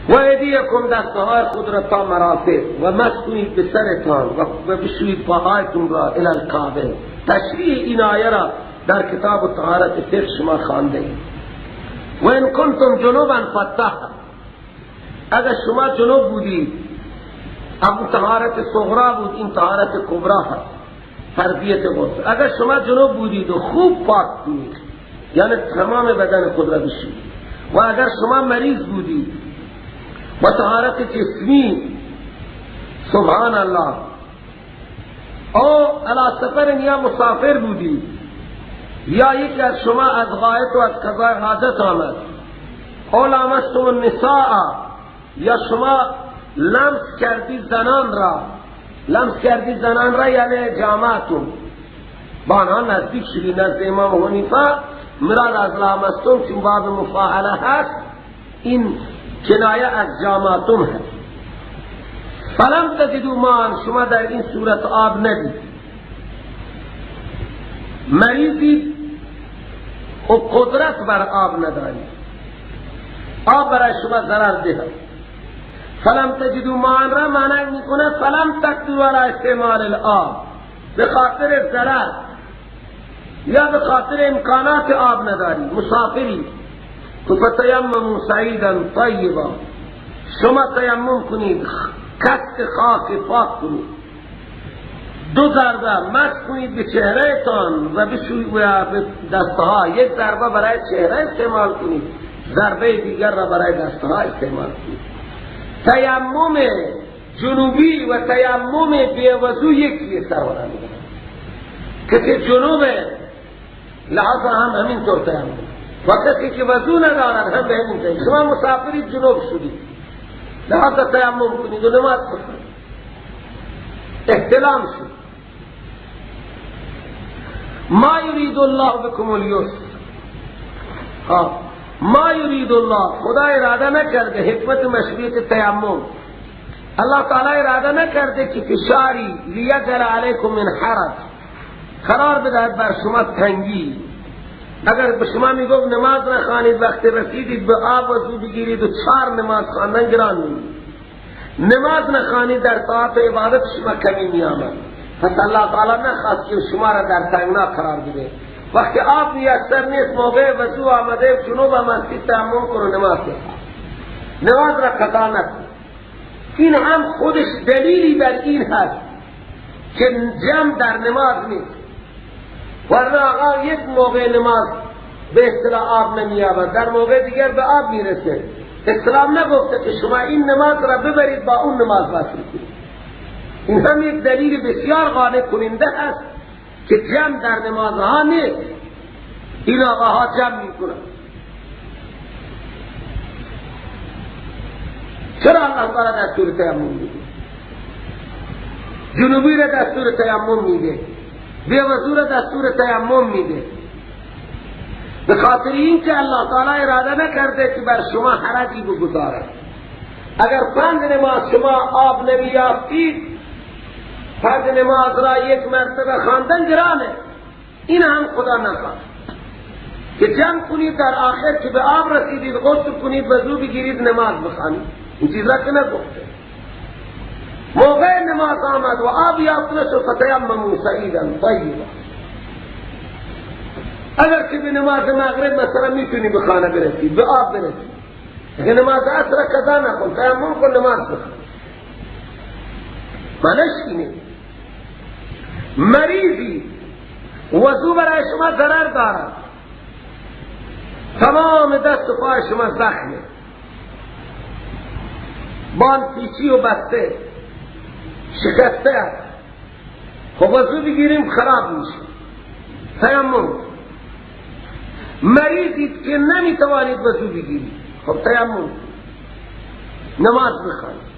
و ایدیکم دستهای خود را تا مرافق و مسح کنید به سرتان و بشویید پاهایتون را الی الکعبین. تشریح این آیه را در کتاب طهارت فقه شما خوانده اید. و ان کنتم جنوبا فطهروا، اگر شما جنوب بودید، ابو طهارت صغرا بود، این طهارت کبرا هست، فرضیت غسل. اگر شما جنوب بودید و خوب پاک کنید، یعنی تمام بدن خود را بشویید. و اگر شما مریض بودید و طهارت جسمی، سبحان الله، او علی سفر یا مسافر بودید، یا یکی از شما از غایت و از قضای حاجت آمد، او لامستم النساء، یا شما لمس کردی زنان را، لمس کردی زنان را یعنی جامعتون با آنها نزدیک شدی. نزد امام حنیفه مراد از لامستم چون باب مفاعله هست، این کنایه از جامعتون هست. فلم تجدوا ماء، شما در این صورت آب ندید، مریضی و قدرت بر آب ندارید، آب برای شما ضرر ده. فلم تجدوا ماء را معنی میکنه فلم تقدروا علی استعمال الآب، به خاطر ضرر یا به خاطر امکانات آب نداری، مسافری، تو فتیمموا صعیدا طیبا، شما تیمم کنید، کست خاک پاک کنید، دو ضربه مسح کنید به چهره تان و به دستها، یک ضربه برای چهره استعمال کنید، ضربه دیگر را برای دستها استعمال کنید. تیمم جنوبی و تیمم بی‌وضو یکی سروران می‌کنند. کسی جنوب لحاظ هم همینطور تیمم و کسی که وضو ندارد هم به همین تیمم. شما مسافری جنوب شدید، لحاظ تیمم کنید و نماز بخوانید، احتلام شد. ما یرید الله بکم الیسر، ما یرید الله، خدا اراده نکرده، حکمت مشروعیت تیمم، الله تعالی اراده نکرده که فشاری لیجعل علیکم من حرج، قرار بدهد بر شما تنگی. اگر به شما میگفت نماز نخوانید، وقت رسیدید به آب وضو بگیرید و 4 نماز خواندن گران می‌ماند، نماز نخوانید در طاعت و عبادت شما کمی میآمد. پس الله تعالی نخواست که شما را در تنگنا قرار بده. وقتی آب میسر نیست، موقع وضو آمده، جنوب هم هستی، تیمم کن و نماز بخوان، نماز را قضا نکن. این هم خودش دلیلی بر این هست که جمع در نماز نیست، ورنه آقا یک موقع نماز به اصطلاح آب نمی‌یابد، در موقع دیگر به آب میرسه. اسلام نگفته که شما این نماز را ببرید با اون نماز وصل کنید. این هم یک دلیل بسیار قانع کننده است که جمع در نمازها نیست. این آقاها جمع میکنن. چرا الله تعالی دستور تیمم میده؟ جنوبی را دستور تیمم میده، بی‌وضو را دستور تیمم میده، به خاطر این که الله تعالی اراده نکرده که بر شما حرجی بگذارد. اگر 5 نماز شما آب نمیافتید، 5 نماز را یک مرتبه خواندن گرانه، این هم خدا نخواست که جمع کنید در آخر که به آب رسیدید غسل کنید، وضو بگیرید، نماز بخوانید. این چیز را که نگفته. موقع نماز آمد و آب یافت نشد، فتیمموا صعیدا طیبا. اگر که به نماز مغرب مثلا میتونی به خانه برسی، به آب برسی، اگر نماز عصر قضا نکن، تیمم کن، نماز بخوان. معنیش اینه مریضی وضو برای شما ضرر دارد، تمام دست و پای شما زخمه، بان پیچی و بسته شکسته است، خب وضو بگیریم خراب میشه، تیمم. مریضید که نمیتوانید وضو بگیرید، خب تیمم، نماز بخوانید.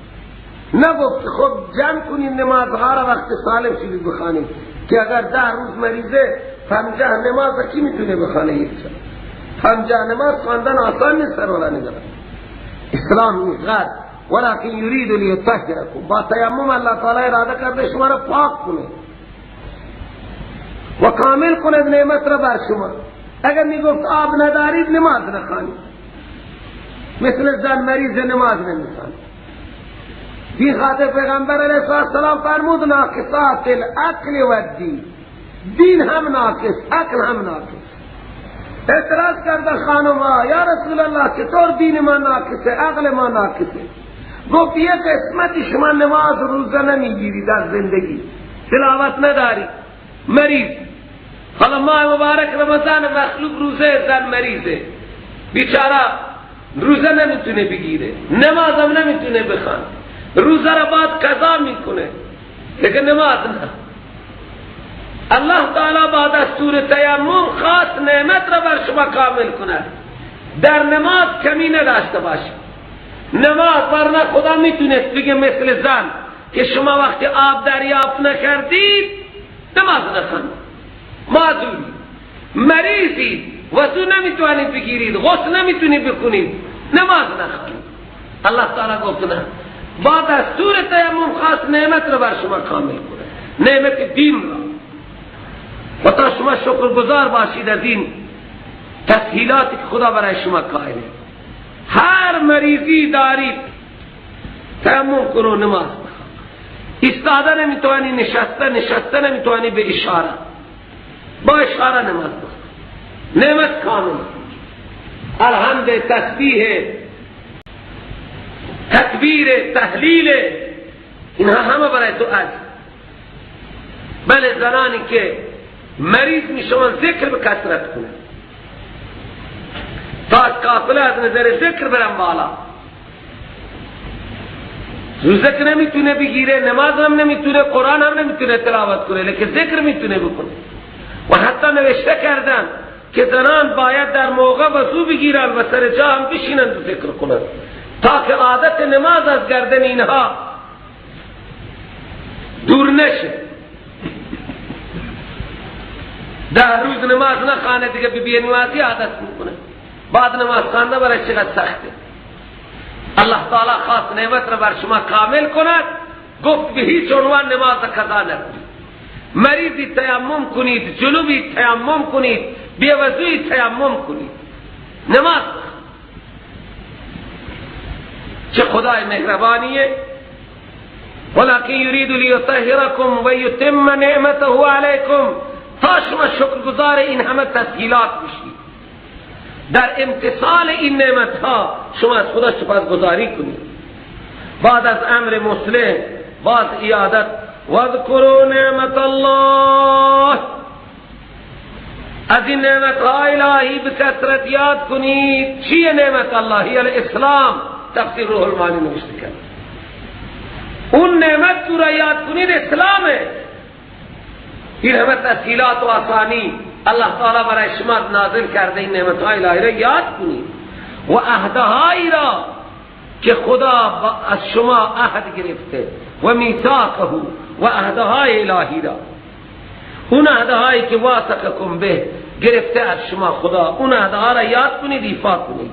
نگفت خب جمع کنید نمازها را وقت سالم شدید بخوانید، که اگر 10 روز مریضه 50 نماز کی میتونه بخوانه؟ یک شب 50 نماز خواندن آسان نیست. سرورا ندارد اسلام اینقدر ولكن يريد ليطهركم. با تیمم الله تعالی اراده کرده شما را پاک کنه و کامل کند نعمت را بر شما. اگر میگفت آب ندارید نماز نخوانید، مثل زن مریض نماز نمیخوانید. بی خاطر پیغمبر علیه السلام فرمود ناقصات العقل و الدین، دین هم ناقص، عقل هم ناقص. اعتراض کرده خانم ها، یا رسول الله چطور دین ما ناقصه، عقل ما ناقصه؟ گفت یک قسمتی شما نماز روزه نمیگیری در زندگی، تلاوت نداری، مریض. حالا ماه مبارک رمضان مخلوق روزه، زن مریضه بیچاره، روزه نمیتونه بگیره، نماز هم نمیتونه بخوانه، روزه را بعد قضا میکنه لیکن نماز نه. الله تعالی با دستور تیمم خاص نعمت را بر شما کامل کند، در نماز کمی نداشته باشید. نماز ورنه خدا میتونست بگه مثل زن که شما وقتی آب دریافت نکردید نماز نخوانید، معذوری، مریضید، وضو نمیتوانید بگیرید، غسل نمیتونید بکنید، نماز نخوانید. الله تعالی گفت نه، با دستور تیمم خاص نعمت را بر شما کامل کنه، نعمت دین را، و تا شما شکرگزار باشید از این تسهیلاتی که خدا برای شما قائله. هر مریضی دارید تیمم کن و نماز بخوان. ایستاده نمیتوانی، نشسته، نشسته نمیتوانی، به اشاره، با اشاره نماز بخوان، نعمت کامل. الحمد، تسبیح، تکبیر، تهلیل، اینها همه برای تو از. بله زنانی که مریض میشوند ذکر به کثرت کنند تا از قافله از نظر ذکر برن بالا. ذکر نمیتونه بگیره، نماز هم نمیتونه، قرآن هم نمیتونه تلاوت کنه، لیکن ذکر میتونه بکنه. و حتی نوشته کردن که زنان باید در موقع وضو بگیرن و سر جا هم بشینن و ذکر کنن تا که عادت نماز از گردن اینها دور نشه. 10 روز نماز نخوانه دیگه به بی‌نمازی عادت میکنه، بعد نماز خواندن برای چقدر سخته. الله تعالی خاص نعمت را بر شما کامل کند. گفت به هیچ عنوان نماز قضا نکنید. مریضی تیمم کنید، جنوبی تیمم کنید، بی‌وضویی تیمم کنید، نماز. چه خدای مهربانیه. ولكن يريد ليطهركم ويتم نعمته عليكم، تا شما شکرگزار این همه تسهیلات بشید، در امتثال این نعمت ها شما از خدا سپاسگزاری کنید. بعد از امر مصلح باز عیادت، واذکروا نعمت الله، از این نعمت ها الهی به کثرت یاد کنید. چیه نعمت اللهی؟ الاسلام. تفسیر روح المعانی نوشته کرد اون نعمت تو را یاد کنید اسلامه. این همه تسهیلات و آسانی الله تعالی برای شما نازل کرده، این نعمت های الهی را یاد کنید و عهدهایی را که خدا از شما عهد گرفته و میثاقه و عهدهای الهی را، اون عهدهایی که واثقکم به گرفته از شما خدا، اون عهدها را یاد کنید، ایفا کنید.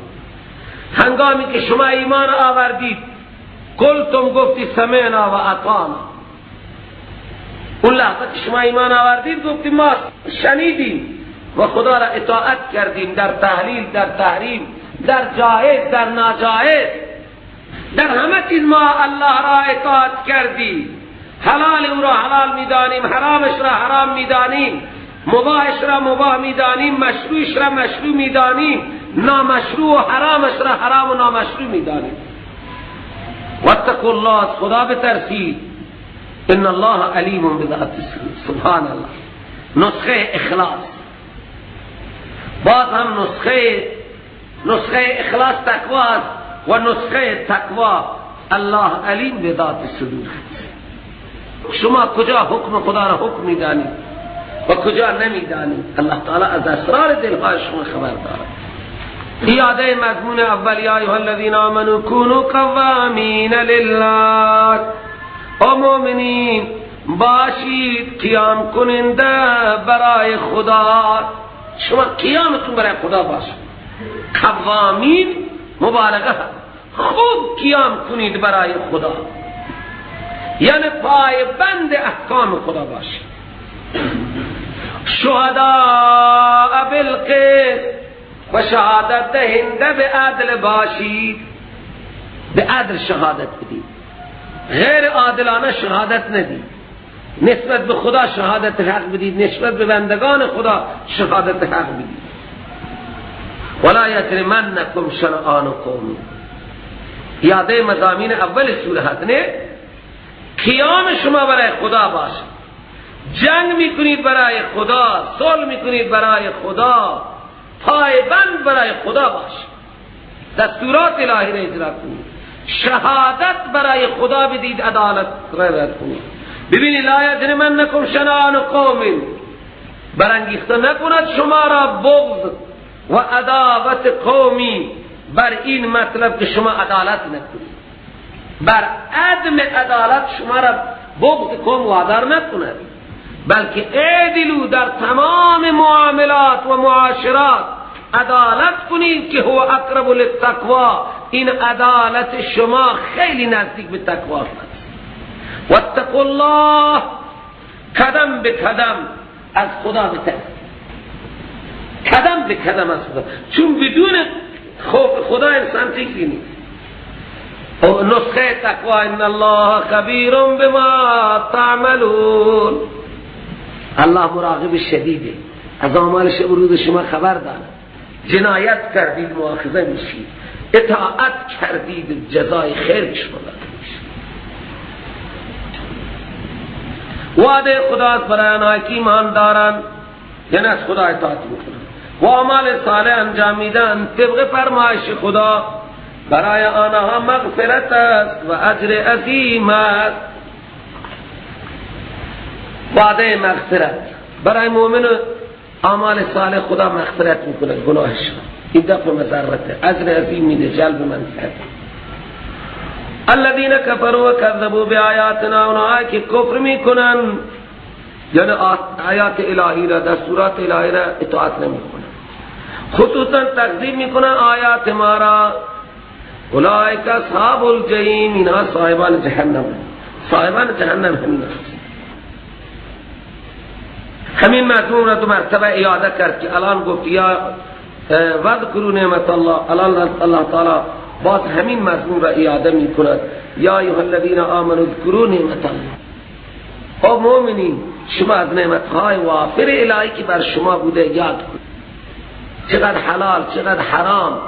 هنگامی که شما ایمان آوردید قلتم، گفتی سمعنا و اطعنا. اون لحظه که شما ایمان آوردید گفتیم ما شنیدیم و خدا را اطاعت کردیم، در تحلیل، در تحریم، در جائز، در ناجائز، در همه چیز ما الله را اطاعت کردیم. حلال او را حلال میدانیم، حرامش را حرام میدانیم، مباحش را مباح میدانیم، مشروعش را مشروع میدانیم، نامشروع و حرامش را حرام و نامشروع میدانیم. واتقوا الله، از خدا بترسید. ان الله علیم بذات الصدور. سبحان الله. نسخه اخلاص، باز هم نسخه اخلاص تقوا است و نسخه تقوا الله علیم بذات الصدور. شما کجا حکم خدا را حکم میدانید و کجا نمیدانید؟ الله تعالی از اسرار دلهای شما خبر دارد. ایاده مضمون اول، یا ایها الذین آمنوا کونوا قوامین لله، او مؤمنین باشید قیام کننده برای خدا. شما قیامتون برای خدا باشه. قوامین مبالغه، خوب قیام کنید برای خدا، یعنی پایبند احکام خدا باشید. شهداء بالقسط، و شهادت دهنده به عدل باشید، به عدل شهادت بدید، غیر عادلانه شهادت ندید. نسبت به خدا شهادت حق بدید، نسبت به بندگان خدا شهادت حق بدید. ولا یجرمنکم شنآن قوم، یاده مضامین اول سوره هست، نه؟ قیام شما برای خدا باشه، جنگ میکنید برای خدا، صلح میکنید برای خدا، پایبند برای خدا باشه، دستورات الهی را اجرا کنید، شهادت برای خدا بدید، عدالت رعایت کنید. ببینید لا یجرمنکم شنآن قوم، برانگیخته نکند شما را بغض و عداوت قومی بر این مطلب که شما عدالت نکنید، بر عدم عدالت شما را بغض قوم وادار نکند، بلکه اعدلوا در تمام معاملات و معاشرات عدالت کنید که هو اقرب للتقوا، این عدالت شما خیلی نزدیک به تقوا است. واتقوا الله، قدم به قدم از خدا بترسید، قدم به قدم از خدا، چون بدون خوف خدا انسان چیزی نیست. نسخه تقوا، ان الله خبیر بما تعملون، الله مراقب شدیده، از اعمال شب و روز شما خبر داره. جنایت کردید مؤاخذه میشید، اطاعت کردید جزای خیر شما داده میشید. وعده خدا است برای آنهایی که ایمان دارند، یعنی از خدا اطاعت میکنند و اعمال صالح انجام میدن طبق فرمایش خدا، برای آنها مغفرت است و اجر عظیم است. وعده مغفرت برای مؤمن، اعمال صالح خدا مغفرت میکنه گناهش، این دفع مضرته، اجر عظیم میده، جلب منفعت. الذين كفروا وكذبوا بآیاتنا، اونها که کفر میکنن، یعنی آیات الهی را، دستورات الهی را اطاعت نمیکنن، خصوصا تکذیب میکنن آیات ما را، اولئک اصحاب الجحیم، اینها صاحبان جهنم، صاحبان جهنم همین. همین مضمون را دو مرتبه اعاده کرد که الان گفت یا واذکروا نعمت الله، الان الله تعالی باز همین مضمون را اعاده می کند، یا ایها الذین آمنوا اذکروا نعمت الله. او مؤمنین، شما از نعمتهای وافر الهی که بر شما بوده یاد کنید، چقدر حلال چقدر حرام،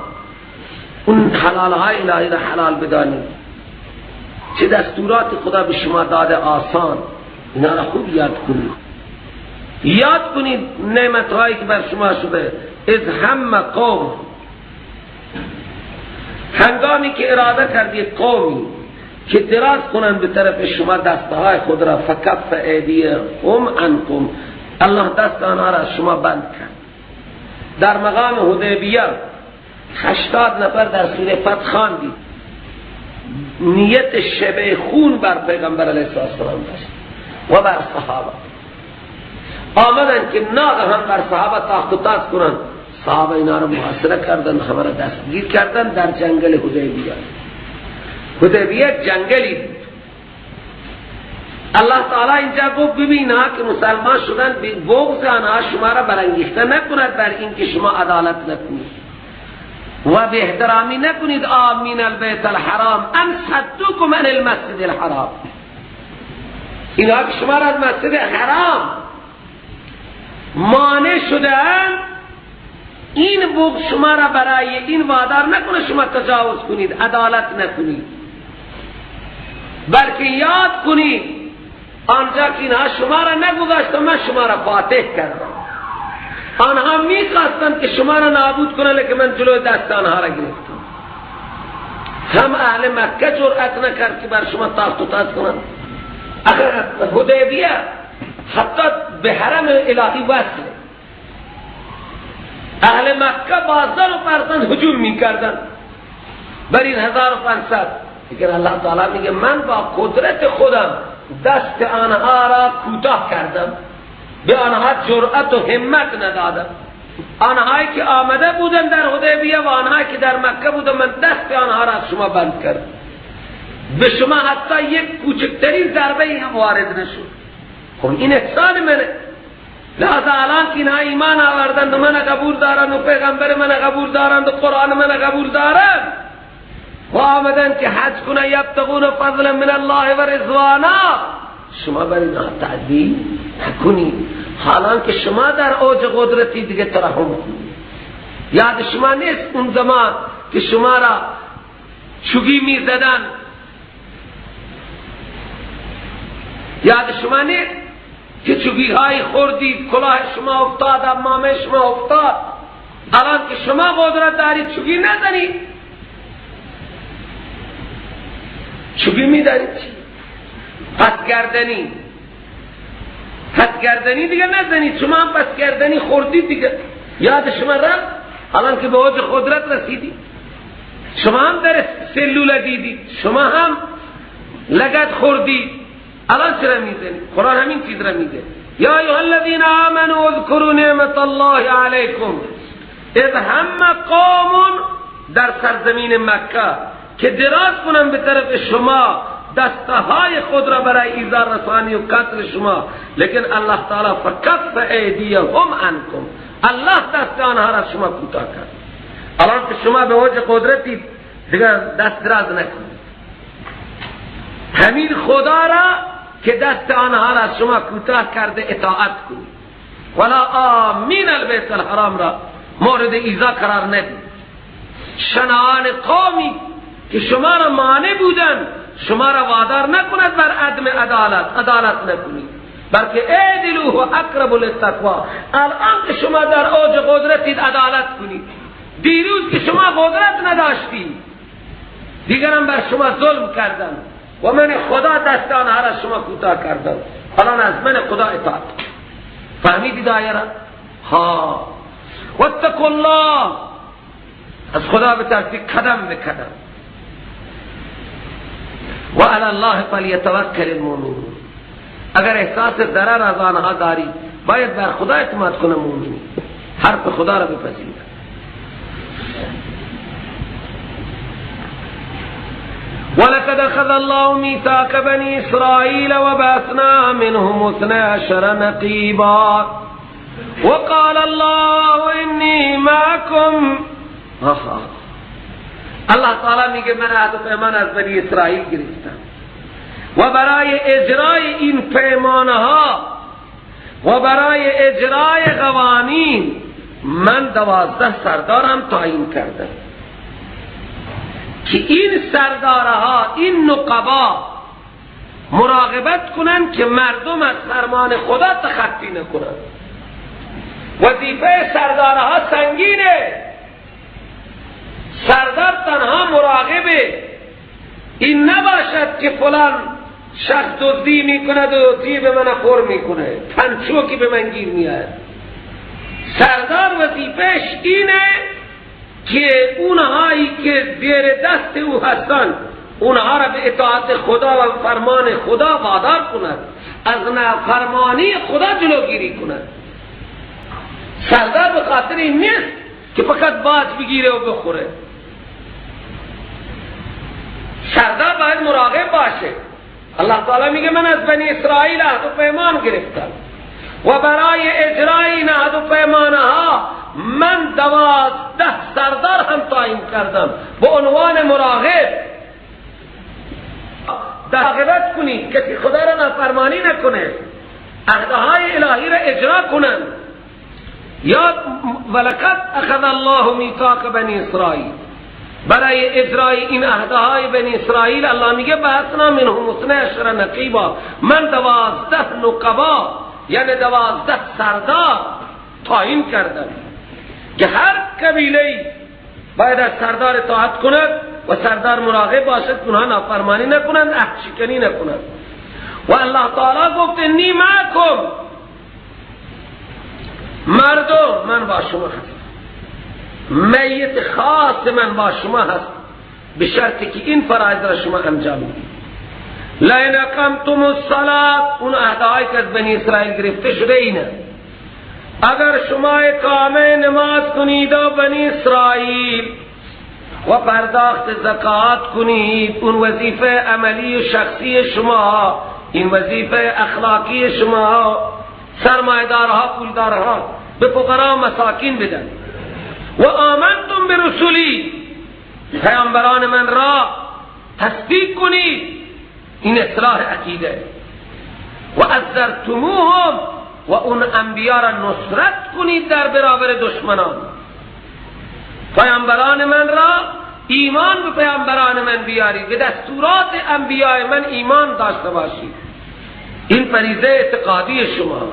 اون حلال های الهی را حلال بدانید، چه دستورات خدا به شما داده آسان، اینا را خوب یاد کنید. یاد کنید نعمتهایی که بر شما شده. از هم قوم، هنگامی که اراده کردید قومی که دراز کنند به طرف شما دستهای خود را، فکف ایدیهم عنکم، الله دست آنها را از شما بند کرد. در مقام حدیبیه 80 نفر در سوره فتح خواندید، نیت شبه خون بر پیغمبر علیه السلام داشت و بر صحابه، آمدن که ناگهان بر صحابه تاخت و تاز کنند، صحابه اینا رو محاصره کردن، همه را دستگیر کردن در جنگل حدیبیه. حدیبیه جنگلی بود. الله تعالی اینجا گفت ببین ها که مسلمان شدن، بغض آنها شما را برانگیخته نکند بر اینکه شما عدالت نکنید و به احترامی نکنید. آمین البیت الحرام ان صدوکم عن المسجد الحرام، اینها که شما را از مسجد حرام مانع شده اند، این بغض شما را برای این وادار نکنه شما تجاوز کنید، عدالت نکنید، بلکه یاد کنید آنجا که اینها شما را نگذاشتم، من شما را فاتح کردم. آنها میخواستند که شما را نابود کنند، لیکن من جلوی دست آنها را گرفتم. هم اهل مکه جرأت نکرد که بر شما تاخت و تاز کنند. آخر حدیبیه حتی به حرم الهی وصله، اهل مکه با زن و فرزند هجوم میکردن بر این 1500، لیکن الله تعالی میگه من با قدرت خودم دست آنها را کوتاه کردم، به آنها جرأت و همت ندادم. آنهایی که آمده بودن در حدیبیه و آنهایی که در مکه بودن، من دست آنها را از شما بند کردم، به شما حتی یک کوچکترین ضربه هم وارد نشد. خب این احسان منه. لذا الان که اینها ایمان آوردند و من قبول دارند و پیغمبر من قبول دارند و قرآن من قبول دارند و آمدن که حج کنند، یبتغون فضلا من الله و رضوانا، شما بر اینها تعدی نکنید. حالان که شما در اوج قدرتی دیگه ترحم کنید. یاد شما نیست اون زمان که شما را چوگی می زدن؟ یاد شما نیست که چوگی های خوردید، کلاه شما افتاد، امامه شما افتاد؟ الان که شما قدرت دارید چوگی نزنید. چوگی می دارید چی؟ پس گردنی، پس گردنی دیگه نزنید. شما هم پس گردنی خوردید دیگه، یاد شما رفت؟ الان که به اوج قدرت رسیدید، شما هم در سلول دیدید، شما هم لگد خوردید، الان چرا میزنید؟ قرآن همین چیز را میگه: یا ایها الذین آمنوا اذکروا نعمت الله علیکم اذ هم قوم، در سرزمین مکه که دراز کنن به طرف شما دستهای خود را برای ایذا رسانی و قتل شما، لیکن الله تعالی فکف ایدیهم عنکم، الله دست آنها را شما کوتاه کرد. الان که شما به وجه قدرتی دیگر دست دراز نکنید. همین خدا را که دست آنها را شما کوتاه کرده اطاعت کنید. ولا آمین البیت الحرام را مورد ایذا قرار ندید. شنآن قومی که شما را مانع بودن شما را وادار نکند بر عدم عدالت، عدالت نکنید، بلکه اعدلوا هو اقرب للتقوا. الان که شما در اوج قدرتید عدالت کنید. دیروز که شما قدرت نداشتید دیگران بر شما ظلم کردن و من خدا دست آنها را شما کوتاه کردم، الان از من خدا اطاعت. فهمیدید آیه را؟ ها. واتقوا الله، از خدا بترسید قدم به قدم. و علی الله فلیتوکل المؤمنون. اگر احساس ضرر از آنها داری باید بر خدا اعتماد کنه مؤمنی، حرف خدا را بپذیرد. ولقد اخذ الله ميثاق بني اسرائيل وبعثنا منهم 12 نقيبا وقال الله اني معكم. الله تعالی میگه من عهد و پیمان از بنی اسرائیل گرفتم و برای اجرای این پیمانها و برای اجرای قوانین من 12 سردارم تعیین کردم که این سردارها، این نقبا مراقبت کنند که مردم از فرمان خدا تخطی نکنند. وظیفه سردارها سنگینه. سردار تنها مراقبه این نباشد که فلان شخص دزدی میکند و جیب من پر میکنه، پنچوکی به من گیر میاد. سردار وظیفهش اینه که اونهایی که زیر دست او هستند اونها را به اطاعت خدا و فرمان خدا وادار کند، از نافرمانی خدا جلوگیری کند. سردار به خاطر این نیست که فقط باج بگیره و بخوره. سردار باید مراقب باشه. الله تعالی میگه من از بنی اسرائیل عهد و پیمان گرفتم و برای اجرای این عهد و پیمانها من 12 سردار هم تعیین کردم به عنوان مراقب. مراقبت کنید کسی خدا را نافرمانی نکنه، عهدهای الهی را اجرا کنند. یا ولقد اخذ الله میثاق بنی اسرائیل، برای اجرای این عهدهای بنی اسرائیل الله میگه بعثنا منهم 12 نقیبا، من 12 نقبا یعنی 12 سردار تعیین کردم که هر قبیله‌ای باید از سردار اطاعت کند و سردار مراقب باشد که اونها نافرمانی نکنند، عهد شکنی نکنند. و الله تعالی گفت انی معکم، مردم من با شما هستم، میت خاص من با شما هست، به شرطی که این فرایض را شما انجام میدید. لئن اقمتم الصلاة، اون عهدهایی که از بنی اسرائیل گرفته شده اینه، اگر شما اقامه نماز کنید و بنی اسرائیل و پرداخت زکات کنید، اون وظیفه عملی و شخصی شما، این وظیفه اخلاقی شما، سرمایه‌دارها پولدارها به فقرا و مساکین بدن. و آمنتم برسولی، پیامبران من را تصدیق کنید، این اصلاح عقیده. و عزرتموهم، و اون انبیا را نصرت کنید در برابر دشمنان. پیامبران من را ایمان به پیامبران من بیارید، به دستورات انبیاء من ایمان داشته باشید. این فریضه اعتقادی شما.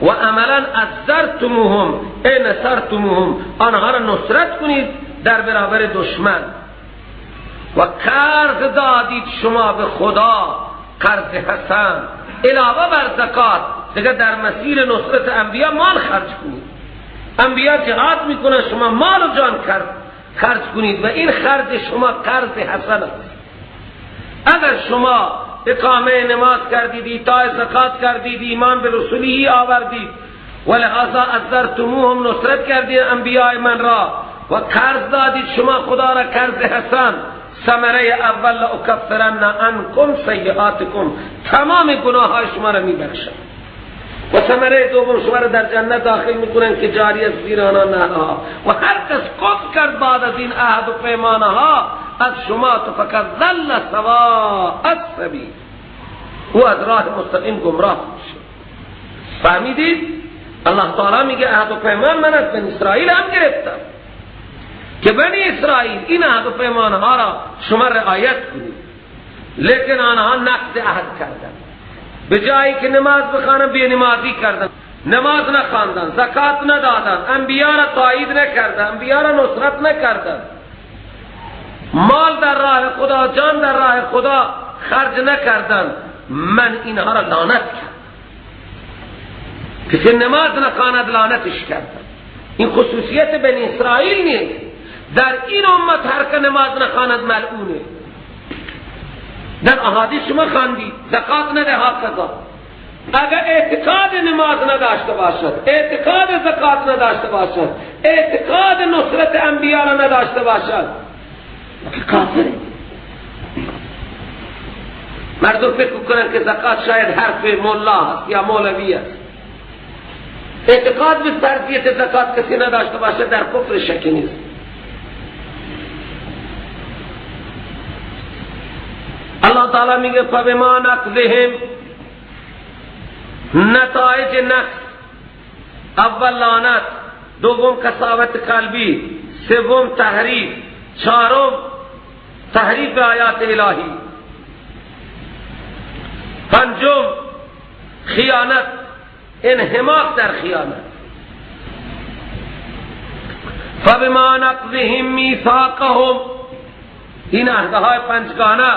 و عملا عزرتموهم ای نصرتموهم، آنها را نصرت کنید در برابر دشمن. و قرض دادید شما به خدا قرض حسن، علاوه بر زکات دیگه در مسیر نصرت انبیا مال خرج کنید. انبیا جهاد میکنن، شما مال و جان خرج کنید و این خرج شما قرض حسن است. اگر شما اقامه نماز کردید، ایتاء زکات کردید، ایمان به رسولی آوردید و لحاظا عزرتموهم نصرت کردید انبیاء من را و قرض دادید شما خدا را قرض حسن، ثمره اول لاکفرن عنکم سیئاتکم، تمام گناه های شما را میبخشم. و ثمره دوم شما را در جنت داخل میکنن که جاری از زیر آنها نهرها. و هر کس کفر کرد بعد از این عهد و پیمانها از شما تو فقط ضل سواء السبیل، او از راه مستقیم گمراه میشه. فهمیدید؟ الله تعالی میگه عهد و پیمان من از بنی اسرائیل هم گرفتم که بنی اسرائیل این عهد و پیمانها را شما رعایت کنید، لیکن آنها نقض عهد کردند. به جایی که نماز بخوانند بی نمازی کردند، نماز نخواندند، زکات ندادند، انبیا را تایید نکردند، انبیا را نصرت نکردند، مال در راه خدا، جان در راه خدا خرج نکردند. من اینها را لعنت کردم. کسی نماز نخواند لعنتش کردم. این خصوصیت بنی اسرائیل نیست. در این امت هر که نماز نخواند ملعونه. در احادیث شما خواندید زکات نده هکذا. اگر اعتقاد نماز نداشته باشد، اعتقاد زکات نداشته باشد، اعتقاد نصرت انبیا را نداشته باشد، که کافره. مردم فکر کنند که زکات شاید حرف مولا است یا مولوی است. اعتقاد به فرضیت زکات کسی نداشته باشد در کفر شکی نیست. الله تعالی میگه فبما نقضهم، نتایج نقض، اول لعنت، دوم قساوت قلبی، سوم تحریف، چهارم تحریف آیات الهی، پنجم خیانت، انحماق در خیانت. فبما نقضهم میثاقهم، این عهدهای پنجگانه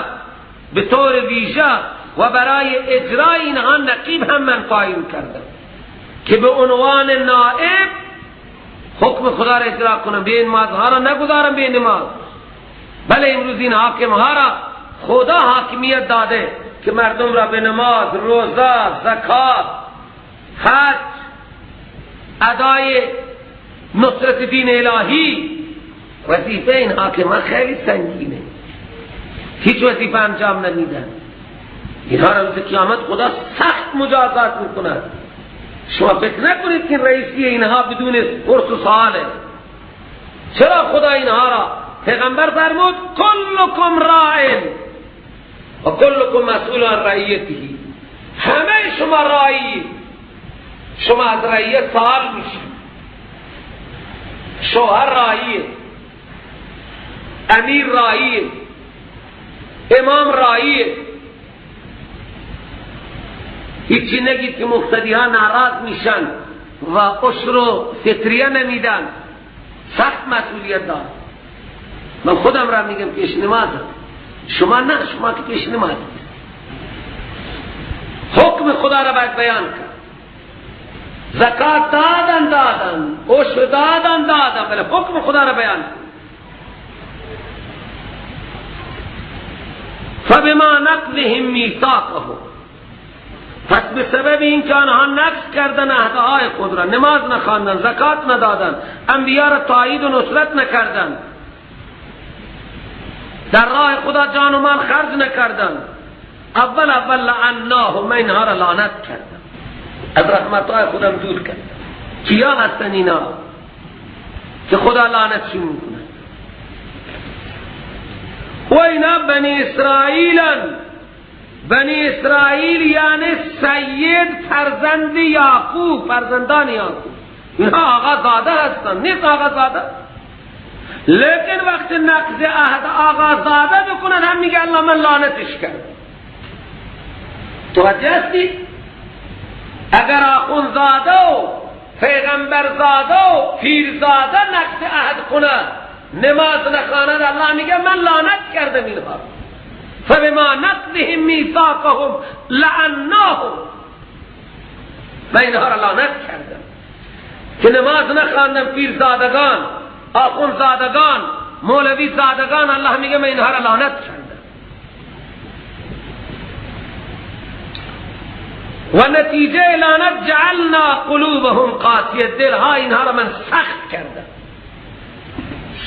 به طور ویژه و برای اجرای اینها نقیب هم من قایم کردم که به عنوان نائب حکم خدا را اجرا کنم، به این نمازها را نگذارم به نماز. بله امروز این حاکم ها را خدا حاکمیت داده که مردم را به نماز، روزه، زکات، حج، ادای نصرت دین الهی. وظیفه این حاکم ها خیلی سنگینه، هیچ وظیفه انجام نمیدن. اینها را روز قیامت خدا سخت مجازات میکند. شما فکر نکنید که رئیسی اینها بدون پرس و سواله. چرا خدا اینها را، پیغمبر فرمود کلکم راع و کلکم مسئول عن رعیته، همه شما راعی، شما از رعیت سوال میشید. شوهر راعیه، امیر راعیه، امام راعیه. هیچی نگید که مقتدی ها ناراض میشن و عشر و فطریه نمیدن. سخت مسئولیت دار. من خودم را میگم پیش نمازم، شما نه، شما که پیش نماز. حکم خدا را باید بیان کرد. زکات دادن دادن، عشر دادن دادن، ولی حکم خدا را بیان کرد. فبما نقضهم میثاقهم، پس به سبب این که آنها نقض کردن عهدهای خود را، نماز نخواندن، زکات ندادن، انبیا را تایید و نصرت نکردن، در راه خدا جان و مال خرج نکردن، اول اول لعناهم، من اینها را لعنت کردم، از رحمتهای خودم دور کردم. کیا هستن اینا که خدا لعنتشون میکنه؟ و اینا بنی اسرائیلن. بنی اسرائیل یعنی سید فرزند یعقوب، فرزندان یعقوب. اینها آقا زاده هستن، نیست آقا زاده؟ لیکن وقت نقض عهد آقا زاده بکنن هم میگه الله من لعنتش کردم. توجه هستی؟ اگر آخوند زاده و پیغمبر زاده و پیر زاده نقض عهد کنه، نماز نخواند، الله میگه من لعنت کردم اینها. فبما نقضهم میثاقهم لعناهم، من اینها را لعنت کردم که نماز نخواندم. پیرزادگان، آخوندزادگان، مولوی زادگان، الله میگه من اینها را لعنت کردم. و نتیجه لعنت جعلنا قلوبهم قاسیه، دلها اینها را من سخت کردم،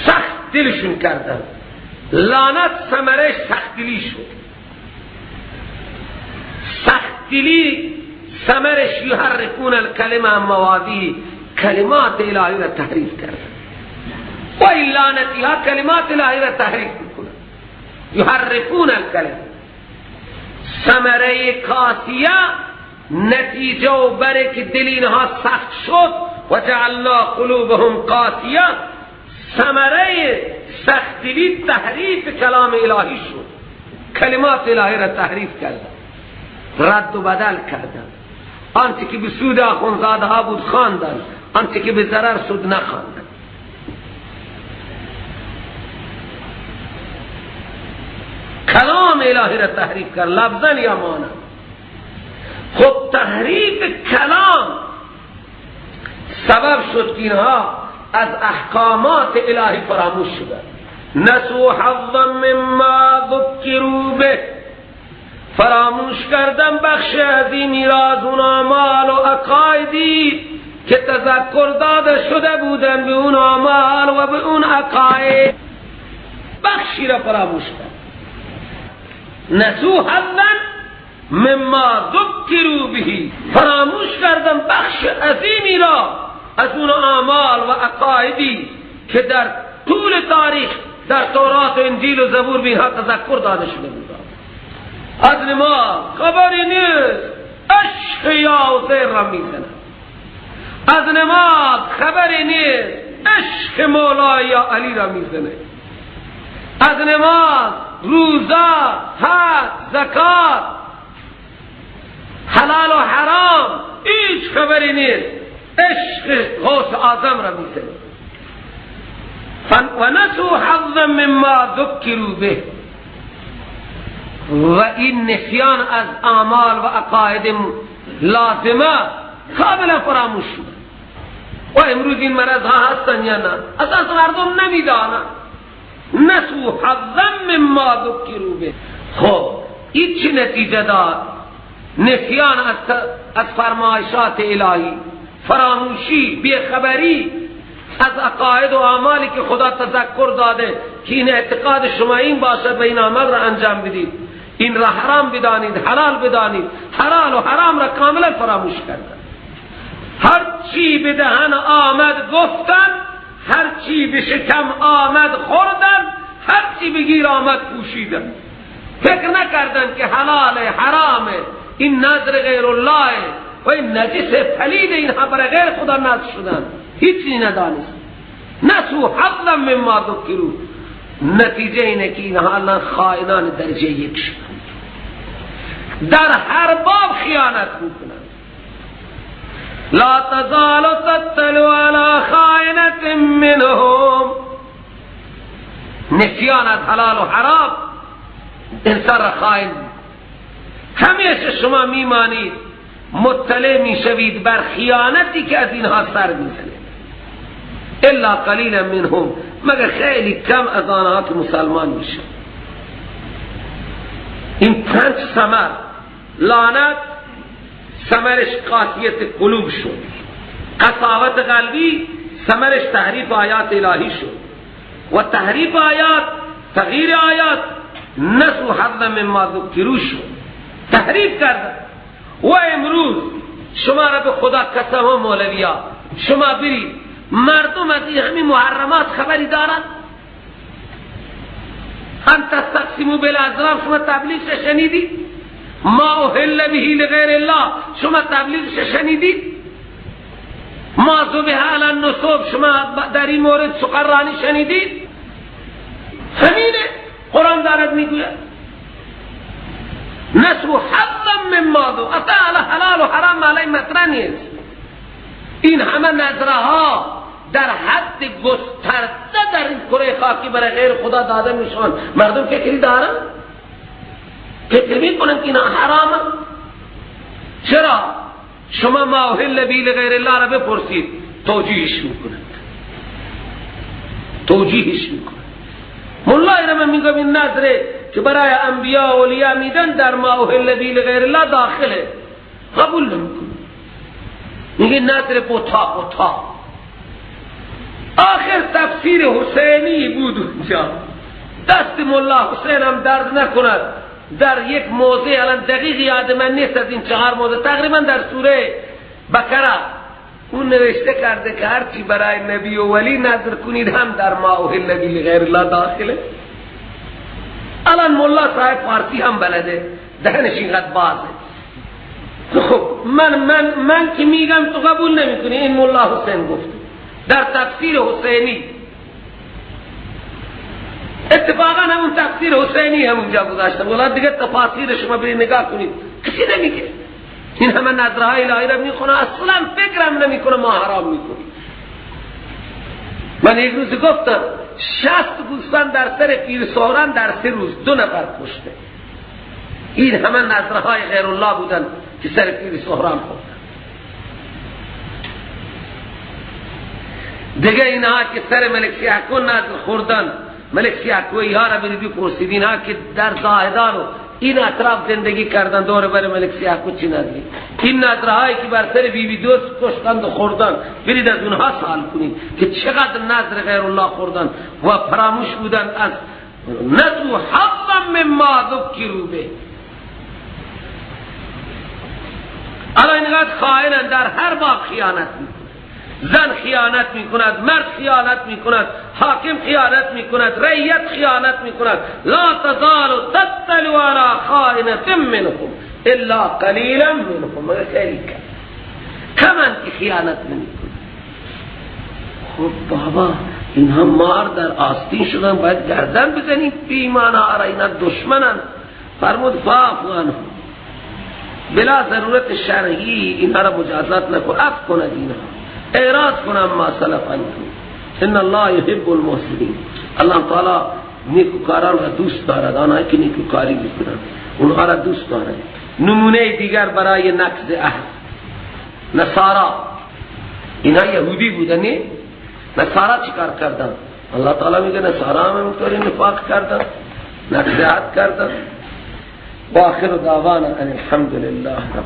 سخت دلشون کردم. لعنت ثمرش سختدلی شد، سختدلی ثمرش یحرفون الکلمه عن مواضعه، کلمات الهی را تحریف کردن. و این لعنتی ها کلمات الهی را تحریف میکنن، یحرفون الکلمه. ثمره قاسیه نتیجه و بره که دل اینها سخت شد، و جعلنا قلوبهم قاسیه، ثمره سختدلی تحریف کلام الهی شد، کلمات الهی را تحریف کردن، رد و بدل کردن. آنچه که به سود آخوندزاده ها بود خواندن، آنچه که به ضرر شد نخواندن. کلام الهی را تحریف کرد، لفظا یا معنا. خب تحریف کلام سبب شد که اینها از احکامات الهی فراموش شدند. نسوا حظا مما ذکروا به، فراموش کردن بخش عظیمی را از اون اعمال و عقایدی که تذکر داده شده بودن به اون اعمال و به اون عقاید، بخشی را فراموش کرد. نسوا حظا مما ذکروا به، فراموش کردن بخش عظیمی را از اون اعمال و عقایدی که در طول تاریخ در تورات و انجیل و زبور به اینها تذکر داده شده بود. از نماز خبری نیست، عشق یا عزیر را میزنه. از نماز خبری نیست، عشق مولا یا علی را میزنه. از نماز، روزه، حج، زکات، حلال و حرام هیچ خبری نیست، عشق غوث اعظم را میزنه. و نسوا حظا مما ذکروا به، و این نسیان از اعمال و عقاید لازمه کاملا فراموش شد. و امروز این مرض ها هستن یا نه؟ اساس مردم نمیدانن. نسوا حظا مما ذکروا به. خب این چه نتیجه داد؟ نسیان از فرمایشات الهی، فراموشی، بیخبری از عقاید و اعمالی که خدا تذکر داده که این اعتقاد شما این باشد و این عمل را انجام بدید، این را حرام بدانید، حلال بدانید. حلال و حرام را کاملا فراموش کردن. هر چی به دهن آمد گفتن، هر چی به شکم آمد خوردن، هر چی به گیر آمد پوشیدن. فکر نکردن که حلال حرامه، این نذر غیر الله و این نجس پلید، اینها برای غیر خدا نذر شدن، هیچی ندانست. نسوا حظا مما ذکروا. نتیجه اینه که اینها الان خائنان درجه یک شدن، در هر باب خیانت میکنن. لا تزال تطلع على خائنة منهم. نسیان از حلال و حرام انسان را خائن. همیشه شما میمانید، مطلع میشوید بر خیانتی که از اینها سر میزنه. الا قلیلا منهم، مگر خیلی کم از آنها که مسلمان میشن. این پنج ثمر: لعنت، ثمرش قاسیت قلوب شد، قساوت قلبی ثمرش تحریف آیات الهی شد، و تحریف آیات، تغییر آیات، نسو حظ مما ذکروا شد، تحریف کردن. و امروز شما را به خدا قسم و مولویا، شما برید مردم از این همین محرمات خبری دارند؟ ان تستقسموا بالازلام شما تبلیغش شنیدید؟ ما اهل به لغیر الله شما تبلیغش شنیدید؟ ما ذبح علی النصب شما در این مورد سخنرانی شنیدید؟ همینه قرآن دارد میگوید نسو حظا مما ذو، اصلا حلال و حرام علی مطرح نیست. این همه نظرها در حد گسترده در این کره خاکی برای غیر خدا داده میشن. مردم فکری دارن؟ فکر میکنن که اینا حرامه؟ چرا؟ شما ما اهل به لغیر الله را بپرسید توجیهش میکنند، توجیهش میکنند. مولای را من میگم این نظره که برای انبیا و اولیاء میدن در ما اهل به لغیر الله داخله، قبول نمیکنه. میگه نظر بوتا بوتا. آخر تفسیر حسینی بود اونجا، دست ملا حسین هم درد نکند. در یک موضع الان دقیق یاد من نیست از این 4 موضع، تقریبا در سوره بقره اون نوشته کرده که هرچی برای نبی و ولی نظر کنید هم در ما اهل به لغیر الله داخله. الان ملا صاحب فارسی هم بلده، دهنش اینقدر بازه. خب من که میگم تو قبول نمیکنی. این ملا حسین گفت در تفسیر حسینی، اتفاقا همون تفسیر حسینی همونجا گذاشتم. ولی دیگه تفاسیر شما برید نگاه کنید کسی نمیگه. این همه نظرهای الهی را میخونه، اصلا فکرم نمیکنه ما حرام میکنیم. من یک روز گفتم 60 گوسفند در سر پیر سهران در 3 روز 2 نفر کشته. این همه نظرهای غیر الله بودن که سر پیر سهران خوردن. دیگه اینها که سر ملک سیاکو نظر خوردن، ملک سیاکویی ها را برید بپرسید، اینها که در زاهدان و این اطراف زندگی کردن دور بر ملک سیاکو چی نظری، این نظرهایی که بر سر بی بی دوست کشتند و خوردن، برید از اونها سوال کنید که چقدر نظر غیر الله خوردن و فراموش بودن از نسو حظا مما ذکروا به. الان اینقدر خائنن، در هر باب خیانت میکنند. زن خیانت میکند، مرد خیانت میکند، حاکم خیانت میکند، رعیت خیانت میکند. لا تزال تطلع على خائنة منهم الا قلیلا منهم، مگر خیلی کم کمن که خیانت نمیکند. خب بابا اینها مار در آستین شدن، باید گردن بزنید بیمانا، آره اینا دشمنن. فرمود فاعف عنهم، بلا ضرورت شرعی اینها را مجازات نکن، عفو کند اینها، اعراض کنم ما سلف عنکم ان الله یحب المحسنین. الله تعالی نیکوکاران را دوست دارد، آنهایی که نیکوکاری میکنند اونها را دوست دارد. نمونه دیگر برای نقض عهد، نصارا. اینها یهودی بودن، نه؟ نصارا چیکار کردن؟ الله تعالی میگه نصارا هم همینطوری نفاق کردن، نقض عهد کردن. و آخر دعوانا ان الحمد لله رب.